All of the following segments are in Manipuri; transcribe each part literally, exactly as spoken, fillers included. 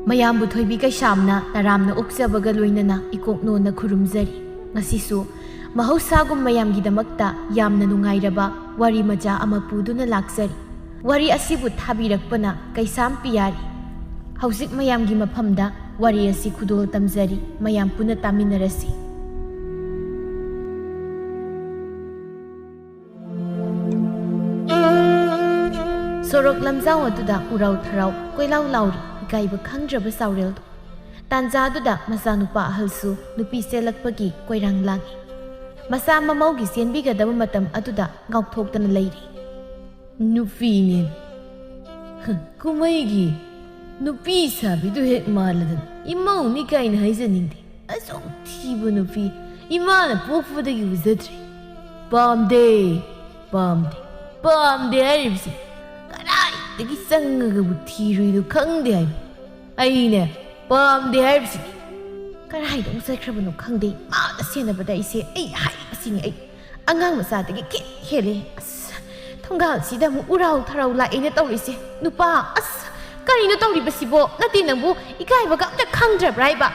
ꯃꯌꯥꯝꯕꯨ ꯊꯣꯏꯕꯤ ꯀꯩꯁꯥꯝꯅ ꯇꯔꯥꯝꯅ ꯑꯣꯛꯆꯕꯒ ꯂꯣꯏꯅꯅ ꯏꯀꯣꯛꯅꯣꯟꯅ ꯈꯨꯔꯨꯝꯖꯔꯤ꯫ ꯉꯁꯤꯁꯨ ꯃꯍꯧꯁꯥꯒꯨꯝ ꯃꯌꯥꯝꯒꯤꯗꯃꯛꯇ ꯌꯥꯝꯅ ꯅꯨꯡꯉꯥꯏꯔꯕ ꯋꯥꯔꯤ ꯃꯆꯥ ꯑꯃ ꯄꯨꯗꯨꯅ ꯂꯥꯛꯆꯔꯤ꯫ ꯋꯥꯔꯤ ꯑꯁꯤꯕꯨ ꯊꯥꯕꯤꯔꯛꯄꯅ ꯀꯩꯁꯥꯝ ꯄꯤꯌꯥꯔꯤ꯫ ꯍꯧꯖꯤꯛ ꯃꯌꯥꯝꯒꯤ ꯃꯐꯝꯗ ꯋꯥꯔꯤ ꯑꯁꯤ ꯈꯨꯗꯣꯜ ꯇꯝꯖꯔꯤ, ꯃꯌꯥꯝ ꯄꯨꯟꯅ ꯇꯥꯃꯤꯟꯅꯔꯁꯤ꯫ ꯁꯣꯔꯣꯛ ꯂꯝꯖꯥꯎ ꯑꯗꯨꯗ ꯎꯔꯥꯎ ꯊꯔꯥꯎ ꯀꯣꯏꯂꯥꯎ ꯂꯥꯎꯔꯤ ꯏꯀꯥꯏꯕ ꯈꯪꯗ꯭ꯔꯕ ꯆꯥꯎꯔꯦꯜꯗꯨ꯫ ꯇꯥꯟꯖꯥꯗꯨꯗ ꯃꯆꯥꯅꯨꯄꯥ ꯑꯍꯜꯁꯨ ꯅꯨꯄꯤ ꯆꯦꯜꯂꯛꯄꯒꯤ ꯀꯣꯏꯔꯥꯡ ꯂꯥꯡꯏ꯫ ꯃꯆꯥ ꯃꯃꯧꯒꯤ ꯆꯦꯟꯕꯤꯒꯗꯕ ꯃꯇꯝ ꯑꯗꯨꯗ ꯉꯥꯎꯊꯣꯛꯇꯅ ꯂꯩꯔꯤ꯫ ꯅꯨꯄꯤꯅꯦ꯫ ꯍ, ꯀꯨꯝꯍꯩꯒꯤ ꯅꯨꯄꯤ ꯁꯥꯕꯤꯗꯨ ꯍꯦꯛ ꯃꯥꯜꯂꯗꯅ ꯏꯃꯧꯅꯤ ꯀꯥꯏꯅ ꯍꯥꯏꯖꯅꯤꯡꯗꯦ꯫ ꯑꯁꯨꯛ ꯊꯤꯕ ꯅꯨꯄꯤ ꯏꯃꯥꯅ ꯄꯣꯛꯄꯗꯒꯤ ꯎꯖꯗ꯭ꯔꯤ꯫ ꯄꯥꯝꯗꯦ, ꯄꯥꯝꯗꯦ, ꯄꯥꯝꯗꯦ ꯍꯥꯏꯔꯤꯕꯁꯤ ꯀꯗꯥꯏꯗꯒꯤ ꯆꯪꯉꯒꯕꯨ ꯊꯤꯔꯨꯏꯅꯣ ꯈꯪꯗꯦ ꯍꯥꯏꯕ꯫ ꯑꯩꯅꯦ ꯄꯥꯝꯗꯦ ꯍꯥꯏꯔꯤꯕꯁꯤꯅꯤ꯫ ꯀꯗꯥꯏꯗ ꯑꯃꯨꯛ ꯆꯠꯈ꯭ꯔꯕꯅꯣ ꯈꯪꯗꯦ꯫ ꯃꯥꯅ ꯁꯦꯟꯅꯕꯗ ꯑꯩꯁꯦ ꯑꯩ ꯍꯥꯏꯔꯤꯕꯁꯤꯅꯤ꯫ ꯑꯩ ꯑꯉꯥꯡ ꯃꯆꯥꯗꯒꯤ ꯈꯤꯠ ꯍꯦꯜꯂꯦ꯫ ꯑꯁ, ꯊꯣꯡꯒꯥꯜꯁꯤꯗ ꯑꯃꯨꯛ ꯎꯔꯥꯎ ꯊꯔꯥꯎ ꯂꯥꯛꯑꯦꯅ ꯇꯧꯔꯤꯁꯦ꯫ ꯅꯨꯄꯥ, ꯑꯁ, ꯀꯔꯤꯅꯣ ꯇꯧꯔꯤꯕꯁꯤꯕꯣ? ꯅꯠꯇꯦ, ꯅꯪꯕꯨ ꯏꯀꯥꯏꯕꯒ ꯑꯝꯇ ꯈꯪꯗ꯭ꯔꯕ꯭ꯔꯥ ꯍꯥꯏꯕ?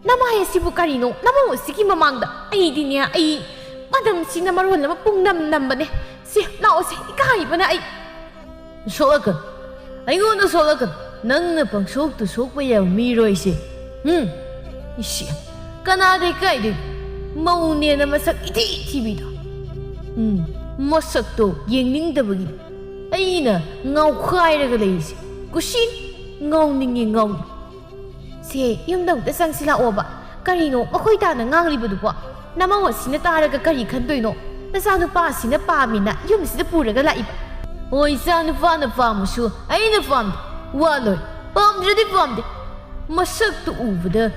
ꯅꯃꯥꯏ ꯑꯁꯤꯕꯨ ꯀꯔꯤꯅꯣ? ꯅꯃꯧ ꯑꯁꯤꯒꯤ ꯃꯃꯥꯡꯗ ꯑꯩꯗꯤꯅꯦ, ꯑꯩ ꯃꯅꯝꯁꯤꯅ ꯃꯔꯣꯜ ꯑꯃ ꯄꯨꯡꯅꯝ ꯅꯝꯕꯅꯦ꯫ ꯁꯤ, ꯂꯥꯛꯑꯣꯁꯦ, ꯏꯀꯥꯏꯕꯅ ꯑꯩ꯫ ꯁꯣꯛꯂꯛꯀꯅꯨ꯫ ꯑꯩꯉꯣꯟꯗ ꯁꯣꯛꯂꯛꯀꯅꯨ꯫ ꯅꯪꯅ ꯄꯪꯁꯣꯛꯇ ꯁꯣꯛꯄ ꯌꯥꯕ ꯃꯤꯔꯣꯏꯁꯦ꯫ ꯎꯝ? ꯏꯁꯤ, ꯀꯅꯥꯗ ꯏꯀꯥꯏꯗꯣꯏꯅꯣ? ꯃꯧꯅꯦꯅ ꯃꯁꯛ ꯏꯊꯤ ꯊꯤꯕꯤꯗꯣ꯫ ꯎꯝ, ꯃꯁꯛꯇꯣ ꯌꯦꯡꯅꯤꯡꯗꯕꯒꯤꯅꯤ꯫ ꯑꯩꯅ ꯉꯥꯎꯈꯥꯏꯔꯒ ꯂꯩꯔꯤꯁꯦ꯫ ꯀꯨꯁꯤ, ꯉꯥꯎꯅꯤꯡꯉꯤ, ꯉꯥꯎꯅꯤꯡꯉꯤ꯫ ꯁꯦ, ꯌꯨꯝꯗ ꯑꯃꯨꯛꯇ ꯆꯪꯁꯤ ꯂꯥꯛꯑꯣꯕ꯫ ꯀꯔꯤꯅꯣ ꯃꯈꯣꯏ ꯇꯥꯅ ꯉꯥꯡꯂꯤꯕꯗꯨꯕꯣ? ꯅꯃꯧ ꯑꯁꯤꯅ ꯇꯥꯔꯒ ꯀꯔꯤ ꯈꯟꯗꯣꯏꯅꯣ? ꯅꯆꯥꯅꯨꯄꯥ ꯑꯁꯤꯅ ꯄꯥꯝꯃꯤꯅ ꯌꯨꯝꯁꯤꯗ ꯄꯨꯔꯒ ꯂꯥꯛꯏꯕ꯫ ꯍꯣꯏ, ꯏꯆꯥꯅꯨꯄꯥꯅ ꯄꯥꯝꯃꯁꯨ ꯑꯩꯅ ꯄꯥꯝꯗꯦ꯫ ꯋꯥ ꯂꯣꯏ꯫ ꯄꯥꯝꯗ꯭ꯔꯗꯤ ꯄꯥꯝꯗꯦ꯫ ꯃꯁꯛꯇꯨ ꯎꯕꯗ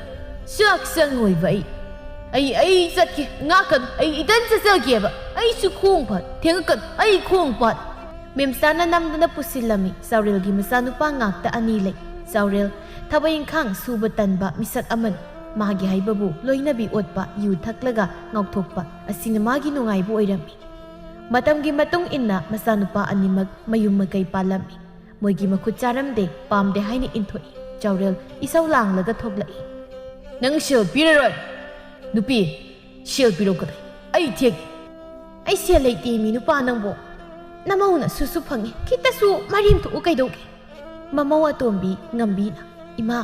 ꯆꯥꯛ ꯆꯪꯉꯣꯏꯕ ꯑꯩ꯫ ꯑꯩ, ꯑꯩ ꯆꯠꯀꯦ꯫ ꯉꯥꯛꯀꯅꯨ꯫ ꯑꯩ ꯏꯊꯟ ꯆꯠꯆꯒꯦꯕ꯫ ꯑꯩꯁꯨ ꯈꯣꯡ ꯐꯥꯠ꯫ ꯊꯦꯡꯉꯛꯀꯅꯨ꯫ ꯑꯩ ꯈꯣꯡ ꯐꯥꯠ꯫ ꯃꯦꯝꯆꯥꯅ ꯅꯝꯗꯅ ꯄꯨꯁꯤꯜꯂꯝꯃꯤ꯫ ꯆꯥꯎꯔꯦꯜꯒꯤ ꯃꯆꯥꯅꯨꯄꯥ ꯉꯥꯛꯇ ꯑꯅꯤ ꯂꯩ꯫ ꯆꯥꯎꯔꯦꯜ ꯊꯕꯛ ꯏꯪꯈꯥꯡ ꯁꯨꯕ ꯇꯟꯕ ꯃꯤꯁꯛ ꯑꯃꯅꯤ꯫ ꯃꯥꯒꯤ ꯍꯥꯏꯕꯕꯨ ꯂꯣꯏꯅꯕꯤ ꯑꯣꯠꯄ, ꯌꯨ ꯊꯛꯂꯒ ꯉꯥꯎꯊꯣꯛꯄ ꯑꯁꯤꯅ ꯃꯥꯒꯤ ꯅꯨꯡꯉꯥꯏꯕ ꯑꯣꯏꯔꯝꯃꯤ꯫ ꯃꯇꯝꯒꯤ ꯃꯇꯨꯡ ꯏꯟꯅ ꯃꯆꯥꯅꯨꯄꯥ ꯑꯅꯤꯃꯛ ꯃꯌꯨꯝ ꯃꯀꯩ ꯄꯥꯜꯂꯝꯃꯤ꯫ ꯃꯣꯏꯒꯤ ꯃꯈꯨꯠ ꯆꯥꯔꯝꯗꯦ, ꯄꯥꯝꯗꯦ ꯍꯥꯏꯅ ꯏꯟꯊꯣꯛꯏ꯫ ꯆꯥꯎꯔꯦꯜ ꯏꯁꯧ ꯂꯥꯡꯂꯒ ꯊꯣꯛꯂꯛꯏ꯫ "ꯅꯪ ꯁꯦꯜ ꯄꯤꯔꯔꯣꯏ? ꯅꯨꯄꯤ, ꯁꯦꯜ ꯄꯤꯔꯛꯀꯗꯣꯏ ꯑꯩ ꯊꯦꯛ꯫ ꯑꯩ ꯁꯦꯜ ꯂꯩꯇꯦ ꯃꯤ ꯅꯨꯄꯥ ꯅꯪꯕꯨ꯫ ꯅꯃꯧꯅ ꯁꯨꯁꯨ ꯐꯪꯉꯤ, ꯈꯤꯇꯁꯨ ꯃꯔꯦꯝ ꯊꯣꯛꯎ ꯀꯩꯗꯧꯒꯦ?" ꯃꯃꯧ ꯑꯇꯣꯝꯕꯤ ꯉꯝꯕꯤꯅ, "ꯏꯃꯥ,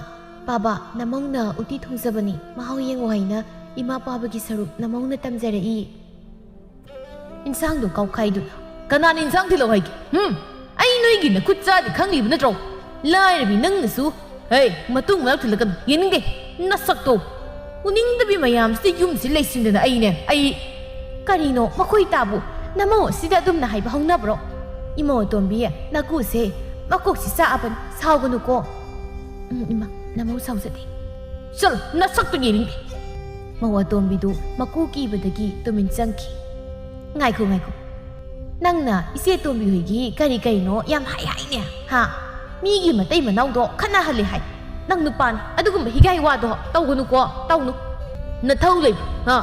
ꯄꯥꯕ, ꯅꯃꯧꯅ ꯎꯇꯤ ꯊꯣꯡꯖꯕꯅꯤ, ꯃꯍꯥꯎ ꯌꯦꯡꯉꯨ ꯍꯥꯏꯅ ꯏꯃꯥ ꯄꯥꯕꯒꯤ ꯁꯔꯨꯛ ꯅꯃꯧꯅ ꯇꯝꯖꯔꯛꯏ꯫" ꯏꯟꯁꯥꯡꯗꯣ ꯀꯥꯎꯈꯥꯏꯗꯨꯅ, "ꯀꯅꯥꯅ ꯏꯟꯁꯥꯡ ꯊꯤꯜꯂꯛꯑꯣ ꯍꯥꯏꯒꯦ? ꯍꯨꯝ? ꯑꯩ ꯅꯣꯏꯒꯤ ꯅꯈꯨꯠ ꯆꯥꯗꯤ ꯈꯪꯂꯤꯕ ꯅꯠꯇ꯭ꯔꯣ? ꯂꯥꯏꯔꯕꯤ ꯅꯪꯅꯁꯨ, ꯍꯦ, ꯃꯇꯨꯡ ꯃꯅꯥꯎ ꯊꯤꯜꯂꯛꯀꯅꯨ, ꯌꯦꯡꯅꯤꯡꯗꯦ ꯅꯁꯛꯇꯣ꯫ ꯎꯅꯤꯡꯗꯕꯤ ꯃꯌꯥꯝꯁꯤꯗ ꯌꯨꯝꯁꯤ ꯂꯩꯁꯤꯟꯗꯅ ꯑꯩꯅꯦ, ꯑꯩ꯫" "ꯀꯔꯤꯅꯣ ꯃꯈꯣꯏ ꯇꯥꯕꯨ? ꯅꯃꯧ ꯑꯁꯤꯗ ꯑꯗꯨꯝꯅ ꯍꯥꯏꯕ ꯍꯧꯅꯕ꯭ꯔꯣ? ꯏꯃꯧ ꯑꯇꯣꯝꯕꯤ, ꯅꯀꯨꯁꯦ ꯃꯀꯣꯛꯁꯤ ꯆꯥꯛꯑꯕꯅꯤ, ꯁꯥꯎꯒꯅꯨꯀꯣ꯫" "ꯎꯝ, ꯏꯃꯥ, ꯅꯃꯧ ꯁꯥꯎꯖꯗꯦ꯫" "ꯆꯠꯂꯣ, ꯅꯁꯛꯇꯨ ꯌꯦꯡꯅꯤꯡꯗꯦ꯫" ꯃꯧ ꯑꯇꯣꯝꯕꯤꯗꯨ ꯃꯀꯨ ꯀꯤꯕꯗꯒꯤ ꯇꯨꯃꯤꯟ ꯆꯪꯈꯤ꯫ "ꯉꯥꯏꯈꯣ, ꯉꯥꯏꯈꯣ꯫ ꯅꯪꯅ ꯏꯆꯦ ꯇꯣꯝꯕꯤ ꯍꯣꯏꯒꯤ ꯀꯔꯤ ꯀꯔꯤꯅꯣ ꯌꯥꯝ ꯍꯥꯏ ꯍꯥꯏꯅꯦ, ꯍꯥ? ꯃꯤꯒꯤ ꯃꯇꯩ ꯃꯅꯥꯎꯗꯣ ꯈꯠꯅꯍꯜꯂꯦ ꯍꯥꯏ꯫ ꯅꯪ ꯅꯨꯄꯥꯅꯤ, ꯑꯗꯨꯒꯨꯝꯕ ꯍꯤꯒꯥꯏ ꯋꯥꯗꯣ ꯇꯧꯒꯅꯨꯀꯣ, ꯇꯧꯅꯨ꯫ ꯅꯊꯧ ꯂꯩꯕ꯭ꯔꯣ, ꯍꯥ?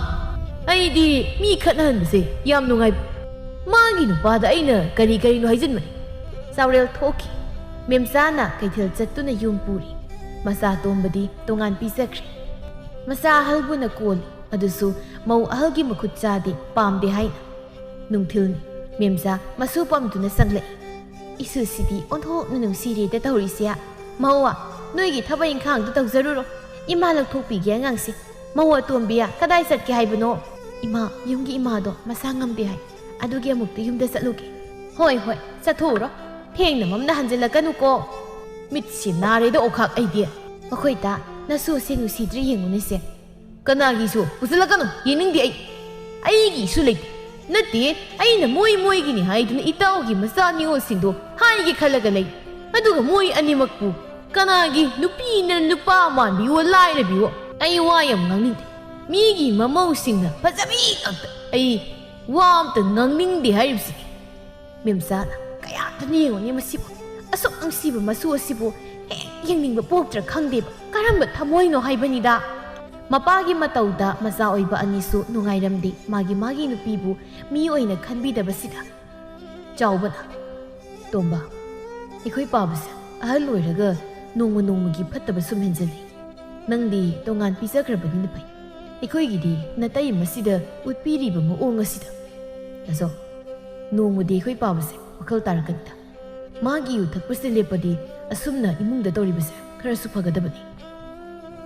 ꯑꯩꯗꯤ ꯃꯤ ꯈꯠꯅꯍꯟꯕꯁꯦ ꯌꯥꯝ ꯅꯨꯡꯉꯥꯏ꯫" ꯃꯥꯒꯤ ꯅꯨꯄꯥꯗ ꯑꯩꯅ ꯀꯔꯤ ꯀꯔꯤꯅꯣ ꯍꯥꯏꯖꯤꯟꯕꯅꯤ꯫ ꯆꯥꯎꯔꯦꯜ ꯊꯣꯛꯈꯤ꯫ ꯃꯦꯝꯆꯥꯅ ꯀꯩꯊꯦꯜ ꯆꯠꯇꯨꯅ ꯌꯨꯝ ꯄꯨꯔꯤ꯫ ꯃꯆꯥ ꯑꯇꯣꯝꯕꯗꯤ ꯇꯣꯉꯥꯟ ꯄꯤꯖꯈ꯭ꯔꯦ꯫ ꯃꯆꯥ ꯑꯍꯜꯕꯨꯅ ꯀꯣꯜꯂꯤ, ꯑꯗꯨꯁꯨ ꯃꯧ ꯑꯍꯜꯒꯤ ꯃꯈꯨꯠ ꯆꯥꯗꯦ, ꯄꯥꯝꯗꯦ ꯍꯥꯏꯅ꯫ ꯅꯨꯡꯊꯤꯜꯅꯤ꯫ ꯃꯦꯝꯆꯥ ꯃꯁꯨ ꯄꯝꯗꯨꯅ ꯆꯪꯂꯛꯏ꯫ "ꯏꯁꯨꯁꯤꯗꯤ ꯑꯣꯟꯊꯣꯛꯅ ꯅꯨꯡꯁꯤꯔꯦꯗ ꯇꯧꯔꯤꯁꯦ꯫ ꯃꯧꯋꯥ, ꯅꯣꯏꯒꯤ ꯊꯕꯛ ꯏꯪꯈꯥꯡꯗꯨ ꯇꯧꯖꯔꯨꯔꯣ꯫ ꯏꯃꯥ ꯂꯧꯊꯣꯛꯄꯤꯒꯦ ꯑꯉꯥꯡꯁꯦ꯫ ꯃꯧ ꯑꯇꯣꯝꯕꯤꯌꯥ, ꯀꯗꯥꯏ ꯆꯠꯀꯦ ꯍꯥꯏꯕꯅꯣ?" "ꯏꯃꯥ, ꯌꯨꯝꯒꯤ ꯏꯃꯥꯗꯣ ꯃꯁꯥ ꯉꯝꯗꯦ ꯍꯥꯏ꯫ ꯑꯗꯨꯒꯤ ꯑꯃꯨꯛꯇ ꯌꯨꯝꯗ ꯆꯠꯂꯨꯒꯦ꯫" "ꯍꯣꯏ, ꯍꯣꯏ, ꯆꯠꯊꯣꯛꯎꯔꯣ꯫ ꯊꯦꯡꯅ ꯃꯝꯅ ꯍꯟꯖꯤꯜꯂꯛꯀꯅꯨꯀꯣ꯫" "ꯃꯤꯠꯁꯤ ꯅꯥꯔꯦꯗ ꯑꯣꯈꯥꯛ ꯑꯩꯗꯤ꯫ ꯃꯈꯣꯏ ꯇꯥ, ꯅꯁꯨꯁꯦ ꯅꯨꯡꯁꯤꯗ꯭ꯔꯤ ꯌꯦꯡꯉꯨꯅꯦꯁꯦ꯫ ꯀꯅꯥꯒꯤꯁꯨ ꯄꯨꯁꯤꯜꯂꯛꯀꯅꯨ, ꯌꯦꯡꯅꯤꯡꯗꯦ ꯑꯩ꯫ ꯑꯩꯒꯤꯁꯨ ꯂꯩꯇꯦ꯫ ꯅꯠꯇꯦ, ꯑꯩꯅ ꯃꯣꯏ ꯃꯣꯏꯒꯤꯅꯤ ꯍꯥꯏꯗꯨꯅ ꯏꯇꯥꯎꯒꯤ ꯃꯆꯥ ꯅꯤꯉꯣꯜꯁꯤꯡꯗꯣ ꯍꯥꯏꯒꯦ ꯈꯜꯂꯒ ꯂꯩ꯫ ꯑꯗꯨꯒ ꯃꯣꯏ ꯑꯅꯤꯃꯛꯄꯨ ꯀꯅꯥꯒꯤ ꯅꯨꯄꯤꯅ ꯅꯨꯄꯥ ꯃꯥꯟꯕꯤꯌꯣ ꯂꯥꯏꯔꯕꯤꯌꯣ? ꯑꯩ ꯋꯥ ꯌꯥꯝ ꯉꯥꯡꯅꯤꯡꯗꯦ꯫ ꯃꯤꯒꯤ ꯃꯃꯧꯁꯤꯡꯅ ꯐꯖꯕꯤ ꯉꯥꯛꯇ꯫ ꯑꯩ ꯋꯥ ꯑꯝꯇ ꯉꯥꯡꯅꯤꯡꯗꯦ ꯍꯥꯏꯔꯤꯕꯁꯤꯅꯤ꯫" ꯃꯦꯝꯆꯥꯅ, "ꯀꯌꯥꯗꯅ ꯌꯦꯡꯉꯨꯅꯦ ꯃꯁꯤꯕꯨ꯫ ꯑꯁꯨꯛ ꯅꯨꯡꯁꯤꯕ ꯃꯁꯨ ꯑꯁꯤꯕꯨ ꯍꯦꯛ ꯌꯦꯡꯅꯤꯡꯕ ꯄꯣꯛꯇ꯭ꯔꯥ ꯈꯪꯗꯦꯕ꯫ ꯀꯔꯝꯕ ꯊꯃꯣꯏꯅꯣ ꯍꯥꯏꯕꯅꯤꯗ꯫" ꯃꯄꯥꯒꯤ ꯃꯇꯧꯗ ꯃꯆꯥ ꯑꯣꯏꯕ ꯑꯅꯤꯁꯨ ꯅꯨꯡꯉꯥꯏꯔꯝꯗꯦ꯫ ꯃꯥꯒꯤ ꯃꯥꯒꯤ ꯅꯨꯄꯤꯕꯨ ꯃꯤ ꯑꯣꯏꯅ ꯈꯟꯕꯤꯗꯕꯁꯤꯗ꯫ ꯆꯥꯎꯕꯅ, "ꯇꯣꯝꯕ, ꯑꯩꯈꯣꯏ ꯄꯥꯕꯁꯦ ꯑꯍꯜ ꯑꯣꯏꯔꯒ ꯅꯣꯡꯃ ꯅꯣꯡꯃꯒꯤ ꯐꯠꯇꯕ ꯁꯨꯝ ꯍꯦꯟꯖꯜꯂꯤ꯫ ꯅꯪꯗꯤ ꯇꯣꯉꯥꯟ ꯄꯤꯖꯈ꯭ꯔꯕꯅꯤꯅ ꯐꯩ꯫ ꯑꯩꯈꯣꯏꯒꯤꯗꯤ ꯅꯇꯩ ꯑꯁꯤꯗ ꯎꯠꯄꯤꯔꯤꯕ ꯃꯑꯣꯡ ꯑꯁꯤꯗ꯫ ꯗꯥꯖꯥꯎ, ꯅꯣꯡꯃꯗꯤ ꯑꯩꯈꯣꯏ ꯄꯥꯕꯁꯦ ꯋꯥꯈꯜ ꯇꯥꯔꯛꯀꯅꯤꯗ꯫ ꯃꯥꯒꯤ ꯌꯨ ꯊꯛꯄꯁꯦ ꯂꯦꯞꯄꯗꯤ ꯑꯁꯨꯝꯅ ꯏꯃꯨꯡꯗ ꯇꯧꯔꯤꯕꯁꯦ ꯈꯔꯁꯨ ꯐꯒꯗꯕꯅꯤ꯫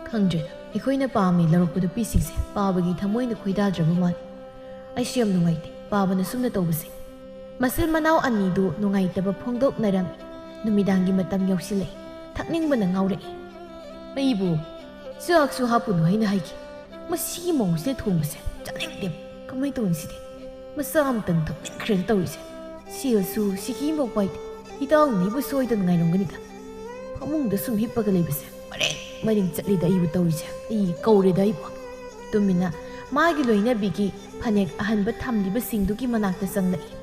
ꯈꯪꯗ꯭ꯔꯦꯗ, ꯑꯩꯈꯣꯏꯅ ꯄꯥꯝꯃꯤ ꯂꯧꯔꯛꯄ ꯅꯨꯄꯤꯁꯤꯡꯁꯦ ꯄꯥꯕꯒꯤ ꯊꯃꯣꯏꯅ ꯈꯣꯏꯗꯥꯗ꯭ꯔꯕ ꯃꯥꯜꯂꯤ꯫ ꯑꯩꯁꯨ ꯌꯥꯝ ꯅꯨꯡꯉꯥꯏꯇꯦ ꯄꯥꯕꯅ ꯁꯨꯝꯅ ꯇꯧꯕꯁꯦ꯫" ꯃꯆꯤꯟ ꯃꯅꯥꯎ ꯑꯅꯤꯗꯨ ꯅꯨꯡꯉꯥꯏꯇꯕ ꯐꯣꯡꯗꯣꯛꯅꯔꯝꯃꯤ꯫ ꯅꯨꯃꯤꯗꯥꯡꯒꯤ ꯃꯇꯝ ꯌꯧꯁꯤꯜꯂꯛꯏ꯫ ꯊꯛꯅꯤꯡꯕꯅ ꯉꯥꯎꯔꯛꯏ꯫ ꯑꯩꯕꯨ ꯆꯥꯛꯁꯨ ꯍꯥꯞꯄꯨꯅꯨ ꯍꯥꯏꯅ ꯍꯥꯏꯈꯤ꯫ ꯃꯁꯤꯒꯤ ꯃꯧꯁꯤꯅ ꯊꯣꯡꯕꯁꯦ ꯆꯥꯅꯤꯡꯗꯦ꯫ ꯀꯃꯥꯏꯅ ꯇꯧꯅꯤ ꯁꯤꯗꯤ? ꯃꯆꯥ ꯑꯃꯇꯪ ꯊꯛꯅꯤꯡꯈ꯭ꯔꯦꯅ ꯇꯧꯔꯤꯁꯦ꯫ ꯁꯦꯜꯁꯨ ꯁꯤꯀꯤ ꯑꯃꯐꯥꯎ ꯄꯥꯏꯗꯦ꯫ ꯏꯇꯥꯎꯅꯤꯕꯨ ꯁꯣꯏꯗꯅ ꯉꯥꯏꯔꯝꯒꯅꯤꯗ꯫ ꯐꯃꯨꯡꯗ ꯁꯨꯝ ꯍꯤꯞꯄꯒ ꯂꯩꯕꯁꯦ ꯃꯔꯦꯡ ꯃꯔꯦꯡ ꯆꯠꯂꯤꯗ ꯑꯩꯕꯨ ꯇꯧꯔꯤꯁꯦ꯫ ꯑꯩ ꯀꯧꯔꯦꯗ ꯑꯩꯕꯨ꯫ ꯇꯨꯃꯤꯟꯅ ꯃꯥꯒꯤ ꯂꯣꯏꯅꯕꯤꯒꯤ ꯐꯅꯦꯛ ꯑꯍꯟꯕ ꯊꯝꯂꯤꯕꯁꯤꯡꯗꯨꯒꯤ ꯃꯅꯥꯛꯇ ꯆꯪꯂꯛꯏ꯫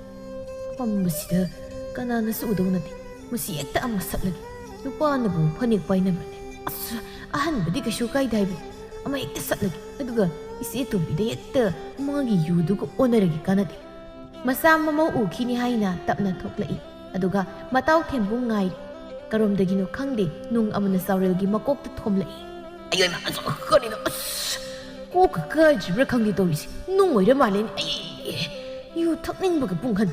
ꯐꯝꯕꯁꯤꯗ ꯀꯅꯥꯅꯁꯨ ꯎꯗꯧ ꯅꯠꯇꯦ꯫ ꯃꯁꯤ ꯍꯦꯛꯇ ꯑꯃ ꯁꯠꯂꯒꯦ꯫ ꯅꯨꯄꯥꯅꯕꯨ ꯐꯅꯦꯛ ꯄꯥꯏꯅꯕ꯭ꯔꯅꯦ? ꯑꯁ, ꯑꯍꯟꯕꯗꯤ ꯀꯩꯁꯨ ꯀꯥꯏꯗꯦ ꯍꯥꯏꯕꯅꯤ꯫ ꯑꯃ ꯍꯦꯛꯇ ꯁꯠꯂꯒꯦ꯫ ꯑꯗꯨꯒ ꯏꯆꯦ ꯇꯣꯝꯕꯤꯗ ꯍꯦꯛꯇ ꯃꯥꯒꯤ ꯌꯨꯗꯨꯒ ꯑꯣꯟꯅꯔꯒꯦ ꯀꯥꯟꯅꯗꯦ꯫ ꯃꯆꯥ ꯃꯃꯧ ꯎꯈꯤꯅꯤ ꯍꯥꯏꯅ ꯇꯞꯅ ꯊꯣꯛꯂꯛꯏ꯫ ꯑꯗꯨꯒ ꯃꯇꯥꯎ ꯊꯦꯝꯕꯨꯡ ꯉꯥꯏꯔꯤ꯫ ꯀꯔꯣꯝꯗꯒꯤꯅꯣ ꯈꯪꯗꯦ ꯅꯨꯡ ꯑꯃꯅ ꯆꯥꯎꯔꯦꯜꯒꯤ ꯃꯀꯣꯛꯇ ꯊꯣꯝꯂꯛꯏ꯫ ꯑꯌꯣꯏꯃ, ꯑꯁ, ꯀꯔꯤꯅꯣ? ꯑꯁ, ꯀꯣꯛꯀ ꯀꯥꯏꯗ꯭ꯔꯤꯕ꯭ꯔꯥ ꯈꯪꯗꯦ ꯇꯧꯔꯤꯁꯦ꯫ ꯅꯨꯡ ꯑꯣꯏꯔ ꯃꯥꯜꯂꯦꯅꯦ꯫ ꯑꯩ ꯌꯨ ꯊꯛꯅꯤꯡꯕꯒ ꯄꯨꯡꯍꯟ꯫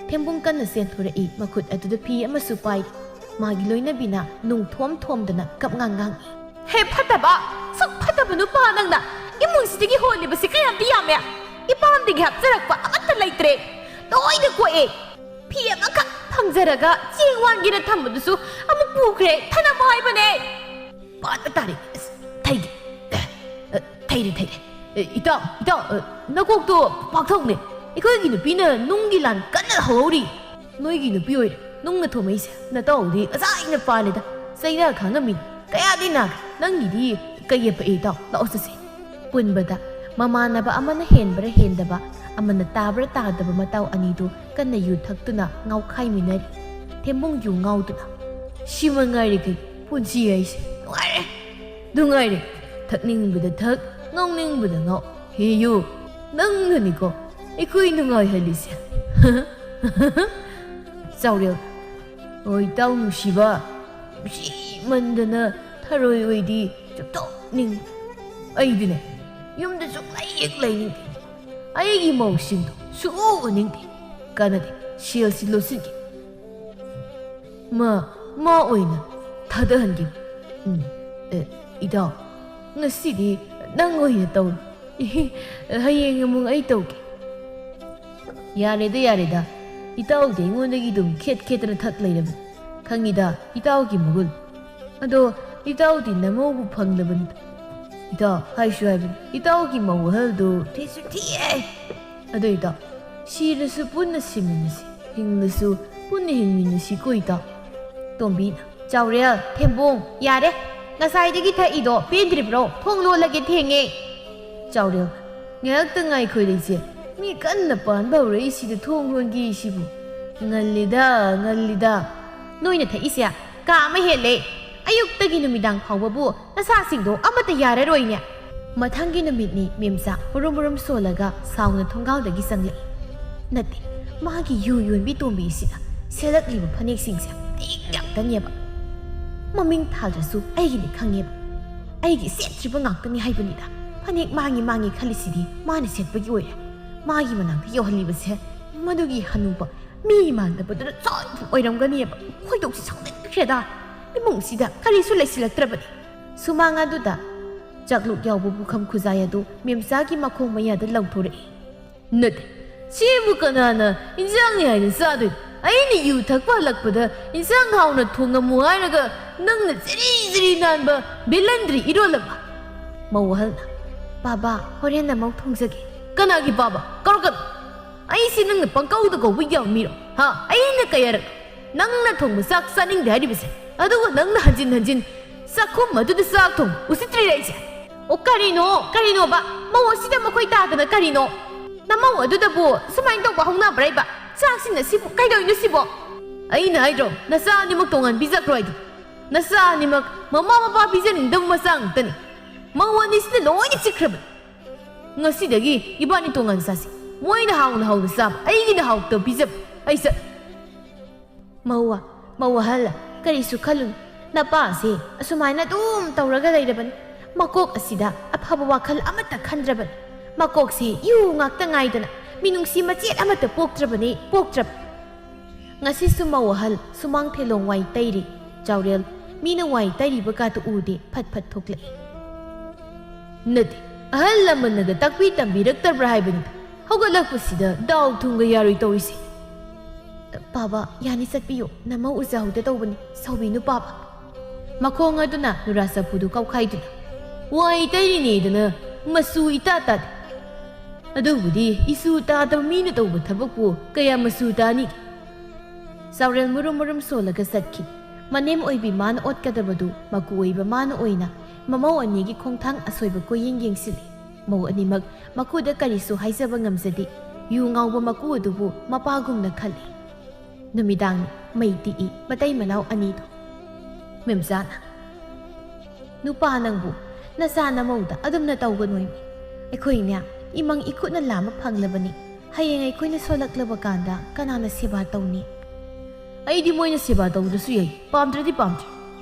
ꯊꯦꯝꯕꯨꯡ ꯀꯟꯅ ꯆꯦꯟꯊꯣꯔꯛꯏ꯫ ꯃꯈꯨꯠ ꯑꯗꯨꯗ ꯐꯤ ꯑꯃꯁꯨ ꯄꯥꯏꯔꯤ꯫ ꯃꯥꯒꯤ ꯂꯣꯏꯅꯕꯤꯅ ꯅꯨꯡ ꯊꯣꯝ ꯊꯣꯝꯗꯅ ꯀꯞꯉꯥꯡ ꯉꯥꯡꯏ꯫ "ꯍꯦ ꯐꯠꯇꯕ, ꯁꯛ ꯐꯠꯇꯕ ꯅꯨꯄꯥ ꯅꯪꯅ ꯏꯃꯨꯡꯁꯤꯗꯒꯤ ꯍꯣꯜꯂꯤꯕꯁꯤ ꯀꯌꯥꯝꯗꯤ ꯌꯥꯝꯃꯦ꯫ ꯏꯄꯥꯝꯗꯒꯤ ꯍꯥꯞꯆꯔꯛꯄ ꯑꯃꯠꯇ ꯂꯩꯇ꯭ꯔꯦ꯫ ꯂꯣꯏꯅ ꯀꯣꯛꯑꯦ꯫ ꯐꯤ ꯑꯃꯈꯛ ꯐꯪꯖꯔꯒ ꯆꯦꯡ ꯋꯥꯟꯒꯦꯅ ꯊꯝꯕꯗꯨꯁꯨ ꯑꯃꯨꯛ ꯄꯨꯈ꯭ꯔꯦ꯫ ꯊꯅꯝꯃꯣ ꯍꯥꯏꯕꯅꯦ꯫" ꯄꯥꯠꯄ ꯇꯥꯔꯦ꯫ ꯑꯁ, ꯊꯩꯒꯦ꯫ ꯑꯦ, ꯑꯦ, ꯊꯩꯔꯦ, ꯊꯩꯔꯦ꯫ ꯑꯦ, ꯏꯇꯥꯎ, ꯏꯇꯥꯎ, ꯑꯦ, ꯅꯀꯣꯛꯇꯣ ꯄꯥꯛꯊꯣꯛꯅꯦ꯫ ꯑꯩꯈꯣꯏꯒꯤ ꯅꯨꯄꯤꯅ ꯅꯨꯡꯒꯤ ꯂꯥꯟ ꯀꯟꯅ ꯍꯧꯍꯧꯔꯤ꯫ ꯅꯣꯏꯒꯤ ꯅꯨꯄꯤ ꯑꯣꯏꯔꯦ ꯅꯨꯡꯅ ꯊꯣꯝꯃꯛꯏꯁꯦ꯫ ꯅꯇꯥꯎꯗꯤ ꯉꯁꯥꯏꯅ ꯄꯥꯜꯂꯦꯗ꯫ ꯆꯩꯅꯥ ꯈꯥꯡꯉꯝꯃꯤ꯫ ꯀꯌꯥꯗꯤ ꯅꯥꯈ꯭ꯔꯦ꯫ ꯅꯪꯒꯤꯗꯤ ꯀꯩ ꯌꯦꯞꯄꯛꯑꯦ ꯏꯇꯥꯎ? ꯂꯥꯛꯑꯣ ꯆꯠꯁꯦ꯫ ꯄꯨꯟꯕꯗ ꯃꯃꯥꯟꯅꯕ ꯑꯃꯅ ꯍꯦꯟꯕ꯭ꯔꯥ ꯍꯦꯟꯗꯕ, ꯑꯃꯅ ꯇꯥꯕ꯭ꯔꯥ ꯇꯥꯗꯕ ꯃꯇꯥꯎ ꯑꯅꯤꯗꯨ ꯀꯟꯅ ꯌꯨ ꯊꯛꯇꯨꯅ ꯉꯥꯎꯈꯥꯏꯃꯤꯟꯅꯔꯤ꯫ ꯊꯦꯝꯕꯨꯡ ꯌꯨ ꯉꯥꯎꯗꯨꯅ, "ꯁꯤ ꯃꯉꯥꯏꯔꯦ ꯀꯩ ꯄꯨꯟꯁꯤ ꯍꯥꯏꯁꯦ꯫ ꯅꯨꯡꯉꯥꯏꯔꯦ, ꯅꯨꯡꯉꯥꯏꯔꯦ꯫ ꯊꯛꯅꯤꯡꯕꯗ ꯊꯛ, ꯉꯥꯎꯅꯤꯡꯕꯗ ꯉꯥꯎ꯫ ꯍꯦ ꯌꯨ, ꯅꯪꯅꯅꯤꯀꯣ ꯑꯩꯈꯣꯏ ꯅꯨꯡꯉꯥꯏꯍꯜꯂꯤꯁꯦ꯫ ꯆꯥꯎꯔꯦꯜ, ꯍꯣꯏ, ꯏꯇꯥꯎ ꯅꯨꯡꯁꯤꯕ, ꯅꯨꯡꯁꯤꯃꯟꯗꯅ ꯊꯔꯣꯏ ꯑꯣꯏꯗꯤ ꯆꯨꯞꯊꯣꯛꯅꯤꯡ꯫ ꯑꯩꯗꯤꯅꯦ, ꯌꯨꯝꯗ ꯁꯨꯡꯂꯩ ꯍꯦꯛ ꯂꯩꯅꯤꯡꯗꯦ꯫ ꯑꯩꯒꯤ ꯃꯧꯁꯤꯡꯗꯣ ꯁꯨꯛꯎ ꯎꯅꯤꯡꯗꯦ꯫ ꯀꯥꯟꯅꯗꯦ, ꯁꯦꯜꯁꯤ ꯂꯣꯠꯁꯤꯟꯒꯦ꯫ ꯃꯥ, ꯃꯥ ꯑꯣꯏꯅ ꯊꯥꯗꯍꯟꯒꯦ꯫ ꯎꯝ, ꯑꯦ, ꯏꯇꯥꯎ, ꯉꯁꯤꯗꯤ ꯅꯪ ꯑꯣꯏꯅ ꯇꯧꯔꯣ꯫ ꯍꯌꯦꯡ ꯑꯃꯨꯛ ꯑꯩ ꯇꯧꯒꯦ꯫ ꯌꯥꯔꯦꯗ, ꯌꯥꯔꯦꯗ꯫ ꯏꯇꯥꯎꯗꯤ ꯑꯩꯉꯣꯟꯗꯒꯤ ꯑꯗꯨꯝ ꯈꯦꯠ ꯈꯦꯠꯇꯅ ꯊꯛ ꯂꯩꯔꯕꯅꯤ꯫ ꯈꯪꯉꯤꯗ ꯏꯇꯥꯎꯒꯤ ꯃꯒꯨꯟ꯫ ꯑꯗꯣ ꯏꯇꯥꯎꯗꯤ ꯅꯃꯧꯕꯨ ꯐꯪꯗꯕꯅꯤꯗ꯫ ꯏꯇꯥꯎ, ꯍꯥꯏꯁꯨ ꯍꯥꯏꯕꯅꯤ, ꯏꯇꯥꯎꯒꯤ ꯃꯧ ꯑꯍꯜꯗꯨ ꯊꯤꯁꯨ ꯊꯤꯌꯦ꯫ ꯑꯗꯣ ꯏꯇꯥꯎ, ꯁꯤꯔꯁꯨ ꯄꯨꯟꯅ ꯁꯤꯃꯤꯟꯅꯁꯤ, ꯍꯤꯡꯂꯁꯨ ꯄꯨꯟꯅ ꯍꯤꯡꯃꯤꯟꯅꯁꯤꯀꯣ ꯏꯇꯥꯎ꯫ ꯇꯣꯝꯕꯤꯅ, ꯆꯥꯎꯔꯦꯜ, ꯊꯦꯝꯕꯣꯡ, ꯌꯥꯔꯦ꯫ ꯉꯁꯥꯏꯗꯒꯤ ꯊꯛꯏꯗꯣ ꯄꯦꯟꯗ꯭ꯔꯤꯕ꯭ꯔꯣ? ꯊꯣꯡ ꯂꯣꯜꯂꯒꯦ, ꯊꯦꯡꯉꯦ꯫ ꯆꯥꯎꯔꯦꯜ, ꯉꯥꯏꯍꯥꯛꯇ ꯉꯥꯏꯈꯣ ꯂꯩꯁꯦ꯫ ꯃꯤ ꯀꯟꯅ ꯄꯥꯟꯕ ꯍꯧꯔꯛꯏꯁꯤꯗ ꯊꯣꯡ ꯂꯣꯟꯒꯦ ꯁꯤꯕꯨ꯫ ꯉꯜꯂꯤꯗ, ꯉꯜꯂꯤꯗ꯫ ꯅꯣꯏꯅ ꯊꯛꯏꯁꯦ ꯀꯥ ꯑꯃ ꯍꯦꯜꯂꯦ꯫ ꯑꯌꯨꯛꯇꯒꯤ ꯅꯨꯃꯤꯗꯥꯡ ꯐꯥꯎꯕꯕꯨ ꯅꯁꯥꯁꯤꯡꯗꯣ ꯑꯃꯠꯇ ꯌꯥꯔꯔꯣꯏꯅꯦ꯫ ꯃꯊꯪꯒꯤ ꯅꯨꯃꯤꯠꯅꯤ ꯃꯦꯝꯆꯥ ꯃꯨꯔꯨꯝ ꯃꯨꯔꯨꯝ ꯁꯣꯜꯂꯒ ꯁꯥꯎꯅ ꯊꯣꯡꯒꯥꯜꯗꯒꯤ ꯆꯪꯂꯛꯏ꯫ ꯅꯠꯇꯦ, ꯃꯥꯒꯤ ꯌꯨ ꯌꯣꯟꯕꯤ ꯇꯣꯝꯕꯤꯁꯤꯗ ꯁꯦꯠꯂꯛꯂꯤꯕ ꯐꯅꯦꯛꯁꯤꯡꯁꯦ ꯇꯤꯛ ꯉꯥꯛꯇꯅꯦꯕ꯫ ꯃꯃꯤꯡ ꯊꯥꯗ꯭ꯔꯁꯨ ꯑꯩꯒꯤꯅꯤ ꯈꯪꯉꯦꯕ꯫ ꯑꯩꯒꯤ ꯁꯦꯠꯇ꯭ꯔꯤꯕ ꯉꯥꯛꯇꯅꯤ ꯍꯥꯏꯕꯅꯤꯗ꯫ ꯐꯅꯦꯛ ꯃꯥꯡꯉꯤ ꯃꯥꯡꯉꯤ ꯈꯜꯂꯤꯁꯤꯗꯤ ꯃꯥꯅ ꯁꯦꯠꯄꯒꯤ ꯑꯣꯏꯔꯦ꯫ ꯃꯥꯒꯤ ꯃꯅꯥꯛꯇ ꯌꯧꯍꯜꯂꯤꯕꯁꯦ ꯃꯗꯨꯒꯤ ꯍꯅꯨꯕ ꯃꯤ ꯃꯥꯟꯗꯕꯗꯨꯅ ꯁꯣꯏꯗꯅ ꯑꯣꯏꯔꯝꯒꯅꯤꯕ꯫ ꯈꯣꯏꯗꯧꯁꯤ ꯁꯥꯎꯅꯤꯡꯈ꯭ꯔꯦꯗ꯫ ꯏꯃꯨꯡꯁꯤꯗ ꯀꯔꯤꯁꯨ ꯂꯩꯁꯤꯜꯂꯛꯇ꯭ꯔꯕꯅꯤ꯫ ꯁꯨꯃꯥꯡ ꯑꯗꯨꯗ ꯆꯥꯛꯂꯨꯛ ꯌꯥꯎꯕ ꯄꯨꯈꯝ ꯈꯨꯖꯥꯏ ꯑꯗꯨ ꯃꯦꯝꯆꯥꯒꯤ ꯃꯈꯣꯡ ꯃꯌꯥꯗ ꯂꯪꯊꯣꯔꯛꯏ꯫ ꯅꯠꯇꯦ, ꯁꯤꯕꯨ ꯀꯅꯥꯅ ꯏꯟꯁꯥꯡꯅꯤ ꯍꯥꯏꯅ ꯆꯥꯗꯣꯏꯅꯣ? ꯑꯩꯅ ꯌꯨ ꯊꯛꯄ ꯍꯜꯂꯛꯄꯗ ꯏꯟꯁꯥꯡ ꯍꯥꯎꯅ ꯊꯣꯡꯉꯝꯃꯨ ꯍꯥꯏꯔꯒ ꯅꯪꯅ ꯖꯤꯔꯤ ꯖꯤꯔꯤ ꯅꯥꯟꯕ ꯕꯦꯂꯟꯗ꯭ꯔꯤ ꯏꯔꯣꯜꯂꯝꯕ꯫ ꯃꯧ ꯑꯍꯜꯅ, "ꯕꯥꯕꯥ, ꯍꯣꯔꯦꯟ ꯑꯃꯨꯛ ꯊꯣꯡꯖꯒꯦ"꯫ ꯀꯅꯥꯒꯤ ꯕꯥꯕꯥ? ꯀꯧꯔꯛꯀꯅꯨ꯫ ꯑꯩꯁꯤ ꯅꯪꯅ ꯄꯪꯀꯧꯗ ꯀꯧꯕ ꯌꯥꯕ ꯃꯤꯔꯣ? ꯍꯥ? ꯑꯩꯅ ꯀꯌꯥꯔꯛ ꯅꯪꯅ ꯊꯣꯡꯕ ꯆꯥꯛ ꯆꯥꯅꯤꯡꯗꯦ ꯍꯥꯏꯔꯤꯕꯁꯦ? ꯑꯗꯨꯒ ꯅꯪꯅ ꯍꯟꯖꯤꯟ ꯍꯟꯖꯤꯟ ꯆꯥꯛꯈꯨꯝ ꯑꯗꯨꯗ ꯆꯥꯛ ꯊꯣꯡꯕ ꯎꯁꯤꯠꯇ꯭ꯔꯤꯔꯦ ꯑꯩꯁꯦ? ꯑꯣ, ꯀꯔꯤꯅꯣ? ꯀꯔꯤꯅꯣꯕ? ꯃꯧ ꯑꯁꯤꯗ ꯃꯈꯣꯏ ꯇꯥꯗꯅ ꯀꯔꯤꯅꯣ? ꯅꯃꯧ ꯑꯗꯨꯗꯕꯨ ꯁꯨꯃꯥꯏꯅ ꯇꯧꯕ ꯍꯧꯅꯕ꯭ꯔꯥ ꯏꯕ? ꯆꯥꯛꯁꯤꯅ ꯁꯤꯕꯨ ꯀꯩꯗꯧꯔꯤꯅꯣ ꯁꯤꯕꯣ? ꯑꯩꯅ ꯍꯥꯏꯗ꯭ꯔꯣ, ꯅꯆꯥ ꯑꯅꯤꯃꯛ ꯇꯣꯉꯥꯟ ꯄꯤꯖꯈ꯭ꯔꯣ ꯍꯥꯏꯗꯣ? ꯅꯆꯥ ꯑꯅꯤꯃꯛ ꯃꯃꯥ ꯃꯄꯥ ꯄꯤꯖꯅꯤꯡꯗꯕ ꯃꯆꯥ ꯉꯥꯛꯇꯅꯤ꯫ ꯃꯧ ꯑꯅꯤꯁꯤꯅ ꯂꯣꯏꯅ ꯆꯤꯛꯈ꯭ꯔꯕꯅꯤ꯫ ꯉꯁꯤꯗꯒꯤ ꯏꯕꯥꯅꯤ ꯇꯣꯉꯥꯟ ꯆꯥꯁꯤ꯫ ꯃꯣꯏꯅ ꯍꯥꯎꯅ ꯍꯥꯎꯅ ꯆꯥꯕ, ꯑꯩꯒꯤꯅ ꯍꯥꯎꯇꯕ ꯄꯤꯖꯕ꯫ ꯑꯩ ꯆꯠ-" ꯃꯧ ꯑ-, ꯃꯧ ꯑꯍꯜ, ꯀꯔꯤꯁꯨ ꯈꯜꯂꯨꯅꯨ꯫ ꯅꯄꯥꯁꯦ ꯑꯁꯨꯃꯥꯏꯅ ꯑꯗꯨꯝ ꯇꯧꯔꯒ ꯂꯩꯔꯕꯅꯤ꯫ ꯃꯀꯣꯛ ꯑꯁꯤꯗ ꯑꯐꯕ ꯋꯥꯈꯜ ꯑꯃꯠꯇ ꯈꯟꯗ꯭ꯔꯕꯅꯤ꯫ ꯃꯀꯣꯛꯁꯦ ꯌꯨ ꯉꯥꯛꯇ ꯉꯥꯏꯗꯅ ꯃꯤꯅꯨꯡꯁꯤ ꯃꯆꯦꯠ ꯑꯃꯠꯇ ꯄꯣꯛꯇ꯭ꯔꯕꯅꯤ, ꯄꯣꯛꯇ꯭ꯔꯕꯅꯤ꯫ ꯉꯁꯤꯁꯨ ꯃꯧ ꯑꯍꯜ ꯁꯨꯃꯥꯡ ꯊꯦꯂꯣꯡ ꯋꯥꯏ ꯇꯩꯔꯤ꯫ ꯆꯥꯎꯔꯦꯜ, ꯃꯤꯅ ꯋꯥꯏ ꯇꯩꯔꯤꯕꯒꯗꯨ ꯎꯗꯦ, ꯐꯠ ꯐꯠ ꯊꯣꯛꯂꯛꯏ꯫ "ꯅꯠꯇꯦ, ꯑꯍꯜ ꯂꯃꯟꯅꯒ ꯇꯥꯛꯄꯤ ꯇꯝꯕꯤꯔꯛꯇꯕ꯭ꯔꯥ ꯍꯥꯏꯕꯅꯤꯗ꯫ ꯍꯧꯒꯠꯂꯛꯄꯁꯤꯗ ꯗꯥꯎ ꯊꯨꯝꯒ ꯌꯥꯔꯣꯏ ꯇꯧꯔꯤꯁꯦ꯫" "ꯄꯥꯕ, ꯌꯥꯅꯤ, ꯆꯠꯄꯤꯌꯨ, ꯅꯃꯧ ꯎꯖꯍꯧꯗ ꯇꯧꯕꯅꯤ, ꯁꯥꯎꯕꯤꯅꯨ ꯄꯥꯕ꯫" ꯃꯈꯣꯡ ꯑꯗꯨꯅ ꯅꯨꯔꯥ ꯆꯐꯨꯗꯨ ꯀꯥꯎꯈꯥꯏꯗꯨꯅ, "ꯋꯥꯏ ꯇꯩꯔꯤꯅꯦꯗꯅ ꯃꯆꯨ ꯏꯇꯥ ꯇꯥꯗꯦ꯫ ꯑꯗꯨꯕꯨꯗꯤ ꯏꯆꯨ ꯇꯥꯗꯕ ꯃꯤꯅ ꯇꯧꯕ ꯊꯕꯛꯄꯨ ꯀꯌꯥ ꯃꯆꯨ ꯇꯥꯅꯤꯒꯦ?" ꯆꯥꯎꯔꯦꯜ ꯃꯨꯔꯨꯝ ꯃꯨꯔꯨꯝ ꯁꯣꯜꯂꯒ ꯆꯠꯈꯤ꯫ ꯃꯅꯦꯝ ꯑꯣꯏꯕꯤ ꯃꯥꯅ ꯑꯣꯠꯀꯗꯕꯗꯨ ꯃꯀꯨ ꯑꯣꯏꯕ ꯃꯥꯅ ꯑꯣꯏꯅ ꯃꯃꯧ ꯑꯅꯤꯒꯤ ꯈꯣꯡꯊꯥꯡ ꯑꯁꯣꯏꯕ ꯀꯣꯏꯌꯦꯡ ꯌꯦꯡꯁꯤꯜꯂꯤ꯫ ꯃꯧ ꯑꯅꯤꯃꯛ ꯃꯀꯨꯗ ꯀꯔꯤꯁꯨ ꯍꯥꯏꯖꯕ ꯉꯝꯖꯗꯦ꯫ ꯌꯨ ꯉꯥꯎꯕ ꯃꯀꯨ ꯑꯗꯨꯕꯨ ꯃꯄꯥꯒꯨꯝꯅ ꯈꯜꯂꯤ꯫ ꯅꯨꯃꯤꯗꯥꯡ ꯃꯩ ꯇꯤꯛꯏ, ꯃꯇꯩ ꯃꯅꯥꯎ ꯑꯅꯤꯗꯣ꯫ ꯃꯦꯝꯆꯥꯅ, "ꯅꯨꯄꯥ ꯅꯪꯕꯨ ꯅꯆꯥ ꯅꯃꯧꯗ ꯑꯗꯨꯝꯅ ꯇꯧꯒꯅꯣꯏꯃꯤ꯫ ꯑꯩꯈꯣꯏꯅꯦ ꯏꯃꯪ ꯏꯈꯨꯠꯅ ꯂꯥꯝꯕ ꯐꯪꯂꯕꯅꯤ꯫ ꯍꯌꯦꯡ ꯑꯩꯈꯣꯏꯅ ꯁꯣꯜꯂꯛꯂꯕ ꯀꯥꯟꯗ ꯀꯅꯥꯅ ꯁꯦꯕꯥ ꯇꯧꯅꯤ?" "ꯑꯩꯗꯤ ꯃꯣꯏꯅ ꯁꯦꯕꯥ ꯇꯧꯗ꯭ꯔꯁꯨ ꯌꯥꯏ, ꯄꯥꯝꯗ꯭ꯔꯗꯤ ꯄꯥꯝꯗ꯭ꯔꯦ꯫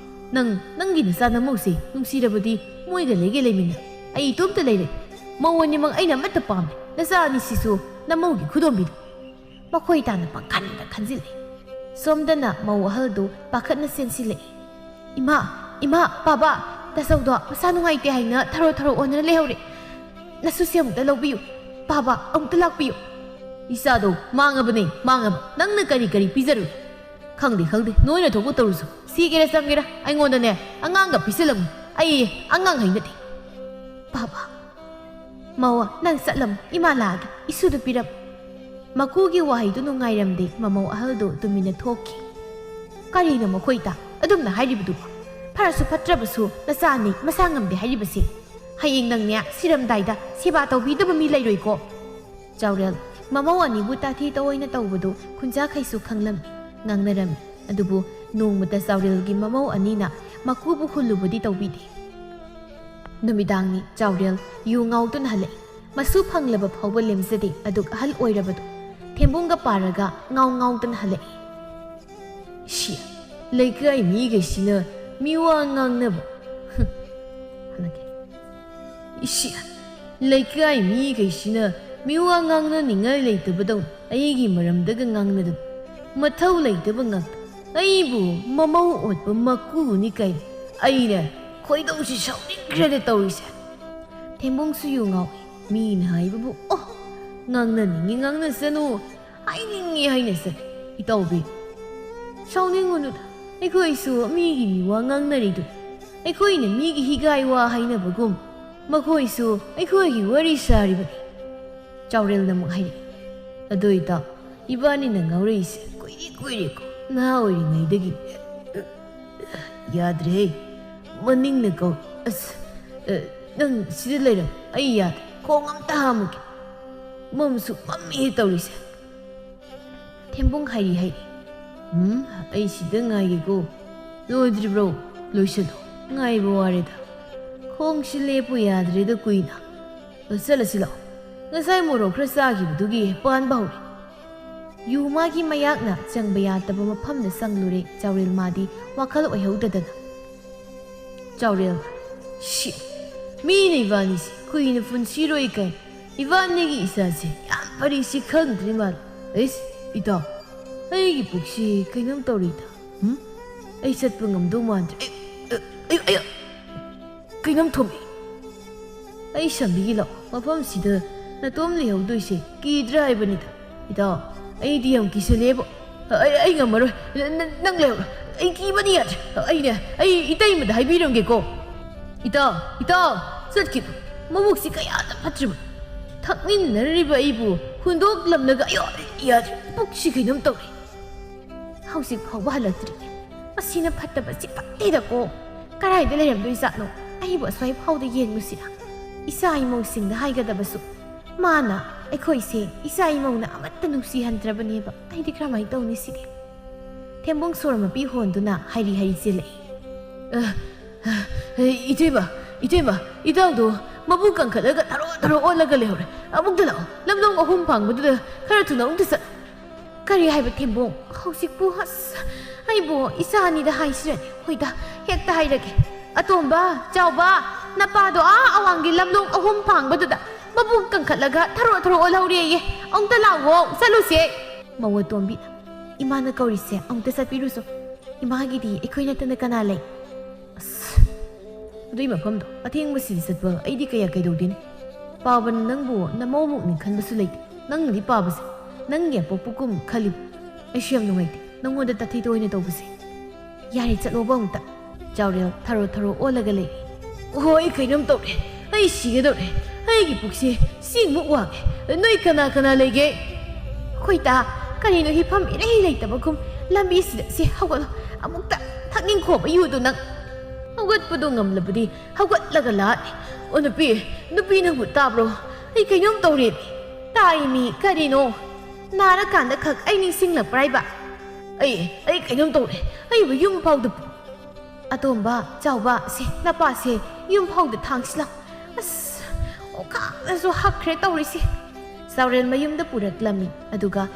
ꯅꯪ ꯅꯪꯒꯤ ꯅꯆꯥ ꯅꯃꯧꯁꯦ ꯅꯨꯡꯁꯤꯔꯕꯗꯤ ꯃꯣꯏꯒ ꯂꯩꯒꯦ ꯂꯩꯃꯤꯟꯅ꯫ ꯑꯩ ꯏꯇꯣꯝꯇ ꯂꯩꯔꯦ꯫ ꯃꯧ ꯑꯅꯤꯃꯛ ꯑꯩꯅ ꯑꯃꯠꯇ ꯄꯥꯝꯗꯦ꯫ ꯅꯆꯥ ꯑꯅꯤꯁꯤꯁꯨ ꯅꯃꯧꯒꯤ ꯈꯨꯗꯣꯝꯕꯤꯗ꯫" ꯃꯈꯣꯏ ꯇꯥꯅ ꯄꯪꯈꯟꯗ ꯈꯟꯖꯤꯜꯂꯤ꯫ ꯁꯣꯝꯗꯅ ꯃꯧ ꯑꯍꯜꯗꯨ ꯄꯥꯈꯠꯅ ꯆꯦꯟꯁꯤꯜꯂꯛꯏ꯫ "ꯏꯃꯥ, ꯏꯃꯥ, ꯄꯥꯕ, ꯇꯥꯆꯧꯗꯣ ꯃꯁꯥ ꯅꯨꯡꯉꯥꯏꯇꯦ ꯍꯥꯏꯅ ꯊꯔꯣ ꯊꯔꯣ ꯑꯣꯟꯗꯨꯅ ꯂꯩꯍꯧꯔꯦ꯫ ꯅꯁꯨꯁꯦ ꯑꯃꯨꯛꯇ ꯂꯧꯕꯤꯌꯨ꯫ ꯄꯥꯕ, ꯑꯃꯨꯛꯇ ꯂꯥꯛꯄꯤꯌꯨ꯫" "ꯏꯆꯥꯗꯣ ꯃꯥꯡꯉꯕꯅꯦ, ꯃꯥꯡꯉꯕ꯫ ꯅꯪꯅ ꯀꯔꯤ ꯀꯔꯤ ꯄꯤꯖꯔꯨꯏ?" "ꯈꯪꯗꯦ, ꯈꯪꯗꯦ꯫ ꯅꯣꯏꯅ ꯊꯣꯛꯄ ꯇꯧꯔꯨꯁꯨ꯫ ꯁꯤꯒꯦꯔꯥ ꯆꯪꯒꯦꯔꯥ ꯑꯩꯉꯣꯟꯗꯅꯦ ꯑꯉꯥꯡꯒ ꯄꯤꯁꯤꯜꯂꯝꯃꯨ꯫ ꯑꯩ ꯑꯉꯥꯡ ꯍꯩꯅꯗꯦ꯫" "ꯄꯥꯕ, ꯃꯧ, ꯅꯪ ꯆꯠꯂꯝꯃꯨ꯫ ꯏꯃꯥ ꯂꯥꯛꯑꯒꯦ꯫ ꯏꯁꯨꯗꯨ ꯄꯤꯔꯝꯃꯨ꯫" ꯃꯀꯨꯒꯤ ꯋꯥꯍꯩꯗꯨ ꯅꯨꯡꯉꯥꯏꯔꯝꯗꯦ꯫ ꯃꯃꯧ ꯑꯍꯜꯗꯨ ꯇꯨꯃꯤꯟꯅ ꯊꯣꯛꯈꯤ꯫ "ꯀꯔꯤꯅꯣ ꯃꯈꯣꯏ ꯇ ꯑꯗꯨꯝꯅ ꯍꯥꯏꯔꯤꯕꯗꯨꯕꯣ? ꯐꯔꯁꯨ ꯐꯠꯇ꯭ꯔꯕꯁꯨ ꯅꯆꯥ ꯑꯅꯤ ꯃꯁꯥ ꯉꯝꯗꯦ ꯍꯥꯏꯔꯤꯕꯁꯤ꯫ ꯍꯌꯦꯡ ꯅꯪꯅꯦ ꯁꯤꯔꯝꯗꯥꯏꯗ ꯁꯦꯕꯥ ꯇꯧꯕꯤꯗꯕ ꯃꯤ ꯂꯩꯔꯣꯏꯀꯣ꯫" ꯆꯥꯎꯔꯦꯜ, ꯃꯃꯧ ꯑꯅꯤꯕꯨ ꯇꯥꯊꯤ ꯇꯑꯣꯏꯅ ꯇꯧꯕꯗꯨ ꯈꯨꯟꯖꯥꯈꯩꯁꯨ ꯈꯪꯂꯝꯃꯤ, ꯉꯥꯡꯅꯔꯝꯃꯤ꯫ ꯑꯗꯨꯕꯨ ꯅꯣꯡꯃꯇ ꯆꯥꯎꯔꯦꯜꯒꯤ ꯃꯃꯧ ꯑꯅꯤꯅ ꯃꯀꯨꯕꯨ ꯍꯨꯜꯂꯨꯕꯗꯤ ꯇꯧꯕꯤꯗꯦ꯫ ꯅꯨꯃꯤꯗꯥꯡꯅꯤ꯫ ꯆꯥꯎꯔꯦꯜ ꯌꯨ ꯉꯥꯎꯗꯨꯅ ꯍꯜꯂꯛꯏ꯫ ꯃꯁꯨ ꯐꯪꯂꯕ ꯐꯥꯎꯕ ꯂꯦꯝꯖꯗꯦ꯫ ꯑꯗꯨꯛ ꯑꯍꯜ ꯑꯣꯏꯔꯕꯗꯨ ꯊꯦꯝꯕꯨꯡꯒ ꯄꯥꯔꯒ ꯉꯥꯎ ꯉꯥꯎꯗꯅ ꯍꯜꯂꯛꯏ꯫ ꯏꯁꯤ, ꯂꯩꯀꯥꯏ ꯃꯤꯈꯩꯁꯤꯅ ꯃꯤꯋꯥ ꯉꯥꯡꯅꯕ꯫ ꯍꯝ, ꯍꯜꯂꯛꯀꯦ꯫ ꯏꯁꯤ, ꯂꯩꯀꯥꯏ ꯃꯤꯈꯩꯁꯤꯅ ꯃꯤꯋꯥ ꯉꯥꯡꯅꯅꯤꯡꯉꯥꯏ ꯂꯩꯇꯕꯗꯧꯅ ꯑꯩꯒꯤ ꯃꯔꯝꯗꯒ ꯉꯥꯡꯅꯗꯅ, ꯃꯊꯧ ꯂꯩꯇꯕ ꯉꯥꯛꯇ꯫ ꯑꯩꯕꯨ ꯃꯃꯧ ꯑꯣꯠꯄ ꯃꯀꯨꯅꯤ ꯀꯩ꯫ ꯑꯩꯅ ꯈꯣꯏꯗꯧꯁꯤ ꯁꯥꯎꯅꯤꯡꯈ꯭ꯔꯦꯗ ꯇꯧꯔꯤꯁꯦ꯫ ꯊꯦꯝꯕꯨꯡꯁꯨ ꯌꯨ ꯉꯥꯎꯏ꯫ ꯃꯤꯅ ꯍꯥꯏꯕꯕꯨ, ꯑꯣ, ꯉꯥꯡꯅꯅꯤꯡꯉꯤ ꯉꯥꯡꯅꯁꯅꯨ, ꯍꯥꯏꯅꯤꯡꯉꯤ ꯍꯥꯏꯅꯁꯅꯨ꯫ ꯏꯇꯥꯎꯕꯤ, ꯁꯥꯎꯅꯤꯡꯉꯨꯅꯨꯗ, ꯑꯩꯈꯣꯏꯁꯨ ꯃꯤꯒꯤ ꯃꯤꯋꯥ ꯉꯥꯡꯅꯔꯤꯗꯨ꯫ ꯑꯩꯈꯣꯏꯅ ꯃꯤꯒꯤ ꯍꯤꯒꯥꯏ ꯋꯥ ꯍꯥꯏꯅꯕꯒꯨꯝ ꯃꯈꯣꯏꯁꯨ ꯑꯩꯈꯣꯏꯒꯤ ꯋꯥꯔꯤ ꯁꯥꯔꯤꯕꯅꯤ꯫ ꯆꯥꯎꯔꯦꯜꯅ ꯑꯃꯨꯛ ꯍꯥꯏꯔꯛꯏ꯫ ꯑꯗꯣ ꯏꯇꯥꯎ, ꯏꯕꯥꯅꯤꯅ ꯉꯥꯎꯔꯛꯏꯁꯦ ꯀꯨꯏꯔꯦ ꯀꯨꯏꯔꯦꯀꯣ, ꯅꯍꯥ ꯑꯣꯏꯔꯤꯉꯩꯗꯒꯤ꯫ ꯌꯥꯗ꯭ꯔꯦꯍꯦ, ꯃꯅꯤꯡꯅ ꯀꯧ꯫ ꯑꯁ, ꯑ, ꯅꯪ ꯁꯤꯗ ꯂꯩꯔꯝ, ꯑꯩ ꯌꯥꯗ꯭ꯔꯦ, ꯈꯣꯡ ꯑꯝꯇ ꯍꯥꯝꯃꯨꯒꯦ꯫ ꯃꯝꯁꯨ ꯃꯝꯃꯤꯍꯦ ꯇꯧꯔꯤꯁꯦ꯫ ꯊꯦꯝꯕꯨꯡ ꯍꯥꯏꯔꯤ ꯍꯥꯏꯔꯤ꯫ ꯎꯝ, ꯑꯩ ꯁꯤꯗ ꯉꯥꯏꯒꯦꯀꯣ꯫ ꯂꯣꯏꯗ꯭ꯔꯤꯕ꯭ꯔꯣ? ꯂꯣꯏꯁꯤꯜꯂꯣ꯫ ꯉꯥꯏꯕ ꯋꯥꯔꯦꯗ꯫ ꯈꯣꯡꯁꯤ ꯂꯦꯞꯄꯨ ꯌꯥꯗ꯭ꯔꯦꯗ ꯀꯨꯏꯅ꯫ ꯑ, ꯆꯠꯂꯁꯤ ꯂꯥꯛꯑꯣ꯫ ꯉꯁꯥꯏ ꯃꯣꯔꯣꯛ ꯈꯔ ꯆꯥꯈꯤꯕꯗꯨꯒꯤ ꯄꯥꯟꯕ ꯍꯧꯔꯦ꯫ ꯌꯨ ꯃꯥꯒꯤ ꯃꯌꯥꯛꯅ ꯆꯪꯕ ꯌꯥꯗꯕ ꯃꯐꯝꯗ ꯆꯪꯂꯨꯔꯦ ꯆꯥꯎꯔꯦꯜ ꯃꯥꯗꯤ ꯋꯥꯈꯜ ꯑꯣꯏꯍꯧꯗꯗꯅ꯫ ꯆꯥꯎꯔꯦꯜ, ꯁꯤ, ꯃꯤꯅ ꯏꯕꯥꯅꯤꯁꯤ ꯀꯨꯏꯅ ꯄꯨꯟꯁꯤꯔꯣꯏ ꯀꯥꯏ꯫ ꯏꯕꯥꯅꯤꯒꯤ ꯏꯆꯥꯁꯦ ꯌꯥꯝ ꯐꯔꯤꯁꯤ ꯈꯪꯗ꯭ꯔꯤ ꯃꯥꯜꯂꯦ꯫ ꯑꯩꯁ, ꯏꯇꯥꯎ, ꯑꯩꯒꯤ ꯄꯨꯛꯁꯤ ꯀꯩꯅꯣꯝ ꯇꯧꯔꯤꯗ꯫ ꯍꯨꯝ? ꯑꯩ ꯆꯠꯄ ꯉꯝꯗꯧ ꯃꯥꯟꯗ꯭ꯔꯦ꯫ ꯑꯩ, ꯑꯩ, ꯑꯩ, ꯑꯩ, ꯀꯩꯅꯣꯝ ꯊꯣꯝꯃꯤ꯫ ꯑꯩ ꯁꯝꯕꯤꯒꯦ ꯂꯥꯛꯑꯣ꯫ ꯃꯐꯝꯁꯤꯗ ꯅꯇꯣꯝ ꯂꯩꯍꯧꯗꯣꯏꯁꯦ ꯀꯤꯗ꯭ꯔꯥ ꯍꯥꯏꯕꯅꯤꯗ꯫ ꯏꯇꯥꯎ, ꯑꯩꯗꯤ ꯌꯥꯝ ꯀꯤꯁꯜꯂꯦꯕꯣ꯫ ꯑꯩ, ꯑꯩ ꯉꯝꯃꯔꯣꯏ꯫ ꯅ-, ꯅ-, ꯅꯪ ꯂꯩꯍꯧꯔꯣ꯫ ꯑꯩ ꯀꯤꯕꯅ ꯌꯥꯗ꯭ꯔꯦ꯫ ꯑꯩꯅꯦ, ꯑꯩ ꯏꯇꯩꯃꯗ ꯍꯥꯏꯕꯤꯔꯝꯒꯦꯀꯣ꯫ ꯏꯇꯥꯎ, ꯏꯇꯥꯎ, ꯆꯠꯈꯤꯕ ꯃꯕꯨꯛꯁꯤ ꯀꯌꯥꯗ ꯐꯠꯇ꯭ꯔꯤꯕ꯫ ꯊꯛꯃꯤꯟꯅꯔꯤꯕ ꯑꯩꯕꯨ ꯍꯨꯟꯗꯣꯛꯂꯝꯂꯒ, ꯑꯌꯣ, ꯌꯥꯗ꯭ꯔꯦ꯫ ꯄꯨꯛꯁꯤ ꯀꯩꯅꯣꯝ ꯇꯧꯔꯦ꯫ ꯍꯧꯖꯤꯛ ꯐꯥꯎꯕ ꯍꯜꯂꯛꯇ꯭ꯔꯤ꯫ ꯃꯁꯤꯅ ꯐꯠꯇꯕꯁꯤ ꯐꯠꯇꯦꯗꯀꯣ꯫ ꯀꯗꯥꯏꯗ ꯂꯩꯔꯝꯗꯣꯏꯖꯥꯠꯅꯣ? ꯑꯩꯕꯨ ꯑꯁ꯭ꯋꯥꯏ ꯐꯥꯎꯗ ꯌꯦꯡꯉꯨꯁꯤꯔꯥ? ꯏꯆꯥ ꯏꯃꯧꯁꯤꯡꯗ ꯍꯥꯏꯒꯗꯕꯁꯨ꯫ ꯃꯥꯅ ꯑꯩꯈꯣꯏꯁꯦ ꯏꯆꯥ ꯏꯃꯧꯅ ꯑꯃꯠꯇ ꯅꯨꯡꯁꯤꯍꯟꯗ꯭ꯔꯕꯅꯦꯕ꯫ ꯑꯩꯗꯤ ꯀꯔꯝꯍꯥꯏꯅ ꯇꯧꯅꯤ ꯁꯤꯗꯤ? ꯊꯦꯝꯕꯨꯡ ꯁꯣꯔ ꯃꯄꯤ ꯍꯣꯟꯗꯨꯅ ꯍꯥꯏꯔꯤ ꯍꯥꯏꯔꯤ ꯆꯦꯜꯂꯛꯏ꯫ ꯑ, ꯑ, ꯏꯆꯦꯕ, ꯏꯇꯩꯃ, ꯏꯇꯥꯎꯗꯣ ꯃꯕꯨꯛ ꯀꯟꯈꯠꯂꯒ ꯊꯔꯣ ꯊꯔꯣ ꯑꯣꯜꯂꯒ ꯂꯩꯍꯧꯔꯦ꯫ ꯑꯃꯨꯛꯇ ꯂꯥꯛꯑꯣ, ꯂꯝꯂꯣꯡ ꯑꯍꯨꯝ ꯐꯥꯡꯕꯗꯨꯗ ꯈꯔ ꯊꯨꯅ ꯑꯃꯨꯛꯇ ꯆꯠ꯫ ꯀꯔꯤ ꯍꯥꯏꯕ ꯊꯦꯝꯕꯣꯡ? ꯍꯧꯖꯤꯛꯄꯨ? ꯑꯁ, ꯑꯩꯕꯨ ꯏꯆꯥ ꯑꯅꯤꯗ ꯍꯥꯏꯁꯤꯔꯅꯦ? ꯍꯣꯏꯗ, ꯍꯦꯛꯇ ꯍꯥꯏꯔꯒꯦ꯫ ꯑꯇꯣꯝꯕ, ꯆꯥꯎꯕ, ꯅꯄꯥꯗꯣ ꯑꯥ ꯑꯋꯥꯡꯒꯤ ꯂꯝꯂꯣꯡ ꯑꯍꯨꯝ ꯐꯥꯡꯕꯗꯨꯗ ꯃꯕꯨꯛ ꯀꯟꯈꯠꯂꯒ ꯊꯔꯣ ꯊꯔꯣ ꯑꯣꯜꯍꯧꯔꯦꯌꯦ꯫ ꯑꯃꯨꯛꯇ ꯂꯥꯛꯑꯣ, ꯆꯠꯂꯨꯁꯦ꯫ ꯃꯧ ꯑꯇꯣꯝꯕꯤ, ꯏꯃꯥꯅ ꯀꯧꯔꯤꯁꯦ, ꯑꯃꯨꯛꯇ ꯆꯠꯄꯤꯔꯨꯁꯣ꯫ ꯏꯃꯥꯒꯤꯗꯤ ꯑꯩꯈꯣꯏ ꯅꯠꯇꯅ ꯀꯅꯥ ꯂꯩ? ꯑꯁ, ꯑꯗꯨꯏ ꯃꯐꯝꯗꯣ ꯑꯊꯦꯡꯕꯁꯤꯗꯤ ꯆꯠꯄ ꯑꯩꯗꯤ ꯀꯌꯥ ꯀꯩꯗꯧꯗꯦꯅꯦ꯫ ꯄꯥꯕꯅ ꯅꯪꯕꯨ ꯅꯃꯧꯃꯨꯛꯅꯤ ꯈꯟꯕꯁꯨ ꯂꯩꯇꯦ꯫ ꯅꯪꯅꯗꯤ ꯄꯥꯕꯁꯦ ꯅꯪꯒꯤ ꯑꯄꯣꯛꯄꯒꯨꯝ ꯈꯜꯂꯤ꯫ ꯑꯩꯁꯨ ꯌꯥꯝ ꯅꯨꯡꯉꯥꯏꯇꯦ, ꯅꯪꯉꯣꯟꯗ ꯇꯥꯊꯤ ꯇꯣꯏꯅ ꯇꯧꯕꯁꯦ꯫ ꯌꯥꯔꯦ, ꯆꯠꯂꯣꯕ ꯑꯃꯨꯛꯇ꯫ ꯆꯥꯎꯔꯦꯜ ꯊꯔꯣ ꯊꯔꯣ ꯑꯣꯜꯂꯒ ꯂꯩ꯫ ꯑꯣꯍꯣ, ꯑꯩ ꯀꯩꯅꯣꯝ ꯇꯧꯔꯦ, ꯑꯩ ꯁꯤꯒꯗꯧꯔꯦ꯫ ꯑꯩꯒꯤ ꯄꯨꯛꯁꯦ ꯁꯤꯃꯨꯛ ꯋꯥꯡꯉꯦ꯫ ꯅꯣꯏ ꯀꯅꯥ ꯀꯅꯥ ꯂꯩꯒꯦ? ꯑꯩꯈꯣꯏ ꯇꯥ, ꯀꯔꯤꯅꯣ ꯍꯤꯐꯝ ꯏꯔꯩ ꯂꯩꯇꯕꯒꯨꯝ ꯂꯝꯕꯤꯁꯤꯗ? ꯁꯤ ꯍꯧꯒꯠꯂꯣ, ꯑꯃꯨꯛꯇ ꯊꯛꯅꯤꯡꯈꯣꯕ ꯌꯨꯗꯣ ꯅꯪ꯫ ꯍꯧꯒꯠꯄꯗꯣ ꯉꯝꯂꯕꯗꯤ ꯍꯧꯒꯠꯂꯒ ꯂꯥꯛꯑꯦ꯫ ꯑꯣ ꯅꯨꯄꯤ, ꯅꯨꯄꯤ ꯅꯪꯕꯨ ꯇꯥꯕ꯭ꯔꯣ? ꯑꯩ ꯀꯩꯅꯣꯝ ꯇꯧꯔꯦ꯫ ꯇꯥꯏꯃꯤ, ꯀꯔꯤꯅꯣ? ꯅꯥꯔꯀꯥꯟꯗ ꯈꯛ ꯑꯩ ꯅꯤꯡꯁꯤꯡꯂꯛꯄ꯭ꯔꯥ ꯍꯥꯏꯕ? ꯑꯩ, ꯑꯩ ꯀꯩꯅꯣꯝ ꯇꯧꯔꯦ꯫ ꯑꯩꯕꯨ ꯌꯨꯝ ꯐꯥꯎꯗ ꯄꯨ-, ꯑꯇꯣꯝꯕ, ꯆꯥꯎꯕ, ꯁꯦ, ꯅꯄꯥꯁꯦ ꯌꯨꯝ ꯐꯥꯎꯗ ꯊꯥꯡꯁꯤꯜꯂꯣ꯫ ꯑꯁ, ꯑꯣꯈꯥꯛꯅꯁꯨ ꯍꯛꯈ꯭ꯔꯦ ꯇꯧꯔꯤꯁꯦ꯫ ꯆꯥꯎꯔꯦꯜ ꯃꯌꯨꯝꯗ ꯄꯨꯔꯛꯂꯝꯃꯤ, ꯑꯗꯨꯒ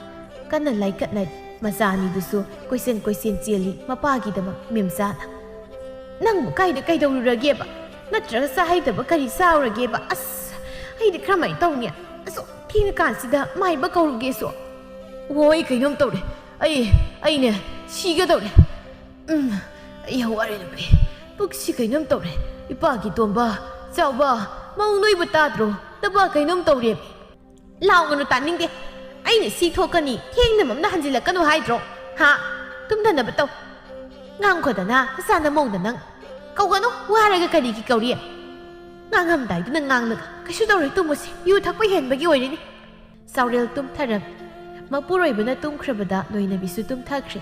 ꯀꯟꯅ ꯂꯥꯏꯀꯠꯅꯔꯤ꯫ ꯃꯆꯥ ꯑꯅꯤꯗꯨꯁꯨ ꯀꯣꯏꯆꯦꯟ ꯀꯣꯏꯆꯦꯟ ꯆꯦꯜꯂꯤ ꯃꯄꯥꯒꯤꯗꯃꯛ꯫ ꯃꯦꯝꯆꯥꯅ, "ꯅꯪꯕꯨ ꯀꯥꯏꯗ ꯀꯩꯗꯧꯔꯨꯔꯒꯦꯕ? ꯅꯠꯇ꯭ꯔꯒ ꯆꯥ ꯍꯩꯇꯕ ꯀꯔꯤ ꯆꯥꯔꯨꯔꯒꯦꯕ? ꯑꯁ, ꯑꯩꯗꯤ ꯀꯔꯝꯍꯥꯏꯅ ꯇꯧꯅꯤ? ꯑꯁꯨꯛ ꯊꯦꯡꯉꯀꯥꯟꯁꯤꯗ ꯃꯥꯏꯕ ꯀꯧꯔꯨꯒꯦꯁꯨ?" ꯑꯣ, ꯑꯩ ꯀꯩꯅꯣꯝ ꯇꯧꯔꯦ꯫ ꯑꯩ, ꯑꯩꯅꯦ, ꯁꯤꯒꯗꯧꯔꯦ꯫ ꯎꯝ, ꯑꯩ ꯌꯥꯝ ꯋꯥꯔꯦ ꯅꯨꯄꯤ꯫ ꯄꯨꯛꯁꯤ ꯀꯩꯅꯣꯝ ꯇꯧꯔꯦ꯫ ꯏꯄꯥꯒꯤ ꯇꯣꯝꯕ, ꯆꯥꯎꯕ, ꯃꯧ ꯅꯣꯏꯕꯨ ꯇꯥꯗ꯭ꯔꯣ? ꯅꯄꯥ ꯀꯩꯅꯣꯝ ꯇꯧꯔꯦ꯫ ꯂꯥꯎꯒꯅꯨ, ꯇꯥꯅꯤꯡꯗꯦ꯫ ꯑꯩꯅ ꯁꯤ ꯊꯣꯛꯀꯅꯤ, ꯊꯦꯡꯅ ꯃꯝꯅ ꯍꯟꯖꯤꯜꯂꯛꯀꯅꯨ ꯍꯥꯏꯗ꯭ꯔꯣ? ꯍꯥ? ꯇꯨꯝꯊꯅꯕ ꯇꯧ꯫ ꯉꯥꯡꯈꯣꯗꯅ, ꯅꯆꯥ ꯅꯃꯧꯗ ꯅꯪ꯫ ꯀꯧꯒꯅꯨ, ꯋꯥꯔꯒ ꯀꯔꯤꯒꯤ ꯀꯧꯔꯤ? ꯉꯥꯡꯉꯝꯗꯥꯏꯗꯨꯅ ꯉꯥꯡꯂꯒ, ꯀꯩꯁꯨ ꯇꯧꯔꯣꯏ, ꯇꯨꯝꯃꯨꯁꯤ꯫ ꯌꯨ ꯊꯛꯄ ꯍꯦꯟꯕꯒꯤ ꯑꯣꯏꯔꯤꯅꯤ꯫ ꯆꯥꯎꯔꯦꯜ ꯇꯨꯝꯊꯔꯝꯃꯤ꯫ ꯃꯄꯨꯔꯣꯏꯕꯅ ꯇꯨꯝꯈ꯭ꯔꯕꯗ ꯂꯣꯏꯅꯕꯤꯁꯨ ꯇꯨꯝꯊꯈ꯭ꯔꯦ꯫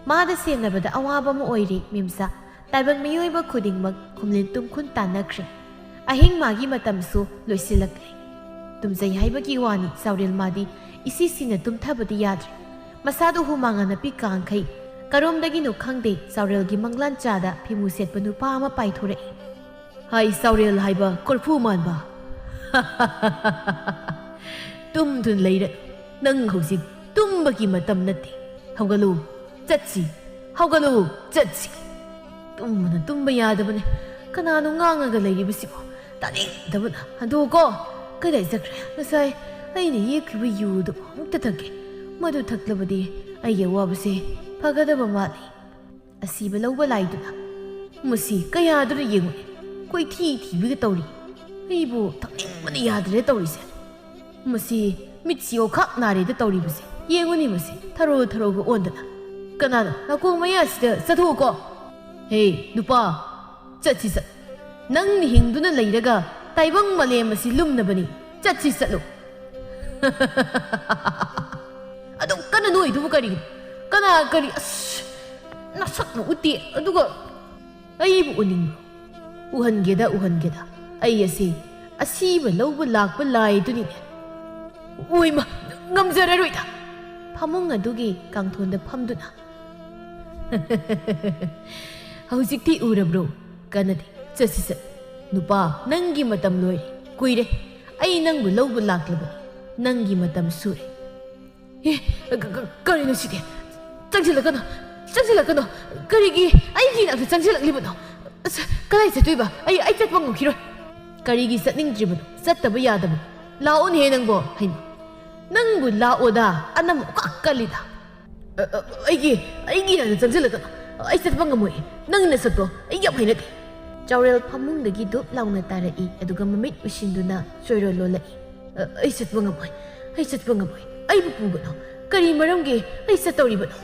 ꯃꯥꯗ ꯁꯦꯟꯅꯕꯗ ꯑꯋꯥꯕ ꯑꯃ ꯑꯣꯏꯔꯤ ꯃꯤꯝꯁꯥ꯫ ꯇꯥꯏꯕꯪ ꯃꯤꯑꯣꯏꯕ ꯈꯨꯗꯤꯡꯃꯛ ꯈꯨꯝꯂꯤꯟ ꯇꯨꯝꯈꯨꯟ ꯇꯥꯟꯅꯈ꯭ꯔꯦ꯫ ꯑꯍꯤꯡ ꯃꯥꯒꯤ ꯃꯇꯝꯁꯨ ꯂꯣꯏꯁꯤꯜꯂꯛꯂꯦ꯫ ꯇꯨꯝꯖꯩ ꯍꯥꯏꯕꯒꯤ ꯋꯥꯅꯤ, ꯆꯥꯎꯔꯦꯜ ꯃꯥꯗꯤ ꯏꯁꯤ ꯁꯤꯅ ꯇꯨꯝꯊꯕꯗꯤ ꯌꯥꯗ꯭ꯔꯦ꯫ ꯃꯁꯥꯗꯨ ꯍꯨꯃꯥꯡ ꯑꯅꯞꯄꯤ ꯀꯥꯡꯈꯩ꯫ ꯀꯔꯣꯝꯗꯒꯤꯅꯣ ꯈꯪꯗꯦ, ꯆꯥꯎꯔꯦꯜꯒꯤ ꯃꯪꯂꯥꯟ ꯆꯥꯗ ꯐꯤꯃꯨ ꯁꯦꯠꯄ ꯅꯨꯄꯥ ꯑꯃ ꯄꯥꯏꯊꯣꯔꯛꯏ꯫ ꯍꯥꯏ ꯆꯥꯎꯔꯦꯜ ꯍꯥꯏꯕ ꯀꯣꯔꯐꯨ ꯃꯥꯟꯕ꯫ ꯇꯨꯝꯗꯨꯅ ꯂꯩꯔ, ꯅꯪ ꯍꯧꯖꯤꯛ ꯇꯨꯝꯕꯒꯤ ꯃꯇꯝ ꯅꯠꯇꯦ꯫ ꯍꯧꯒꯠꯂꯨ, ꯆꯠꯁꯤ, ꯍꯧꯒꯠꯂꯨ, ꯆꯠꯁꯤ꯫ ꯇꯨꯝꯕꯅ ꯇꯨꯝꯕ ꯌꯥꯗꯕꯅꯦ꯫ ꯀꯅꯥꯅꯣ ꯉꯥꯡꯉꯒ ꯂꯩꯔꯤꯕꯁꯤꯕꯣ? ꯇꯥꯅꯤꯡꯗꯕꯅ꯫ ꯑꯗꯨ ꯀꯣ, ꯀꯗꯥꯏ ꯆꯠꯈ꯭ꯔꯦ? ꯉꯁꯥꯏ ꯑꯩꯅ ꯌꯦꯛꯈꯤꯕ ꯌꯨꯗꯨ ꯑꯃꯨꯛꯇ ꯊꯛꯀꯦ꯫ ꯃꯗꯨ ꯊꯛꯂꯕꯗꯤ ꯑꯩꯒꯤ ꯑꯋꯥꯕꯁꯦ ꯐꯒꯗꯕ ꯃꯥꯜꯂꯤ꯫ ꯑꯁꯤꯕ ꯂꯧꯕ ꯂꯥꯏꯗꯨꯅ ꯃꯁꯤ ꯀꯌꯥꯗꯨꯅ ꯌꯦꯡꯉꯨꯅꯦ꯫ ꯀꯣꯏꯊꯤ ꯊꯤꯕꯒ ꯇꯧꯔꯤ꯫ ꯑꯩꯕꯨ ꯊꯛꯅꯤꯡꯕꯅ ꯌꯥꯗ꯭ꯔꯦ ꯇꯧꯔꯤꯁꯦ꯫ ꯃꯁꯤ ꯃꯤꯠꯁꯤ ꯑꯣꯈꯥꯛ ꯅꯥꯔꯦꯗ ꯇꯧꯔꯤꯕꯁꯦ꯫ ꯌꯦꯡꯉꯨꯅꯦ ꯃꯁꯤ ꯊꯔꯣ ꯊꯔꯣꯒ ꯑꯣꯟꯗꯅ꯫ ꯀꯅꯥꯅꯣ ꯅꯥꯀꯣꯡ ꯃꯌꯥꯁꯤꯗ? ꯆꯠꯊꯣꯛꯎꯀꯣ꯫ ꯍꯦ, ꯅꯨꯄꯥ, ꯆꯠꯁꯤ ꯆꯠ꯫ ꯅꯪꯅ ꯍꯤꯡꯗꯨꯅ ꯂꯩꯔꯒ ꯇꯥꯏꯕꯪ ꯃꯥꯂꯦꯝ ꯑꯁꯤ ꯂꯨꯝꯅꯕꯅꯤ꯫ ꯆꯠꯁꯤ ꯆꯠꯂꯨ꯫ ꯑꯗꯨꯛ ꯀꯟꯅ ꯅꯣꯏꯗꯨꯕꯨ ꯀꯔꯤꯒꯤꯅꯣ? ꯀꯅꯥ ꯀꯔꯤ? ꯑꯁ, ꯅꯁꯛꯅ ꯎꯠꯇꯦ, ꯑꯗꯨꯒ ꯑꯩꯕꯨ ꯎꯅꯤꯡꯕ꯭ꯔꯣ? ꯎꯍꯟꯒꯦꯗ, ꯎꯍꯟꯒꯦꯗ꯫ ꯑꯩ ꯑꯁꯤ ꯑꯁꯤꯕ ꯂꯧꯕ ꯂꯥꯛꯄ ꯂꯥꯏꯗꯨꯅꯤꯅꯦ꯫ ꯑꯣꯏꯃ, ꯉꯝꯖꯔꯔꯣꯏꯗ꯫ ꯐꯃꯨꯡ ꯑꯗꯨꯒꯤ ꯀꯥꯡꯊꯣꯟꯗ ꯐꯝꯗꯨꯅ, "ꯍꯧꯖꯤꯛꯇꯤ ꯎꯔꯕ꯭ꯔꯣ? ꯀꯥꯟꯅꯗꯦ, ꯆꯠꯁꯤ ꯆꯠ꯫ ꯅꯨꯄꯥ, ꯅꯪꯒꯤ ꯃꯇꯝ ꯂꯣꯏꯔꯦ꯫ ꯀꯨꯏꯔꯦ꯫ ꯑꯩ ꯅꯪꯕꯨ ꯂꯧꯕ ꯂꯥꯛꯂꯕꯅꯤ꯫ ꯅꯪꯒꯤ ꯃꯇꯝ ꯁꯨꯔꯦ꯫" ꯑꯦ, ꯀ-, ꯀ-, ꯀꯔꯤꯅꯣ ꯁꯤꯗꯤ? ꯆꯪꯁꯤꯜꯂꯛꯀꯅꯨ, ꯆꯪꯁꯤꯜꯂꯛꯀꯅꯨ꯫ ꯀꯔꯤꯒꯤ ꯑꯩꯒꯤ ꯏꯅꯥꯛꯇ ꯆꯪꯁꯤꯜꯂꯛꯂꯤꯕꯅꯣ? ꯑꯁ, ꯀꯗꯥꯏ ꯆꯠꯇꯣꯏꯕ? ꯑꯩ, ꯑꯩ ꯆꯠꯄ ꯉꯝꯈꯤꯔꯣꯏ꯫ ꯀꯔꯤꯒꯤ ꯆꯠꯅꯤꯡꯗ꯭ꯔꯤꯕꯅꯣ? ꯆꯠꯇꯕ ꯌꯥꯗꯕꯅꯤ꯫ ꯂꯥꯛꯑꯣꯅꯦꯍꯦ ꯅꯪꯕꯣ꯫ ꯍꯩꯃ, ꯅꯪꯕꯨ ꯂꯥꯛꯑꯣꯗ, ꯑꯅꯝ ꯑꯣꯀꯥꯛ ꯀꯜꯂꯤꯗ꯫ ꯑ, ꯑ, ꯑꯩꯒꯤ, ꯑꯩꯒꯤ ꯏꯅꯥꯛꯇ ꯆꯪꯁꯤꯜꯂꯛꯀꯅꯨ꯫ ꯑꯩ ꯆꯠꯄ ꯉꯝꯃꯣꯏ꯫ ꯅꯪꯒꯤ ꯅꯁꯛꯇꯣ ꯑꯩ ꯌꯥꯝ ꯍꯩꯅꯗꯦ꯫ ꯆꯥꯎꯔꯦꯜ ꯐꯃꯨꯡꯗꯒꯤ ꯗꯨꯞ ꯂꯥꯎꯅ ꯇꯥꯔꯛꯏ, ꯑꯗꯨꯒ ꯃꯃꯤꯠ ꯎꯏꯁꯤꯟꯗꯨꯅ ꯆꯣꯏꯔꯣꯜ ꯂꯣꯜꯂꯛꯏ꯫ "ꯑ, ꯑꯩ ꯆꯠꯄ ꯉꯝꯃꯣꯏ, ꯑꯩ ꯆꯠꯄ ꯉꯝꯃꯣꯏ꯫ ꯑꯩꯕꯨ ꯄꯨꯒꯅꯨ꯫ ꯀꯔꯤ ꯃꯔꯝꯒꯤ ꯑꯩ ꯆꯠꯇꯧꯔꯤꯕꯅꯣ?"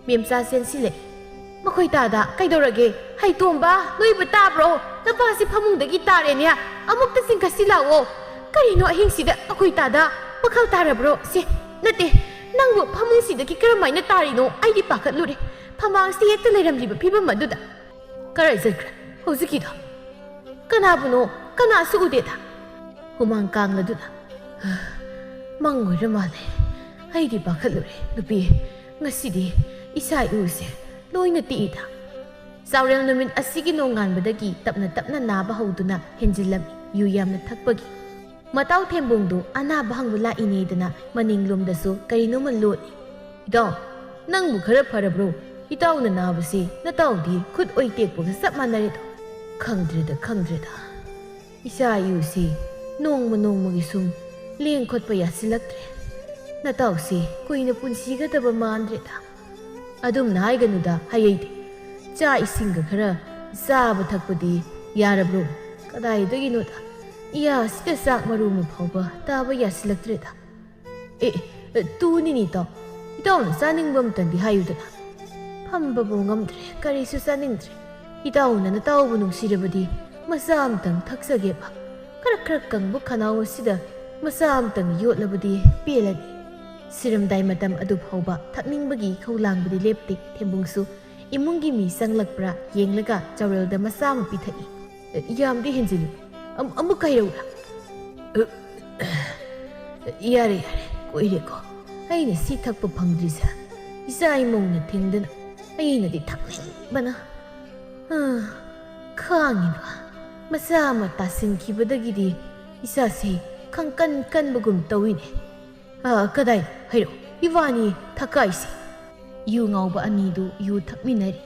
ꯃꯦꯝꯆꯥ ꯆꯦꯟꯁꯤꯜꯂꯛꯏ꯫ "ꯃꯈꯣꯏ ꯇꯥꯗ ꯀꯩꯗꯧꯔꯒꯦ? ꯍꯩꯇꯣꯝꯕ, ꯅꯣꯏꯕꯨ ꯇꯥꯕ꯭ꯔꯣ? ꯅꯄꯥꯁꯤ ꯐꯃꯨꯡꯗꯒꯤ ꯇꯥꯔꯦꯅꯦ꯫ ꯑꯃꯨꯛꯇ ꯆꯤꯡꯈꯠꯁꯤ ꯂꯥꯛꯑꯣ꯫ ꯀꯔꯤꯅꯣ ꯑꯍꯤꯡꯁꯤꯗ ꯃꯈꯣꯏ ꯇꯥꯗ ꯋꯥꯈꯜ ꯇꯥꯔꯕ꯭ꯔꯣ? ꯁꯦ, ꯅꯠꯇꯦ, ꯅꯪꯕꯨ ꯐꯃꯨꯡꯁꯤꯗꯒꯤ ꯀꯔꯝꯍꯥꯏꯅ ꯇꯥꯔꯤꯅꯣ? ꯑꯩꯗꯤ ꯄꯥꯈꯠꯂꯨꯔꯦ꯫ ꯐꯃꯥꯡꯁꯤ ꯍꯦꯛꯇ ꯂꯩꯔꯝꯂꯤꯕ ꯐꯤꯕꯝ ꯑꯗꯨꯗ꯫ ꯀꯔꯥꯏ ꯆꯠꯈ꯭ꯔꯦ ꯍꯧꯖꯤꯛꯀꯤꯗꯣ? ꯀꯅꯥꯕꯨꯅꯣ? ꯀꯅꯥꯁꯨ ꯎꯗꯦꯗ꯫" ꯍꯨꯃꯥꯡ ꯀꯥꯡꯂꯗꯨꯅ, "ꯃꯪ ꯑꯣꯏꯔ ꯃꯥꯜꯂꯦ꯫ ꯑꯩꯗꯤ ꯄꯥꯈꯠꯂꯨꯔꯦ꯫ ꯅꯨꯄꯤ, ꯉꯁꯤꯗꯤ ꯏꯁꯥ ꯏꯎꯁꯦ ꯂꯣꯏꯅ ꯇꯦꯛꯏꯗ꯫ ꯆꯥꯎꯔꯦꯜ ꯅꯨꯃꯤꯠ ꯑꯁꯤꯒꯤ ꯅꯣꯡꯉꯥꯟꯕꯗꯒꯤ ꯇꯞꯅ ꯇꯞꯅ ꯅꯥꯕ ꯍꯧꯗꯨꯅ ꯍꯦꯟꯖꯤꯜꯂꯝꯃꯤ, ꯌꯨ ꯌꯥꯝꯅ ꯊꯛꯄꯒꯤ꯫ ꯃꯇꯥꯎ ꯊꯦꯝꯕꯨꯡꯗꯨ ꯑꯅꯥꯕ ꯍꯪꯕ ꯂꯥꯛꯏꯅꯦꯗꯅ ꯃꯅꯤꯡꯂꯣꯝꯗꯁꯨ ꯀꯔꯤꯅꯣꯃ ꯂꯣꯠꯂꯤ꯫ "ꯏꯇꯥꯎ, ꯅꯪꯕꯨ ꯈꯔ ꯐꯔꯕ꯭ꯔꯣ? ꯏꯇꯥꯎꯅ ꯅꯥꯕꯁꯤ ꯅꯇꯥꯎꯗꯤ ꯈꯨꯠ ꯑꯣꯏ ꯇꯦꯛꯄꯒ ꯆꯞ ꯃꯥꯟꯅꯔꯦꯗꯣ꯫ ꯈꯪꯗ꯭ꯔꯦꯗ, ꯈꯪꯗ꯭ꯔꯦꯗ꯫ ꯏꯆꯥ ꯏꯎꯁꯤ ꯅꯣꯡꯃ ꯅꯣꯡꯃꯒꯤ ꯁꯨꯝ ꯂꯦꯡ ꯈꯣꯠꯄ ꯌꯥꯁꯤꯜꯂꯛꯇ꯭ꯔꯦ꯫ ꯅꯇꯥꯎꯁꯤ ꯀꯨꯏꯅ ꯄꯨꯟꯁꯤꯒꯗꯕ ꯃꯥꯟꯗ꯭ꯔꯦꯗ꯫" "ꯑꯗꯨꯝꯅ ꯍꯥꯏꯒꯅꯨꯗ, ꯍꯌꯩꯗꯦ꯫ ꯆꯥꯛ ꯏꯁꯤꯡꯒ ꯈꯔ ꯆꯥꯕ ꯊꯛꯄꯗꯤ ꯌꯥꯔꯕ꯭ꯔꯣ? ꯀꯗꯥꯏꯗꯒꯤꯅꯣꯗ, ꯏꯌꯥꯁꯤꯗ ꯆꯥꯛ ꯃꯔꯨ ꯑꯃ ꯐꯥꯎꯕ ꯇꯥꯕ ꯌꯥꯁꯤꯜꯂꯛꯇ꯭ꯔꯦꯗ꯫" "ꯑꯦ, ꯑꯦ, ꯇꯨꯅꯤꯅꯦ ꯏꯇꯥꯎ, ꯏꯇꯥꯎꯅ ꯆꯥꯅꯤꯡꯕ ꯑꯝꯇꯪꯗꯤ ꯍꯥꯏꯌꯨꯗꯅ꯫ ꯐꯝꯕꯕꯨ ꯉꯝꯗ꯭ꯔꯦ, ꯀꯔꯤꯁꯨ ꯆꯥꯅꯤꯡꯗ꯭ꯔꯦ꯫ ꯏꯇꯥꯎꯅ ꯅꯇꯥꯎꯕꯨ ꯅꯨꯡꯁꯤꯔꯕꯗꯤ ꯃꯆꯥ ꯑꯝꯇꯪ ꯊꯛꯆꯒꯦꯕ꯫ ꯈꯔ ꯈꯔ ꯀꯪꯕ ꯈꯅꯥꯎ ꯑꯁꯤꯗ ꯃꯆꯥ ꯑꯝꯇꯪ ꯌꯣꯠꯂꯕꯗꯤ ꯄꯦꯜꯂꯅꯤ꯫" ꯁꯤꯔꯝꯗꯥꯏ ꯃꯇꯝ ꯑꯗꯨ ꯐꯥꯎꯕ ꯊꯛꯅꯤꯡꯕꯒꯤ ꯏꯈꯧ ꯂꯥꯡꯕꯗꯤ ꯂꯦꯞꯇꯦ꯫ ꯊꯦꯝꯕꯨꯡꯁꯨ ꯏꯃꯨꯡꯒꯤ ꯃꯤ ꯆꯪꯂꯛꯄ꯭ꯔꯥ ꯌꯦꯡꯂꯒ ꯆꯥꯎꯔꯦꯜꯗ ꯃꯆꯥ ꯑꯃ ꯄꯤꯊꯛꯏ꯫ "ꯌꯥꯝꯗꯤ ꯍꯦꯟꯖꯤꯜꯂꯨ꯫ ꯑꯝ-, ꯑꯃꯨꯛꯀ ꯍꯩꯔꯛꯎꯔꯥ?" "ꯌꯥꯔꯦ, ꯌꯥꯔꯦ, ꯀꯨꯏꯔꯦꯀꯣ ꯑꯩꯅ ꯁꯤ ꯊꯛꯄ ꯐꯪꯗ꯭ꯔꯤꯁꯦ꯫ ꯏꯆꯥ ꯏꯃꯧꯅ ꯊꯤꯡꯗꯅ ꯑꯩꯅꯗꯤ ꯊꯛꯅꯤꯡꯕꯅ, ꯑꯥ, ꯈꯥꯡꯉꯤꯕ꯫ ꯃꯆꯥ ꯑꯃ ꯇꯥꯁꯤꯟꯈꯤꯕꯗꯒꯤꯗꯤ ꯏꯆꯥꯁꯦ ꯈꯪꯀꯟ ꯀꯟꯕꯒꯨꯝ ꯇꯧꯏꯅꯦ꯫ ꯑꯥ, ꯀꯗꯥꯏ? ꯍꯥꯏꯔꯛꯑꯣ, ꯏꯕꯥꯅꯤ ꯊꯛꯀꯥꯏꯁꯤ꯫" ꯌꯨ ꯉꯥꯎꯕ ꯑꯅꯤꯗꯨ ꯌꯨ ꯊꯛꯃꯤꯟꯅꯔꯤ꯫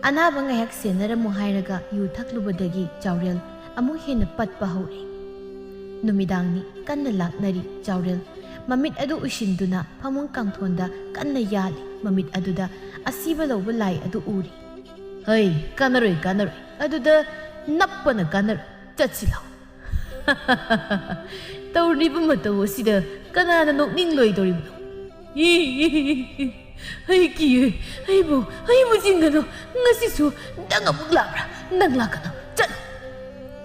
ꯑꯅꯥꯕ ꯉꯥꯏꯍꯥꯛ ꯁꯦꯟꯅꯔꯝꯃꯨ ꯍꯥꯏꯔꯒ ꯌꯨ ꯊꯛꯂꯨꯕꯗꯒꯤ ꯆꯥꯎꯔꯦꯜ ꯑꯃꯨꯛ ꯍꯦꯟꯅ ꯄꯠꯄ ꯍꯧꯔꯦ꯫ ꯅꯨꯃꯤꯗꯥꯡꯅꯤ, ꯀꯟꯅ ꯂꯥꯛꯅꯔꯤ꯫ ꯆꯥꯎꯔꯦꯜ ꯃꯃꯤꯠ ꯑꯗꯨ ꯎꯏꯁꯤꯟꯗꯨꯅ ꯐꯃꯨꯡ ꯀꯥꯡꯊꯣꯟꯗ ꯀꯟꯅ ꯌꯥꯜꯂꯤ꯫ ꯃꯃꯤꯠ ꯑꯗꯨꯗ ꯑꯁꯤꯕ ꯂꯧꯕ ꯂꯥꯏ ꯑꯗꯨ ꯎꯔꯤ꯫ "ꯍꯩ, ꯀꯥꯟꯅꯔꯣꯏ, ꯀꯥꯟꯅꯔꯣꯏ꯫ ꯑꯗꯨꯗ ꯅꯞꯄꯅ ꯀꯥꯟꯅꯔꯣꯏ꯫ ꯆꯠꯁꯤ ꯂꯥꯎ꯫" "ꯇꯧꯔꯤꯕ ꯃꯇꯧ ꯑꯁꯤꯗ ꯀꯅꯥꯅ ꯅꯣꯛꯅꯤꯡꯂꯣꯏꯗꯧꯔꯤꯕꯅꯣ?" "ꯑꯩ ꯀꯤꯌꯦ꯫ ꯑꯩꯕꯨ, ꯑꯩꯕꯨ ꯆꯤꯡꯒꯅꯨ꯫ ꯉꯁꯤꯁꯨ ꯅꯪ ꯑꯃꯨꯛ ꯂꯥꯛꯄ꯭ꯔꯥ? ꯅꯪ ꯂꯥꯛꯀꯅꯨ꯫ ꯆꯠꯂꯨ꯫"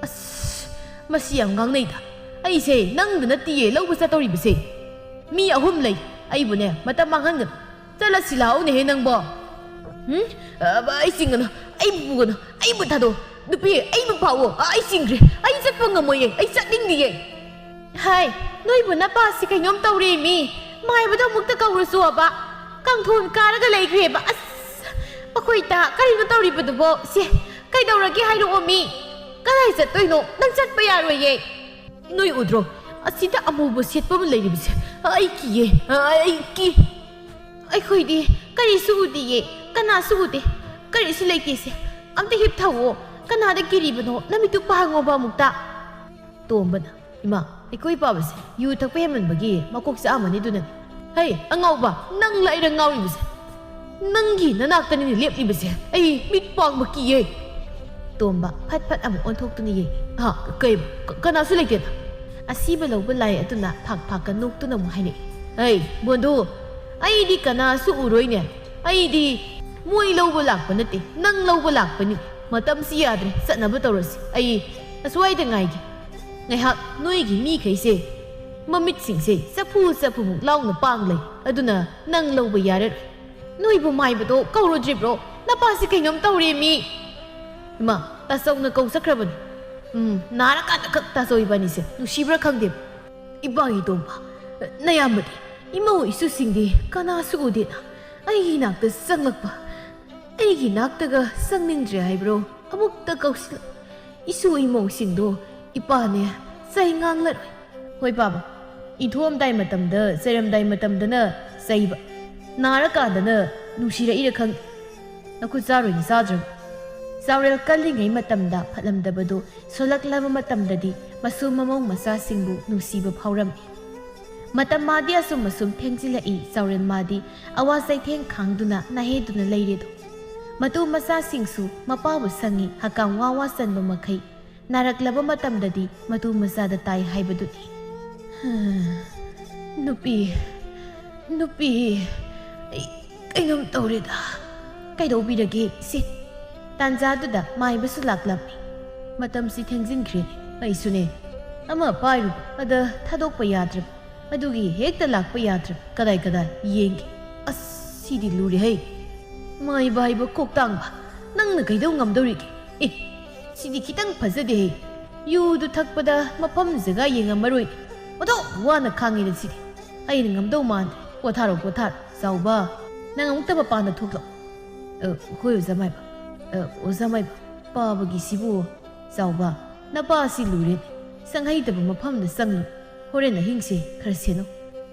ꯑꯁ, ꯃꯁꯤ ꯌꯥꯝ ꯉꯥꯡꯅꯩꯗ꯫ ꯑꯩꯁꯦ ꯅꯪꯗ ꯅꯠꯇꯤꯌꯦ ꯂꯧꯕ ꯆꯠꯇꯧꯔꯤꯕꯁꯦ꯫ ꯃꯤ ꯑꯍꯨꯝ ꯂꯩ꯫ ꯑꯩꯕꯨꯅꯦ ꯃꯇꯝ ꯃꯥꯡꯍꯟꯒꯅꯨ꯫ ꯆꯠꯂꯁꯤ ꯂꯥꯛꯎꯅꯦꯍꯦ ꯅꯪꯕꯣ꯫ ꯎꯝ? ꯑꯕ, ꯑꯩ ꯆꯤꯡꯒꯅꯨ, ꯑꯩꯕꯨ ꯄꯨꯒꯅꯨ, ꯑꯩꯕꯨ ꯊꯥꯗꯣꯛꯑꯣ꯫ ꯅꯨꯄꯤ, ꯑꯩꯕꯨ ꯐꯥꯎꯑꯣ꯫ ꯑ, ꯑꯩ ꯆꯤꯡꯈ꯭ꯔꯦ꯫ ꯑꯩ ꯆꯠꯄ ꯉꯝꯃꯣꯏꯌꯦ꯫ ꯑꯩ ꯆꯠꯅꯤꯡꯗꯤꯌꯦ꯫ ꯍꯥꯏ, ꯅꯣꯏꯕꯨ ꯅꯄꯥꯁꯤ ꯀꯩꯅꯣꯝ ꯇꯧꯔꯦꯃꯤ꯫ ꯃꯥꯏꯕꯗꯣ ꯑꯃꯨꯛꯇ ꯀꯧꯔꯨꯆꯣꯕ꯫ ꯀꯥꯡꯊꯣꯟ ꯀꯥꯔꯒ ꯂꯩꯈ꯭ꯔꯦꯕ꯫ ꯑꯁ! ꯑꯩꯈꯣꯏꯗ ꯀꯔꯤꯅꯣ ꯇꯧꯔꯤꯕꯗꯨꯕꯣ? ꯁꯦ, ꯀꯩꯗꯧꯔꯒꯦ ꯍꯥꯏꯔꯛꯑꯣ ꯃꯤ꯫ ꯀꯗꯥꯏ ꯆꯠꯇꯣꯏꯅꯣ? ꯅꯪ ꯆꯠꯄ ꯌꯥꯔꯣꯏꯌꯦ꯫ ꯅꯣꯏ ꯎꯗ꯭ꯔꯣ? ꯑꯁꯤꯗ ꯑꯃꯨꯕ ꯁꯦꯠꯄ ꯑꯃ ꯂꯩꯔꯤꯕꯁꯦ꯫ ꯑꯩ ꯀꯤꯌꯦ꯫ ꯑꯩ ꯀꯤ꯫ ꯑꯩꯈꯣꯏꯗꯤ ꯀꯔꯤꯁꯨ ꯎꯗꯤꯌꯦ꯫ ꯀꯅꯥꯁꯨ ꯎꯗꯦ꯫ ꯀꯔꯤꯁꯨ ꯂꯩꯇꯦꯁꯦ꯫ ꯑꯝꯇ ꯍꯤꯞꯊꯧꯑꯣ꯫ ꯀꯅꯥꯗ ꯀꯤꯔꯤꯕꯅꯣ? ꯅꯃꯤꯠꯇꯨ ꯄꯥꯡꯉꯣꯕ ꯑꯃꯨꯛꯇ꯫ ꯇꯣꯝꯕꯅ, ꯏꯃꯥ, ꯑꯩꯈꯣꯏ ꯄꯥꯕꯁꯦ ꯌꯨ ꯊꯛꯄ ꯍꯦꯟꯃꯟꯕꯒꯤ ꯃꯀꯣꯛ ꯆꯥꯛꯑꯝꯃꯅꯤ ꯑꯗꯨꯅꯅꯤ꯫ ꯍꯩ, ꯑꯉꯥꯎꯕ, ꯅꯪ ꯂꯥꯏꯔ ꯉꯥꯎꯔꯤꯕꯁꯦ꯫ ꯅꯪꯒꯤ ꯅꯅꯥꯛꯇꯅꯤꯅꯦ ꯂꯦꯞꯂꯤꯕꯁꯦ꯫ ꯑꯩ ꯃꯤꯠ ꯄꯥꯡꯕ ꯀꯤꯌꯦ꯫ ꯇꯣꯝꯕ ꯐꯠ ꯐꯠ ꯑꯃꯨꯛ ꯑꯣꯟꯊꯣꯛꯇꯨꯅ ꯌꯦꯡ꯫ ꯍꯥ, ꯀꯩꯕ? ꯀ-, ꯀꯅꯥꯁꯨ ꯂꯩꯇꯦꯅ? ꯑꯁꯤꯕ ꯂꯧꯕ ꯂꯥꯏ ꯑꯗꯨꯅ ꯐꯥꯛ ꯐꯥꯛꯀ ꯅꯣꯛꯇꯨꯅ ꯑꯃꯨꯛ ꯍꯥꯏꯔꯛꯏ꯫ ꯍꯩ, ꯕꯣꯟꯗꯨ, ꯑꯩꯗꯤ ꯀꯅꯥꯁꯨ ꯎꯔꯣꯏꯅꯦ꯫ ꯑꯩꯗꯤ ꯃꯣꯏ ꯂꯧꯕ ꯂꯥꯛꯄ ꯅꯠꯇꯦ, ꯅꯪ ꯂꯧꯕ ꯂꯥꯛꯄꯅꯤ꯫ ꯃꯇꯝꯁꯤ ꯌꯥꯗ꯭ꯔꯦ, ꯆꯠꯅꯕ ꯇꯧꯔꯁꯤ꯫ ꯑꯩ ꯑꯁ꯭ꯋꯥꯏꯗ ꯉꯥꯏꯒꯦ꯫ ꯉꯥꯏꯍꯥꯛ ꯅꯣꯏꯒꯤ ꯃꯤꯈꯩꯁꯦ ꯃꯃꯤꯠꯁꯤꯡꯁꯦ ꯆꯐꯨ ꯆꯐꯨꯃꯨꯛ ꯂꯥꯎꯅ ꯄꯥꯡ ꯂꯩ꯫ ꯑꯗꯨꯅ ꯅꯪ ꯂꯧꯕ ꯌꯥꯔꯔꯣꯏ꯫ ꯅꯣꯏꯕꯨ ꯃꯥꯏꯕꯗꯣ ꯀꯧꯔꯨꯗ꯭ꯔꯤꯕ꯭ꯔꯣ? ꯅꯄꯥꯁꯤ ꯀꯩꯅꯣꯝ ꯇꯧꯔꯦ ꯃꯤ꯫ ꯏꯃꯥ, ꯇꯥꯆꯧꯅ ꯀꯧ ꯆꯠꯈ꯭ꯔꯕꯅꯤ꯫ ꯎꯝ, ꯅꯥꯔꯀꯥꯟꯗ ꯈꯛ ꯇꯥꯆꯧ ꯏꯕꯥꯅꯤꯁꯦ ꯅꯨꯡꯁꯤꯕ꯭ꯔꯥ ꯈꯪꯗꯦ꯫ ꯏꯄꯥꯒꯤ ꯇꯣꯝꯕ, ꯅꯌꯥꯝꯕꯗꯤ, ꯏꯃꯧ ꯏꯁꯨꯁꯤꯡꯗꯤ ꯀꯅꯥꯁꯨ ꯎꯗꯦꯅ ꯑꯩꯒꯤ ꯏꯅꯥꯛꯇ ꯆꯪꯂꯛꯄ꯫ ꯑꯩꯒꯤ ꯏꯅꯥꯛꯇꯒ ꯆꯪꯅꯤꯡꯗ꯭ꯔꯦ ꯍꯥꯏꯕ꯭ꯔꯣ? ꯑꯃꯨꯛꯇ ꯀꯧꯁꯤꯜꯂ-, ꯏꯁꯨ ꯏꯃꯧꯁꯤꯡꯗꯣ ꯏꯄꯥꯅꯦ ꯆꯩ ꯉꯥꯡꯂꯔꯣꯏ꯫ ꯍꯣꯏ ꯄꯥꯕ, ꯏꯟꯊꯣꯛꯑꯝꯗꯥꯏ ꯃꯇꯝꯗ ꯆꯩꯔꯝꯗꯥꯏ ꯃꯇꯝꯗꯅ ꯆꯩꯕ, ꯅꯥꯔꯀꯥꯟꯗꯅ ꯅꯨꯡꯁꯤꯔꯛꯏꯔ ꯈꯪꯗꯦ꯫ ꯅꯈꯨꯠ ꯆꯥꯔꯣꯏꯅ ꯆꯥꯗ꯭ꯔꯕ꯫ ꯆꯥꯎꯔꯦꯜ ꯀꯜꯂꯤꯉꯩ ꯃꯇꯝꯗ ꯐꯠꯂꯝꯗꯕꯗꯨ ꯁꯣꯜꯂꯛꯂꯕ ꯃꯇꯝꯗꯗꯤ ꯃꯁꯨ ꯃꯃꯧ ꯃꯆꯥꯁꯤꯡꯕꯨ ꯅꯨꯡꯁꯤꯕ ꯐꯥꯎꯔꯝꯃꯤ꯫ ꯃꯇꯝ ꯃꯥꯗꯤ ꯑꯁꯨꯝ ꯑꯁꯨꯝ ꯊꯦꯡꯖꯤꯜꯂꯛꯏ, ꯆꯥꯎꯔꯦꯜ ꯃꯥꯗꯤ ꯑꯋꯥ ꯆꯩꯊꯦꯡ ꯈꯥꯡꯗꯨꯅ ꯅꯥꯍꯦꯗꯨꯅ ꯂꯩꯔꯦꯗꯣ꯫ ꯃꯇꯨ ꯃꯆꯥꯁꯤꯡꯁꯨ ꯃꯄꯥꯕꯨ ꯁꯪꯉꯤ, ꯍꯀꯥꯝ ꯋꯥ ꯋꯥ ꯆꯟꯕ ꯃꯈꯩ ꯅꯥꯔꯛꯂꯕ ꯃꯇꯝꯗꯗꯤ ꯃꯇꯨ ꯃꯆꯥꯗ ꯇꯥꯏ ꯍꯥꯏꯕꯗꯨꯅꯤ꯫ ꯅꯨꯄꯤ, ꯅꯨꯄꯤ, ꯑꯩ ꯀꯩꯅꯣꯝ ꯇꯧꯔꯦꯗ꯫ ꯀꯩꯗꯧꯕꯤꯔꯒꯦ ꯏꯆꯦ? ꯇꯥꯟꯖꯥꯗꯨꯗ ꯃꯥꯏꯕꯁꯨ ꯂꯥꯛꯂꯝꯃꯤ꯫ ꯃꯇꯝꯁꯤ ꯊꯦꯡꯖꯤꯟꯈ꯭ꯔꯦꯅꯦ꯫ ꯑꯩꯁꯨꯅꯦ, ꯑꯃ ꯄꯥꯏꯔꯨꯕ ꯑꯗ ꯊꯥꯗꯣꯛꯄ ꯌꯥꯗ꯭ꯔꯕ꯫ ꯑꯗꯨꯒꯤ ꯍꯦꯛꯇ ꯂꯥꯛꯄ ꯌꯥꯗ꯭ꯔꯕ꯫ ꯀꯗꯥꯏ ꯀꯗꯥꯏ ꯌꯦꯡꯒꯦ꯫ ꯑꯁ, ꯁꯤꯗꯤ ꯂꯨꯔꯦꯍꯦ꯫ ꯃꯥꯏꯕ ꯍꯥꯏꯕ ꯀꯣꯛꯇꯥꯡꯕ, ꯅꯪꯅ ꯀꯩꯗꯧ ꯉꯝꯗꯧꯔꯤꯒꯦ? ꯑꯦ, ꯁꯤꯗꯤ ꯈꯤꯇꯪ ꯐꯖꯗꯦꯍꯦ꯫ ꯌꯨꯗꯨ ꯊꯛꯄꯗ ꯃꯐꯝ ꯖꯒꯥ ꯌꯦꯡꯉꯝꯃꯔꯣꯏꯅꯦ꯫ ꯑꯣꯟꯊꯣꯛ ꯋꯥꯅ ꯈꯥꯡꯉꯤꯗ ꯁꯤꯗꯤ꯫ ꯑꯩꯅ ꯉꯝꯗꯧ ꯃꯥꯟꯗ꯭ꯔꯦ꯫ ꯄꯣꯊꯥꯔꯣ, ꯄꯣꯊꯥꯔꯣ꯫ ꯆꯥꯎꯕ, ꯅꯪ ꯑꯃꯨꯛꯇ ꯃꯄꯥꯟꯗ ꯊꯣꯛꯂꯛꯑꯣ꯫ "ꯑ, ꯍꯣꯏ, ꯑꯣꯖꯥ ꯃꯥꯏꯕ꯫ ꯑ, ꯑꯣꯖꯥ ꯃꯥꯏꯕ, ꯄꯥꯕꯒꯤꯁꯤꯕꯨ?" "ꯆꯥꯎꯕ, ꯅꯄꯥꯁꯤ ꯂꯨꯔꯦꯅꯦ꯫ ꯁꯪꯍꯩꯇꯕ ꯃꯐꯝꯗ ꯆꯪꯂꯨ꯫ ꯍꯣꯔꯦꯟ ꯑꯍꯤꯡꯁꯦ ꯈꯔ ꯁꯦꯟꯅꯧ꯫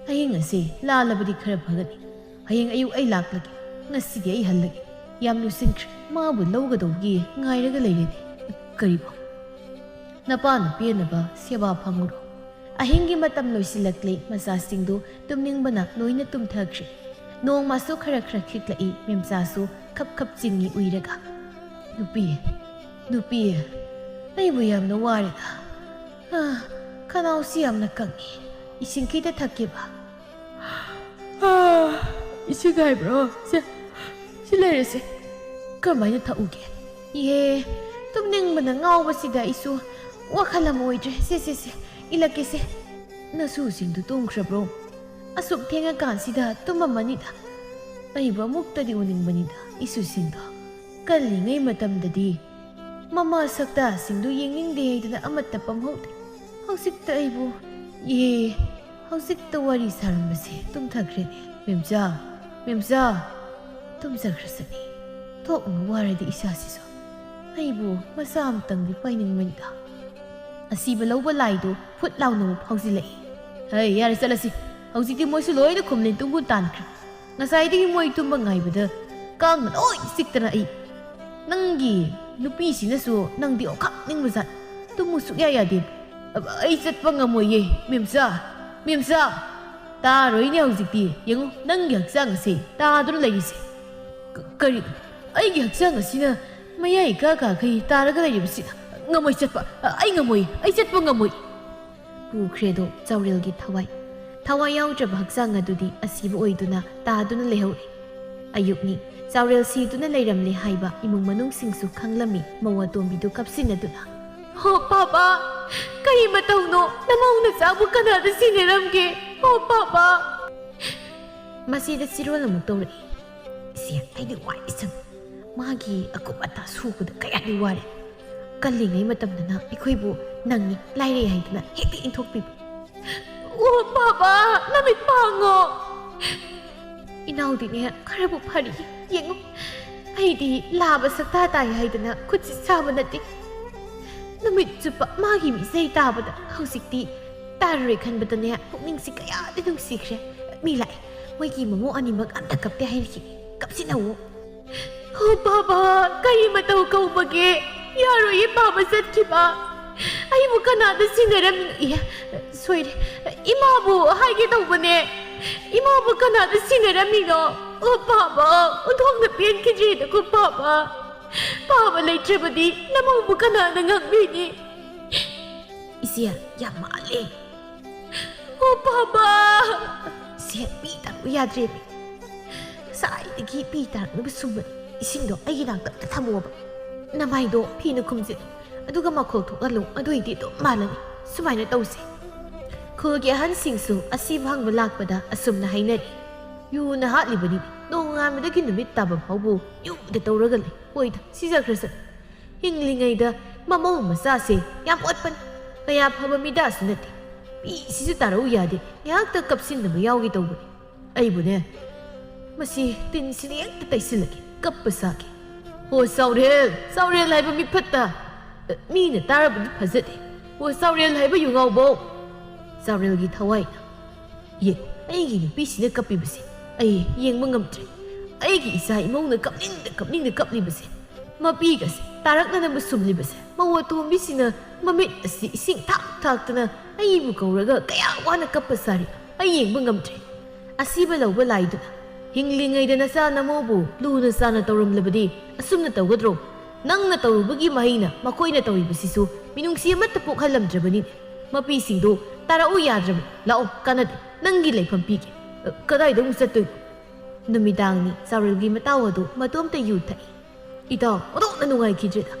ꯑꯍꯤꯡ ꯑꯁꯦ ꯂꯥꯜꯂꯕꯗꯤ ꯈꯔ ꯐꯒꯅꯤ꯫ ꯍꯌꯦꯡ ꯑꯌꯨꯛ ꯑꯩ ꯂꯥꯛꯂꯒꯦ꯫ ꯉꯁꯤꯗꯤ ꯑꯩ ꯍꯜꯂꯒꯦ꯫ ꯌꯥꯝ ꯂꯨꯁꯤꯟꯈ꯭ꯔꯦ꯫ ꯃꯥꯕꯨ ꯂꯧꯒꯗꯧꯕꯒꯤ ꯉꯥꯏꯔꯒ ꯂꯩꯔꯦꯅꯦ꯫ ꯀꯔꯤꯕꯣ?" "ꯅꯄꯥꯅ ꯄꯦꯟꯅꯕ ꯁꯦꯕꯥ ꯐꯪꯉꯨꯔꯣ꯫" ꯑꯍꯤꯡꯒꯤ ꯃꯇꯝ ꯂꯣꯏꯁꯤꯜꯂꯛꯂꯦ꯫ ꯃꯆꯥꯁꯤꯡꯗꯨ ꯇꯨꯝꯅꯤꯡꯕꯅ ꯂꯣꯏꯅ ꯇꯨꯝꯊꯈ꯭ꯔꯦ꯫ ꯅꯣꯡꯃꯁꯨ ꯈꯔ ꯈꯔ ꯈꯤꯛꯂꯛꯏ꯫ ꯃꯦꯝꯆꯥꯁꯨ ꯈꯞ ꯈꯞ ꯆꯤꯡꯉꯤ ꯎꯏꯔꯒ꯫ "ꯅꯨꯄꯤ, ꯅꯨꯄꯤ, ꯑꯩꯕꯨ ꯌꯥꯝꯅ ꯋꯥꯔꯦꯗ꯫ ꯑꯥ, ꯈꯅꯥꯎꯁꯤ ꯌꯥꯝꯅ ꯀꯪꯉꯤ꯫ ꯏꯁꯤꯡ ꯈꯤꯇ ꯊꯛꯀꯦꯕ꯫" "ꯑꯥ, ꯏꯁꯤꯡ ꯍꯥꯏꯕ꯭ꯔꯣ? ꯁꯦ, ꯁꯤ ꯂꯩꯔꯦꯁꯦ꯫ ꯀꯔꯝꯍꯥꯏꯅ ꯊꯛꯎꯒꯦ?" "ꯏꯍꯦ, ꯇꯨꯝꯅꯤꯡꯕꯅ ꯉꯥꯎꯕꯁꯤꯗ ꯑꯩꯁꯨ ꯋꯥꯈꯜ ꯑꯃ ꯑꯣꯏꯗ꯭ꯔꯦ꯫ ꯁꯦ, ꯁꯦ, ꯁꯦ, ꯏꯜꯂꯛꯀꯦꯁꯦ꯫" "ꯅꯁꯨꯁꯤꯡꯗꯨ ꯇꯨꯝꯈ꯭ꯔꯕ꯭ꯔꯣ? ꯑꯁꯨꯛ ꯊꯦꯡꯉꯀꯥꯟꯁꯤꯗ ꯇꯨꯝꯃꯝꯃꯅꯤꯗ꯫ ꯑꯩꯕꯨ ꯑꯃꯨꯛꯇꯗꯤ ꯎꯅꯤꯡꯕꯅꯤꯗ ꯏꯁꯨꯁꯤꯡꯗꯣ꯫ ꯀꯜꯂꯤꯉꯩ ꯃꯇꯝꯗꯗꯤ ꯃꯃꯥ ꯁꯛꯇꯥꯁꯤꯡꯗꯨ ꯌꯦꯡꯅꯤꯡꯗꯦ ꯍꯥꯏꯗꯅ ꯑꯃꯠꯇ ꯄꯝꯍꯧꯗꯦ꯫ ꯍꯧꯖꯤꯛꯇ ꯑꯩꯕꯨ, ꯏꯍꯦ, ꯍꯧꯖꯤꯛꯇ ꯋꯥꯔꯤ ꯁꯥꯔꯝꯕꯁꯦ ꯇꯨꯝꯊꯈ꯭ꯔꯦꯅꯦ꯫ ꯃꯦꯝꯆꯥ, ꯃꯦꯝꯆꯥ, ꯇꯨꯝꯖꯈ꯭ꯔꯁꯅꯤ꯫ ꯊꯣꯛꯅ ꯋꯥꯔꯗꯤ ꯏꯁꯥꯁꯤꯁꯨ꯫ ꯑꯩꯕꯨ ꯃꯆꯥ ꯑꯃꯇꯪꯗꯤ ꯄꯥꯏꯅꯤꯡꯕꯅꯤꯗ꯫" ꯑꯁꯤꯕ ꯂꯧꯕ ꯂꯥꯏꯗꯨ ꯐꯨꯠ ꯂꯥꯎꯅ ꯑꯃꯨꯛ ꯐꯥꯎꯖꯤꯜꯂꯛꯏ꯫ "ꯍꯩ, ꯌꯥꯔꯦ, ꯆꯠꯂꯁꯤ꯫ ꯍꯧꯖꯤꯛꯇꯤ ꯃꯣꯏꯁꯨ ꯂꯣꯏꯅ ꯈꯨꯝꯂꯦꯟ ꯇꯨꯡꯒꯨꯟ ꯇꯥꯟꯈ꯭ꯔꯦ꯫ ꯉꯁꯥꯏꯗꯒꯤ ꯃꯣꯏ ꯇꯨꯝꯕ ꯉꯥꯏꯕꯗ ꯀꯥꯡꯅ ꯂꯣꯏ ꯆꯤꯛꯇꯅ ꯑꯩ꯫ ꯅꯪꯒꯤ ꯅꯨꯄꯤꯁꯤꯅꯁꯨ ꯅꯪꯗꯤ ꯑꯣꯟꯈꯥꯛꯅꯤꯡꯕꯖꯥꯠ꯫ ꯇꯨꯝꯃꯨ ꯁꯨꯛꯌꯥ ꯌꯥꯗꯦ꯫" "ꯑꯩ ꯆꯠꯄ ꯉꯝꯃꯣꯏꯌꯦ, ꯃꯦꯝꯆꯥ, ꯃꯦꯝꯆꯥ꯫ ꯇꯥꯔꯣꯏꯅꯦ ꯍꯧꯖꯤꯛꯇꯤ꯫ ꯌꯦꯡꯉꯨ, ꯅꯪꯒꯤ ꯍꯛꯆꯥꯡ ꯑꯁꯦ ꯇꯥꯗꯨꯅ ꯂꯩꯔꯤꯁꯦ꯫" "ꯀ-, ꯀꯔꯤ? ꯑꯩꯒꯤ ꯍꯛꯆꯥꯡ ꯑꯁꯤꯅ ꯃꯌꯥꯏ ꯏꯀꯥ ꯀꯥꯈꯩ ꯇꯥꯔꯒ ꯂꯩꯔꯤꯕꯁꯤꯗ ꯉꯝꯃꯣꯏ ꯆꯠꯄ꯫ ꯑꯩ ꯉꯝꯃꯣꯏ, ꯑꯩ ꯆꯠꯄ ꯉꯝꯃꯣꯏ꯫" ꯄꯨꯈ꯭ꯔꯦꯗꯣ ꯆꯥꯎꯔꯦꯜꯒꯤ ꯊꯋꯥꯏ꯫ ꯊꯋꯥꯏ ꯌꯥꯎꯗ꯭ꯔꯕ ꯍꯛꯆꯥꯡ ꯑꯗꯨꯗꯤ ꯑꯁꯤꯕ ꯑꯣꯏꯗꯨꯅ ꯇꯥꯗꯨꯅ ꯂꯩꯍꯧꯔꯦ꯫ ꯑꯌꯨꯛꯅꯤ꯫ ꯆꯥꯎꯔꯦꯜ ꯁꯤꯗꯨꯅ ꯂꯩꯔꯝꯂꯦ ꯍꯥꯏꯕ ꯏꯃꯨꯡ ꯃꯅꯨꯡꯁꯤꯡꯁꯨ ꯈꯪꯂꯝꯃꯤ꯫ ꯃꯧ ꯑꯇꯣꯝꯕꯤꯗꯨ ꯀꯞꯁꯤꯟꯅꯗꯨꯅ, "ꯍꯣ ꯄꯥꯕ, ꯀꯔꯤ ꯃꯇꯧꯅꯣ? ꯅꯃꯧ ꯅꯆꯥꯕꯨ ꯀꯅꯥꯗ ꯁꯤꯟꯅꯔꯝꯒꯦ? ꯍꯣ ꯄꯥꯕ!" ꯃꯁꯤꯗ ꯆꯤꯔꯣꯜ ꯑꯃꯨꯛ ꯇꯧꯔꯛꯏ꯫ "ꯏꯆꯦ, ꯑꯩꯗꯤ ꯋꯥꯏ ꯏꯆꯪ꯫ ꯃꯥꯒꯤ ꯑꯀꯨꯞ ꯑꯇꯥ ꯁꯨꯕꯗ ꯀꯌꯥꯗꯤ ꯋꯥꯔꯦ꯫ ꯀꯜꯂꯤꯉꯩ ꯃꯇꯝꯗꯅ ꯑꯩꯈꯣꯏꯕꯨ ꯅꯪꯉꯤ ꯂꯥꯏꯔꯩ ꯍꯥꯏꯗꯅ ꯍꯦꯛꯇ ꯏꯟꯊꯣꯛꯄꯤꯕ꯫" "ꯑꯣ ꯕꯥꯕꯥ, ꯅꯃꯤꯠ ꯄꯥꯡꯉꯣ꯫ ꯏꯅꯥꯎꯗꯤꯅꯦ ꯈꯔꯕꯨ ꯐꯔꯤ꯫ ꯌꯦꯡꯉꯨ, ꯑꯩꯗꯤ ꯂꯥꯕ ꯁꯛꯇꯥ ꯇꯥꯏ ꯍꯥꯏꯗꯅ ꯈꯨꯠꯁꯤ ꯁꯥꯕ ꯅꯠꯇꯦ꯫ ꯅꯨꯃꯤꯠ ꯆꯨꯞꯄ ꯃꯥꯒꯤ ꯃꯤꯁꯩ ꯇꯥꯕꯗ ꯍꯧꯖꯤꯛꯇꯤ ꯇꯥꯔꯔꯣꯏ ꯈꯟꯕꯗꯅꯦ ꯄꯨꯛꯅꯤꯡꯁꯤ ꯀꯌꯥꯗꯤ ꯅꯨꯡꯁꯤꯈ꯭ꯔꯦ꯫ ꯃꯤ ꯂꯥꯛꯑꯦ꯫ ꯃꯣꯏꯒꯤ ꯃꯃꯧ ꯑꯅꯤꯃꯛ ꯑꯝꯇ ꯀꯞꯇꯦ ꯍꯥꯏꯔꯤꯁꯤ꯫ ꯀꯞꯁꯤꯟꯅꯧꯑꯣ꯫ "ꯍꯣ ꯄꯥꯕ, ꯀꯔꯤ ꯃꯇꯧ ꯀꯧꯕꯒꯦ? ꯌꯥꯔꯣꯏꯌꯦ ꯄꯥꯕ ꯆꯠꯈꯤꯕ꯫ ꯑꯩꯕꯨ ꯀꯅꯥꯗ ꯁꯤꯟꯅꯔꯝꯃꯤꯅꯣ?" ꯏꯍꯦ, ꯁꯣꯏꯔꯦ꯫ "ꯏꯃꯥꯕꯨ ꯍꯥꯏꯒꯦ ꯇꯧꯕꯅꯦ꯫ ꯏꯃꯥꯕꯨ ꯀꯅꯥꯗ ꯁꯤꯟꯅꯔꯝꯃꯤꯅꯣ? ꯑꯣ ꯄꯥꯕ, ꯑꯣꯟꯊꯣꯛꯅ ꯄꯦꯟꯈꯤꯗ꯭ꯔꯦꯗꯀꯣ ꯄꯥꯕ꯫ ꯄꯥꯕ ꯂꯩꯇ꯭ꯔꯕꯗꯤ ꯅꯃꯧꯕꯨ ꯀꯅꯥꯅ ꯉꯥꯛꯄꯤꯅꯤ?" "ꯏꯆꯦ, ꯌꯥꯝ ꯃꯥꯜꯂꯦ꯫ ꯑꯣ ꯄꯥꯕ!" "ꯁꯦ, ꯄꯤ ꯇꯥꯔꯛꯎ ꯌꯥꯗ꯭ꯔꯦꯃꯤ꯫ ꯉꯁꯥꯏꯗꯒꯤ ꯄꯤ ꯇꯥꯔꯛꯅꯕ ꯁꯨꯝꯕꯅꯤ꯫ ꯏꯁꯤꯡꯗꯣ ꯑꯩꯒꯤ ꯅꯥꯛꯇ ꯑꯝꯇ ꯊꯝꯃꯣꯕ꯫ ꯅꯃꯥꯏꯗꯣ ꯐꯤꯅ ꯈꯨꯝꯖꯤꯜꯂꯨ, ꯑꯗꯨꯒ ꯃꯈꯣꯜ ꯊꯣꯛꯍꯜꯂꯨ, ꯑꯗꯨꯑꯣꯏꯗꯤ ꯑꯗꯨꯝ ꯃꯥꯜꯂꯅꯤ꯫ ꯁꯨꯃꯥꯏꯅ ꯇꯧꯁꯦ꯫" ꯈꯨꯜꯒꯤ ꯑꯍꯟꯁꯤꯡꯁꯨ ꯑꯁꯤꯕ ꯍꯪꯕ ꯂꯥꯛꯄꯗ ꯑꯁꯨꯝꯅ ꯍꯥꯏꯅꯔꯤ꯫ "ꯌꯨꯅ ꯍꯥꯠꯂꯤꯕꯅꯤ꯫ ꯅꯣꯡꯉꯥꯟꯕꯗꯒꯤ ꯅꯨꯃꯤꯠ ꯇꯥꯕ ꯐꯥꯎꯕ ꯌꯨꯗ ꯇꯧꯔꯒ ꯂꯩ꯫ ꯍꯣꯏꯗ, ꯁꯤꯖꯈ꯭ꯔꯁꯅꯨ꯫ ꯍꯤꯡꯂꯤꯉꯩꯗ ꯃꯃꯧ ꯃꯆꯥꯁꯦ ꯌꯥꯝ ꯑꯣꯠꯄꯅꯤ꯫ ꯀꯌꯥ ꯐꯕ ꯃꯤꯗꯥꯁꯨ ꯅꯠꯇꯦ꯫ ꯄꯤꯁꯤꯁꯨ ꯇꯥꯔꯛꯎ ꯌꯥꯗꯦ꯫ ꯉꯥꯏꯍꯥꯛꯇ ꯀꯞꯁꯤꯟꯅꯕ ꯌꯥꯎꯒꯦ ꯇꯧꯕꯅꯤ꯫ ꯑꯩꯕꯨꯅꯦ, ꯃꯁꯤ ꯇꯤꯟꯁꯤꯅ ꯍꯦꯛꯇ ꯇꯩꯁꯤꯜꯂꯒꯦ, ꯀꯞꯄ ꯁꯥꯒꯦ꯫ ꯍꯣ ꯆꯥꯎꯔꯦꯜ, ꯆꯥꯎꯔꯦꯜ ꯍꯥꯏꯕ ꯃꯤꯐꯠꯇ꯫ ꯃꯤꯅ ꯇꯥꯔꯕꯗꯤ ꯐꯖꯗꯦ꯫ ꯍꯣ ꯆꯥꯎꯔꯦꯜ ꯍꯥꯏꯕ ꯌꯨꯉꯥꯎꯕꯧ꯫ ꯆꯥꯎꯔꯦꯜꯒꯤ ꯊꯋꯥꯏꯅ, ꯌꯦꯡ, ꯑꯩꯒꯤ ꯅꯨꯄꯤꯁꯤꯅ ꯀꯞꯄꯤꯕꯁꯦ ꯑꯩ ꯌꯦꯡꯕ ꯉꯝꯗ꯭ꯔꯦ꯫ ꯑꯩꯒꯤ ꯏꯆꯥ ꯏꯃꯧꯅ ꯀꯞꯅꯤꯡꯗ ꯀꯞꯅꯤꯡꯗ ꯀꯞꯂꯤꯕꯁꯦ, ꯃꯄꯤꯒꯁꯦ ꯇꯥꯔꯛꯅꯅꯕ ꯁꯨꯝꯂꯤꯕꯁꯦ, ꯃꯧ ꯑꯇꯣꯝꯕꯤꯁꯤꯅ ꯃꯃꯤꯠ ꯑꯁꯤ ꯏꯁꯤꯡ ꯊꯥꯛ ꯊꯥꯛꯇꯅ ꯑꯩꯕꯨ ꯀꯧꯔꯒ ꯀꯌꯥ ꯋꯥꯅ ꯀꯞꯄ ꯁꯥꯔꯤ, ꯑꯩ ꯌꯦꯡꯕ ꯉꯝꯗ꯭ꯔꯦ꯫ ꯑꯁꯤꯕ ꯂꯧꯕ ꯂꯥꯏꯗꯨꯅ, ꯍꯤꯡꯂꯤꯉꯩꯗ ꯅꯆꯥ ꯅꯃꯧꯕꯨ ꯂꯨꯅ ꯆꯥꯅ ꯇꯧꯔꯝꯂꯕꯗꯤ ꯑꯁꯨꯝꯅ ꯇꯧꯒꯗ꯭ꯔꯣ? ꯅꯪꯅ ꯇꯧꯔꯨꯕꯒꯤ ꯃꯍꯩꯅ ꯃꯈꯣꯏꯅ ꯇꯧꯔꯤꯕꯁꯤꯁꯨ ꯃꯤꯅꯨꯡꯁꯤ ꯑꯃꯠꯇ ꯄꯣꯛꯍꯜꯂꯝꯗ꯭ꯔꯕꯅꯤꯅꯦ꯫ ꯃꯄꯤꯁꯤꯡꯗꯣ ꯇꯥꯔꯛꯎ ꯌꯥꯗ꯭ꯔꯕꯅꯤ꯫ ꯂꯥꯛꯑꯣ, ꯀꯥꯟꯅꯗꯦ꯫ ꯅꯪꯒꯤ ꯂꯩꯐꯝ ꯄꯤꯒꯦ꯫ ꯑ, ꯀꯗꯥꯏꯗ ꯑꯃꯨꯛ ꯆꯠꯇꯣꯏꯅꯣ?" ꯅꯨꯃꯤꯗꯥꯡꯅꯤ꯫ ꯆꯥꯎꯔꯦꯜꯒꯤ ꯃꯇꯥꯎ ꯑꯗꯨ ꯃꯇꯣꯝꯇ ꯌꯨ ꯊꯛꯏ꯫ "ꯏꯇꯥꯎ, ꯑꯣꯟꯊꯣꯛꯅ ꯅꯨꯡꯉꯥꯏꯈꯤꯗ꯭ꯔꯦꯗ꯫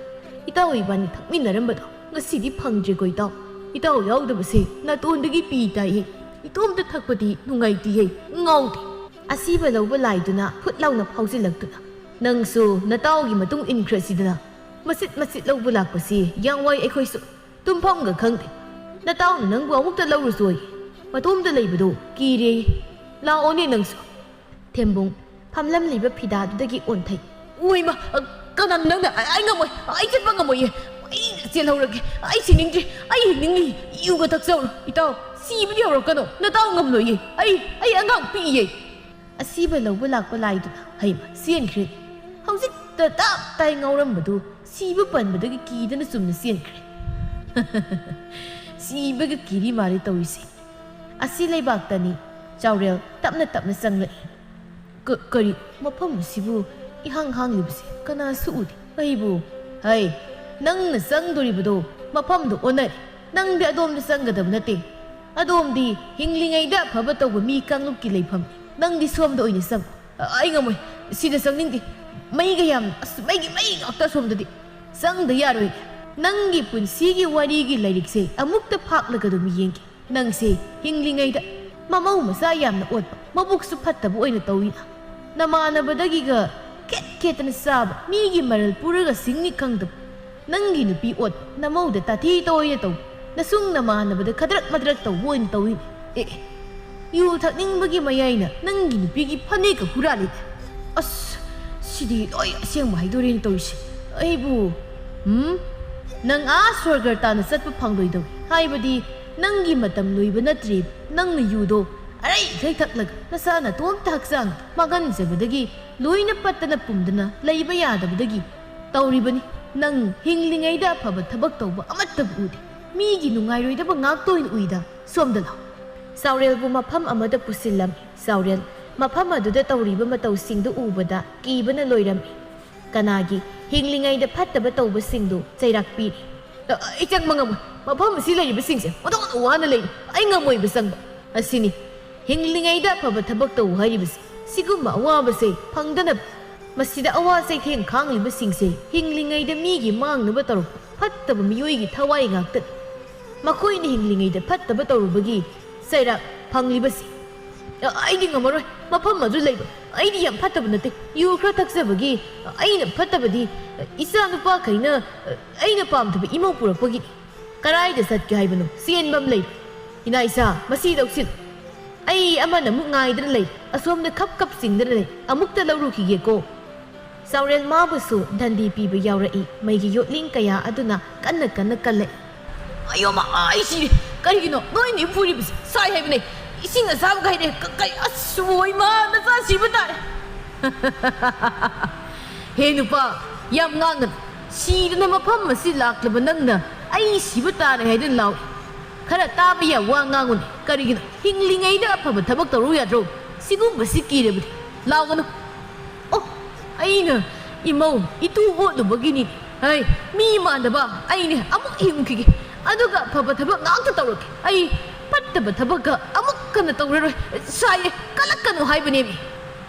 ꯏꯇꯥꯎ ꯏꯕꯥꯅꯤ ꯊꯛꯃꯤꯟꯅꯔꯝꯕꯗꯣ ꯉꯁꯤꯗꯤ ꯐꯪꯗ꯭ꯔꯦꯀꯣ ꯏꯇꯥꯎ꯫ ꯏꯇꯥꯎ ꯌꯥꯎꯗꯕꯁꯦ ꯅꯥꯇꯣꯟꯗꯒꯤ ꯄꯤ ꯇꯥꯏꯌꯦ꯫ ꯏꯇꯣꯝꯇ ꯊꯛꯄꯗꯤ ꯅꯨꯡꯉꯥꯏꯇꯦꯌꯦ, ꯉꯥꯎꯗꯦ꯫" ꯑꯁꯤꯕ ꯂꯧꯕ ꯂꯥꯏꯗꯨꯅ ꯐꯨꯠ ꯂꯥꯎꯅ ꯐꯥꯎꯖꯤꯜꯂꯛꯇꯨꯅ, "ꯅꯪꯁꯨ ꯅꯇꯥꯎꯒꯤ ꯃꯇꯨꯡ ꯏꯟꯈ꯭ꯔꯁꯤꯗꯅ꯫ ꯃꯆꯤꯠ ꯃꯆꯤꯠ ꯂꯧꯕ ꯂꯥꯛꯄꯁꯤ ꯌꯥꯡꯋꯥꯏ ꯑꯩꯈꯣꯏꯁꯨ ꯇꯨꯝꯐꯝꯒ ꯈꯪꯗꯦ꯫ ꯅꯇꯥꯎꯅ ꯅꯪꯕꯨ ꯑꯃꯨꯛꯇ ꯂꯧꯔꯨꯆꯣꯌꯦ꯫ ꯃꯇꯣꯝꯇ ꯂꯩꯕꯗꯣ ꯀꯤꯔꯦꯌꯦ꯫ ꯂꯥꯛꯑꯣꯅꯦ ꯅꯪꯁꯨ꯫" ꯊꯦꯝꯕꯨꯡ ꯐꯝꯂꯝꯂꯤꯕ ꯐꯤꯗꯥꯗꯨꯗꯒꯤ ꯑꯣꯟꯊꯩ꯫ ꯎꯏꯃ, ꯀꯅꯥꯅꯣ ꯅꯪꯅ? ꯑꯩ ꯉꯝꯃꯣꯏ, ꯑꯩ ꯆꯠꯄ ꯉꯝꯃꯣꯏꯌꯦ꯫ ꯑꯩ ꯆꯦꯜꯍꯧꯔꯒꯦ꯫ ꯑꯩ ꯁꯤꯅꯤꯡꯗ꯭ꯔꯤ꯫ ꯑꯩ ꯍꯤꯡꯅꯤꯡꯉꯤ꯫ ꯌꯨꯒ ꯊꯛꯆꯧꯔꯣ꯫ ꯏꯇꯥꯎ, ꯁꯤꯕꯗꯤ ꯍꯧꯔꯛꯀꯅꯣ꯫ ꯅꯇꯥꯎ ꯉꯝꯂꯣꯏꯌꯦ꯫ ꯑꯩ, ꯑꯩ ꯑꯉꯥꯡ ꯄꯤꯛꯏꯌꯦ꯫ ꯑꯁꯤꯕ ꯂꯧꯕ ꯂꯥꯛꯄ ꯂꯥꯏꯗꯨꯅ ꯍꯩꯃ ꯆꯦꯟꯈ꯭ꯔꯦ꯫ ꯍꯧꯖꯤꯛꯇ ꯇꯞ ꯇꯥꯏ ꯉꯥꯎꯔꯝꯕꯗꯨ ꯁꯤꯕ ꯄꯟꯕꯗꯒꯤ ꯀꯤꯗꯅ ꯆꯨꯝꯅ ꯆꯦꯟꯈ꯭ꯔꯦ꯫ ꯁꯤꯕꯒ ꯀꯤꯔꯤ ꯃꯥꯜꯂꯤ ꯇꯧꯔꯤꯁꯦ꯫ ꯑꯁꯤ ꯂꯩꯕꯥꯛꯇꯅꯤ꯫ ꯆꯥꯎꯔꯦꯜ ꯇꯞꯅ ꯇꯞꯅ ꯆꯪꯂꯛꯏ꯫ "ꯀ-, ꯀꯔꯤ? ꯃꯐꯝ ꯑꯁꯤꯕꯨ ꯏꯍꯥꯡ ꯍꯥꯡꯂꯤꯕꯁꯤ ꯀꯅꯥꯁꯨ ꯎꯗꯦ꯫ ꯑꯩꯕꯨ, ꯍꯩ, ꯅꯪꯅ ꯆꯪꯗꯣꯔꯤꯕꯗꯣ ꯃꯐꯝꯗꯣ ꯑꯣꯟꯅꯔꯦ꯫ ꯅꯪꯗꯤ ꯑꯗꯣꯝꯗ ꯆꯪꯒꯗꯕ ꯅꯠꯇꯦ꯫ ꯑꯗꯣꯝꯗꯤ ꯍꯤꯡꯂꯤꯉꯩꯗ ꯑꯐꯕ ꯇꯧꯕ ꯃꯤ ꯀꯥꯡꯂꯨꯞꯀꯤ ꯂꯩꯐꯝꯅꯤ꯫ ꯅꯪꯗꯤ ꯁꯣꯝꯗ ꯑꯣꯏꯅ ꯆꯪꯉꯨ꯫" "ꯑ-, ꯑꯩ ꯉꯝꯃꯣꯏ꯫ ꯁꯤꯗ ꯆꯪꯅꯤꯡꯗꯦ꯫ ꯃꯩꯒ ꯌꯥꯝ, ꯑꯁ, ꯃꯩꯒꯤ ꯃꯩ ꯉꯥꯛꯇ ꯁꯣꯝꯗꯗꯤ꯫ ꯆꯪꯗ ꯌꯥꯔꯣꯏ꯫ ꯅꯪꯒꯤ ꯄꯨꯟꯁꯤꯒꯤ ꯋꯥꯔꯤꯒꯤ ꯂꯥꯏꯔꯤꯛꯁꯦ ꯑꯃꯨꯛꯇ ꯐꯥꯛꯂꯒ ꯑꯗꯨꯝ ꯌꯦꯡꯒꯦ꯫ ꯅꯪꯁꯦ ꯍꯤꯡꯂꯤꯉꯩꯗ ꯃꯃꯧ ꯃꯆꯥ ꯌꯥꯝꯅ ꯑꯣꯠꯄ, ꯃꯕꯨꯛꯁꯨ ꯐꯠꯇꯕ ꯑꯣꯏꯅ ꯇꯧꯏꯅ꯫ ꯅꯃꯥꯟꯅꯕꯗꯒꯤꯒ ꯈꯦꯠ ꯈꯦꯠꯇꯅ ꯆꯥꯕ, ꯃꯤꯒꯤ ꯃꯔꯜ ꯄꯨꯔꯒ ꯁꯤꯡꯅꯤ ꯈꯪꯗꯕ꯫ ꯅꯪꯒꯤ ꯅꯨꯄꯤ ꯑꯣꯠꯄ, ꯅꯃꯧꯗ ꯇꯥꯊꯤ ꯇꯧꯏꯅ ꯇꯧꯕ, ꯅꯁꯨꯡ ꯅꯃꯥꯟꯅꯕꯗ ꯈꯗ꯭ꯔꯛ ꯃꯗ꯭ꯔꯛ ꯇꯧꯕ ꯑꯣꯏꯅ ꯇꯧꯏꯅꯦ꯫ ꯑꯦ, ꯑꯦ, ꯌꯨ ꯊꯛꯅꯤꯡꯕꯒꯤ ꯃꯌꯥꯏꯅ ꯅꯪꯒꯤ ꯅꯨꯄꯤꯒꯤ ꯐꯅꯦꯛꯀ ꯍꯨꯔꯥꯜꯂꯤꯅꯦ꯫ ꯑꯁ, ꯁꯤꯗꯤ ꯂꯣꯏ ꯑꯁꯦꯡꯕ ꯍꯥꯏꯗꯣꯔꯦꯅ ꯇꯧꯔꯤꯁꯦ꯫ ꯑꯩꯕꯨ, ꯎꯝ? ꯅꯪ ꯑꯥ ꯁ꯭ꯋꯔꯒ ꯇꯥꯟꯅ ꯆꯠꯄ ꯐꯪꯂꯣꯏꯗꯧꯔꯤ꯫ ꯍꯥꯏꯕꯗꯤ ꯅꯪꯒꯤ ꯃꯇꯝ ꯂꯣꯏꯕ ꯅꯠꯇ꯭ꯔꯤ꯫ ꯅꯪꯅ ꯌꯨꯗꯣ ꯑꯔꯩꯈꯩ ꯊꯛꯂꯒ ꯅꯁꯥ ꯅꯇꯣꯝꯇ ꯍꯛꯆꯥꯡ ꯃꯥꯡꯍꯟꯖꯕꯗꯒꯤ ꯂꯣꯏꯅ ꯄꯠꯇꯅ ꯄꯨꯝꯗꯅ ꯂꯩꯕ ꯌꯥꯗꯕꯗꯒꯤ ꯇꯧꯔꯤꯕꯅꯤ꯫ ꯅꯪ ꯍꯤꯡꯂꯤꯉꯩꯗ ꯑꯐꯕ ꯊꯕꯛ ꯇꯧꯕ ꯑꯃꯠꯇꯕꯨ ꯎꯗꯦ꯫ ꯃꯤꯒꯤ ꯅꯨꯡꯉꯥꯏꯔꯣꯏꯗꯕ ꯉꯥꯛꯇ ꯑꯣꯏꯅ ꯎꯏꯗ꯫ ꯁꯣꯝꯗ ꯂꯥꯎ꯫" ꯆꯥꯎꯔꯦꯜꯕꯨ ꯃꯐꯝ ꯑꯃꯗ ꯄꯨꯁꯤꯜꯂꯝꯃꯤ꯫ ꯆꯥꯎꯔꯦꯜ ꯃꯐꯝ ꯑꯗꯨꯗ ꯇꯧꯔꯤꯕ ꯃꯇꯧꯁꯤꯡꯗꯨ ꯎꯕꯗ ꯀꯤꯕꯅ ꯂꯣꯏꯔꯝꯃꯤ꯫ ꯀꯅꯥꯒꯤ ꯍꯤꯡꯂꯤꯉꯩꯗ ꯐꯠꯇꯕ ꯇꯧꯕꯁꯤꯡꯗꯨ ꯆꯩꯔꯥꯛ ꯄꯤꯔꯤ꯫ "ꯑ, ꯑꯩ ꯆꯪꯕ ꯉꯝꯃꯣꯏ꯫ ꯃꯐꯝ ꯑꯁꯤ ꯂꯩꯔꯤꯕꯁꯤꯡꯁꯦ ꯑꯣꯟꯊꯣꯛꯅ ꯋꯥꯅ ꯂꯩꯔꯤ꯫ ꯑꯩ ꯉꯝꯃꯣꯏꯕ ꯆꯪꯕ꯫ ꯑꯁꯤꯅꯤ ꯍꯤꯡꯂꯤꯉꯩꯗ ꯑꯐꯕ ꯊꯕꯛ ꯇꯧ ꯍꯥꯏꯔꯤꯕꯁꯦ꯫ ꯁꯤꯒꯨꯝꯕ ꯑꯋꯥꯕꯁꯦ ꯐꯪꯗꯅꯕ꯫ ꯃꯁꯤꯗ ꯑꯋꯥ ꯆꯩꯊꯦꯡ ꯈꯥꯡꯂꯤꯕꯁꯤꯡꯁꯦ ꯍꯤꯡꯂꯤꯉꯩꯗ ꯃꯤꯒꯤ ꯃꯥꯡꯅꯕ ꯇꯧꯔꯛꯄ ꯐꯠꯇꯕ ꯃꯤꯑꯣꯏꯒꯤ ꯊꯋꯥꯏ ꯉꯥꯛꯇꯅꯤ꯫ ꯃꯈꯣꯏꯅ ꯍꯤꯡꯂꯤꯉꯩꯗ ꯐꯠꯇꯕ ꯇꯧꯔꯨꯕꯒꯤ ꯆꯩꯔꯥꯛ ꯐꯪꯂꯤꯕꯁꯤ꯫" "ꯑ, ꯑꯩꯗꯤ ꯉꯝꯃꯔꯣꯏ꯫ ꯃꯐꯝ ꯑꯗꯨ ꯂꯩꯕ ꯑꯩꯗꯤ ꯌꯥꯝ ꯐꯠꯇꯕ ꯅꯠꯇꯦ꯫ ꯌꯨ ꯈꯔ ꯊꯛꯆꯕꯒꯤ ꯑꯩꯅ ꯐꯠꯇꯕꯗꯤ ꯏꯆꯥ ꯅꯨꯄꯥꯈꯩꯅ ꯑꯩꯅ ꯄꯥꯝꯗꯕ ꯏꯃꯧ ꯄꯨꯔꯛꯄꯒꯤ꯫ ꯀꯗꯥꯏꯗ ꯆꯠꯀꯦ ꯍꯥꯏꯕꯅꯣ? ꯆꯦꯟꯕ ꯑꯃ ꯂꯩ꯫ ꯏꯅꯥ ꯏꯆꯥ, ꯃꯁꯤ ꯂꯧꯁꯤꯜꯂꯨ꯫ ꯑꯩ ꯑꯃꯅ ꯑꯃꯨꯛ ꯉꯥꯏꯗꯅ ꯂꯩ꯫ ꯑꯁꯣꯝꯗ ꯈꯞ ꯈꯞ ꯆꯤꯡꯗꯅ ꯂꯩ꯫ ꯑꯃꯨꯛꯇ ꯂꯧꯔꯨꯈꯤꯒꯦꯀꯣ꯫" ꯆꯥꯎꯔꯦꯜ ꯃꯥꯕꯨꯁꯨ ꯗꯟꯗꯤ ꯄꯤꯕ ꯌꯥꯎꯔꯛꯏ꯫ ꯃꯩꯒꯤ ꯌꯣꯠꯂꯤꯡ ꯀꯌꯥ ꯑꯗꯨꯅ ꯀꯟꯅ ꯀꯟꯅ ꯀꯜꯂꯛꯏ꯫ ꯑꯌꯣꯃ, ꯑꯩ ꯁꯤꯔꯦ꯫ ꯀꯔꯤꯒꯤꯅꯣ ꯅꯣꯏꯅ ꯐꯨꯔꯤꯕꯁꯦ? ꯁꯥꯏ ꯍꯥꯏꯕꯅꯦ꯫ ꯏꯁꯤꯡ ꯑꯁꯥꯕꯒ ꯍꯩꯔꯦ꯫ ꯀ-, ꯀꯩ-, ꯑꯁ, ꯑꯣꯏ ꯃꯥ, ꯅꯆꯥ ꯁꯤꯕ ꯇꯥꯔꯦ꯫ ꯍꯦ ꯅꯨꯄꯥ, ꯌꯥꯝ ꯉꯥꯡꯒꯅꯨ꯫ ꯁꯤꯗꯅ ꯃꯐꯝ ꯑꯁꯤ ꯂꯥꯛꯂꯕ ꯅꯪꯅ ꯑꯩ ꯁꯤꯕ ꯇꯥꯔꯦ ꯍꯥꯏꯗꯨꯅ ꯂꯥꯎꯏ꯫ ꯈꯔ ꯇꯥꯕ ꯌꯥꯕ ꯋꯥ ꯉꯥꯡꯉꯨꯅꯦ꯫ ꯀꯔꯤꯒꯤꯅꯣ? ꯍꯤꯡꯂꯤꯉꯩꯗ ꯑꯐꯕ ꯊꯕꯛ ꯇꯧꯔꯨ ꯌꯥꯗ꯭ꯔꯣ? ꯁꯤꯒꯨꯝꯕꯁꯤ ꯀꯤꯔꯕꯗꯤ ꯂꯥꯎꯒꯅꯨ꯫ ꯑꯣ, ꯑꯩꯅ ꯏꯃꯧ, ꯏꯇꯨ ꯑꯣꯠꯂꯨꯕꯒꯤꯅꯤ꯫ ꯍꯩ, ꯃꯤ ꯃꯥꯟꯗꯕ ꯑꯩꯅꯦ ꯑꯃꯨꯛ ꯍꯤꯡꯈꯤꯒꯦ꯫ ꯑꯗꯨꯒ ꯑꯐꯕ ꯊꯕꯛ ꯉꯥꯛꯇ ꯇꯧꯔꯛꯀꯦ꯫ ꯑꯩ ꯐꯠꯇꯕ ꯊꯕꯛꯀ ꯑꯃꯨꯛ ꯍꯟꯅ ꯇꯧꯔꯔꯣꯏ꯫ ꯁꯥꯏꯌꯦ, ꯀꯜꯂꯛꯀꯅꯨ ꯍꯥꯏꯕꯅꯦꯃꯤ꯫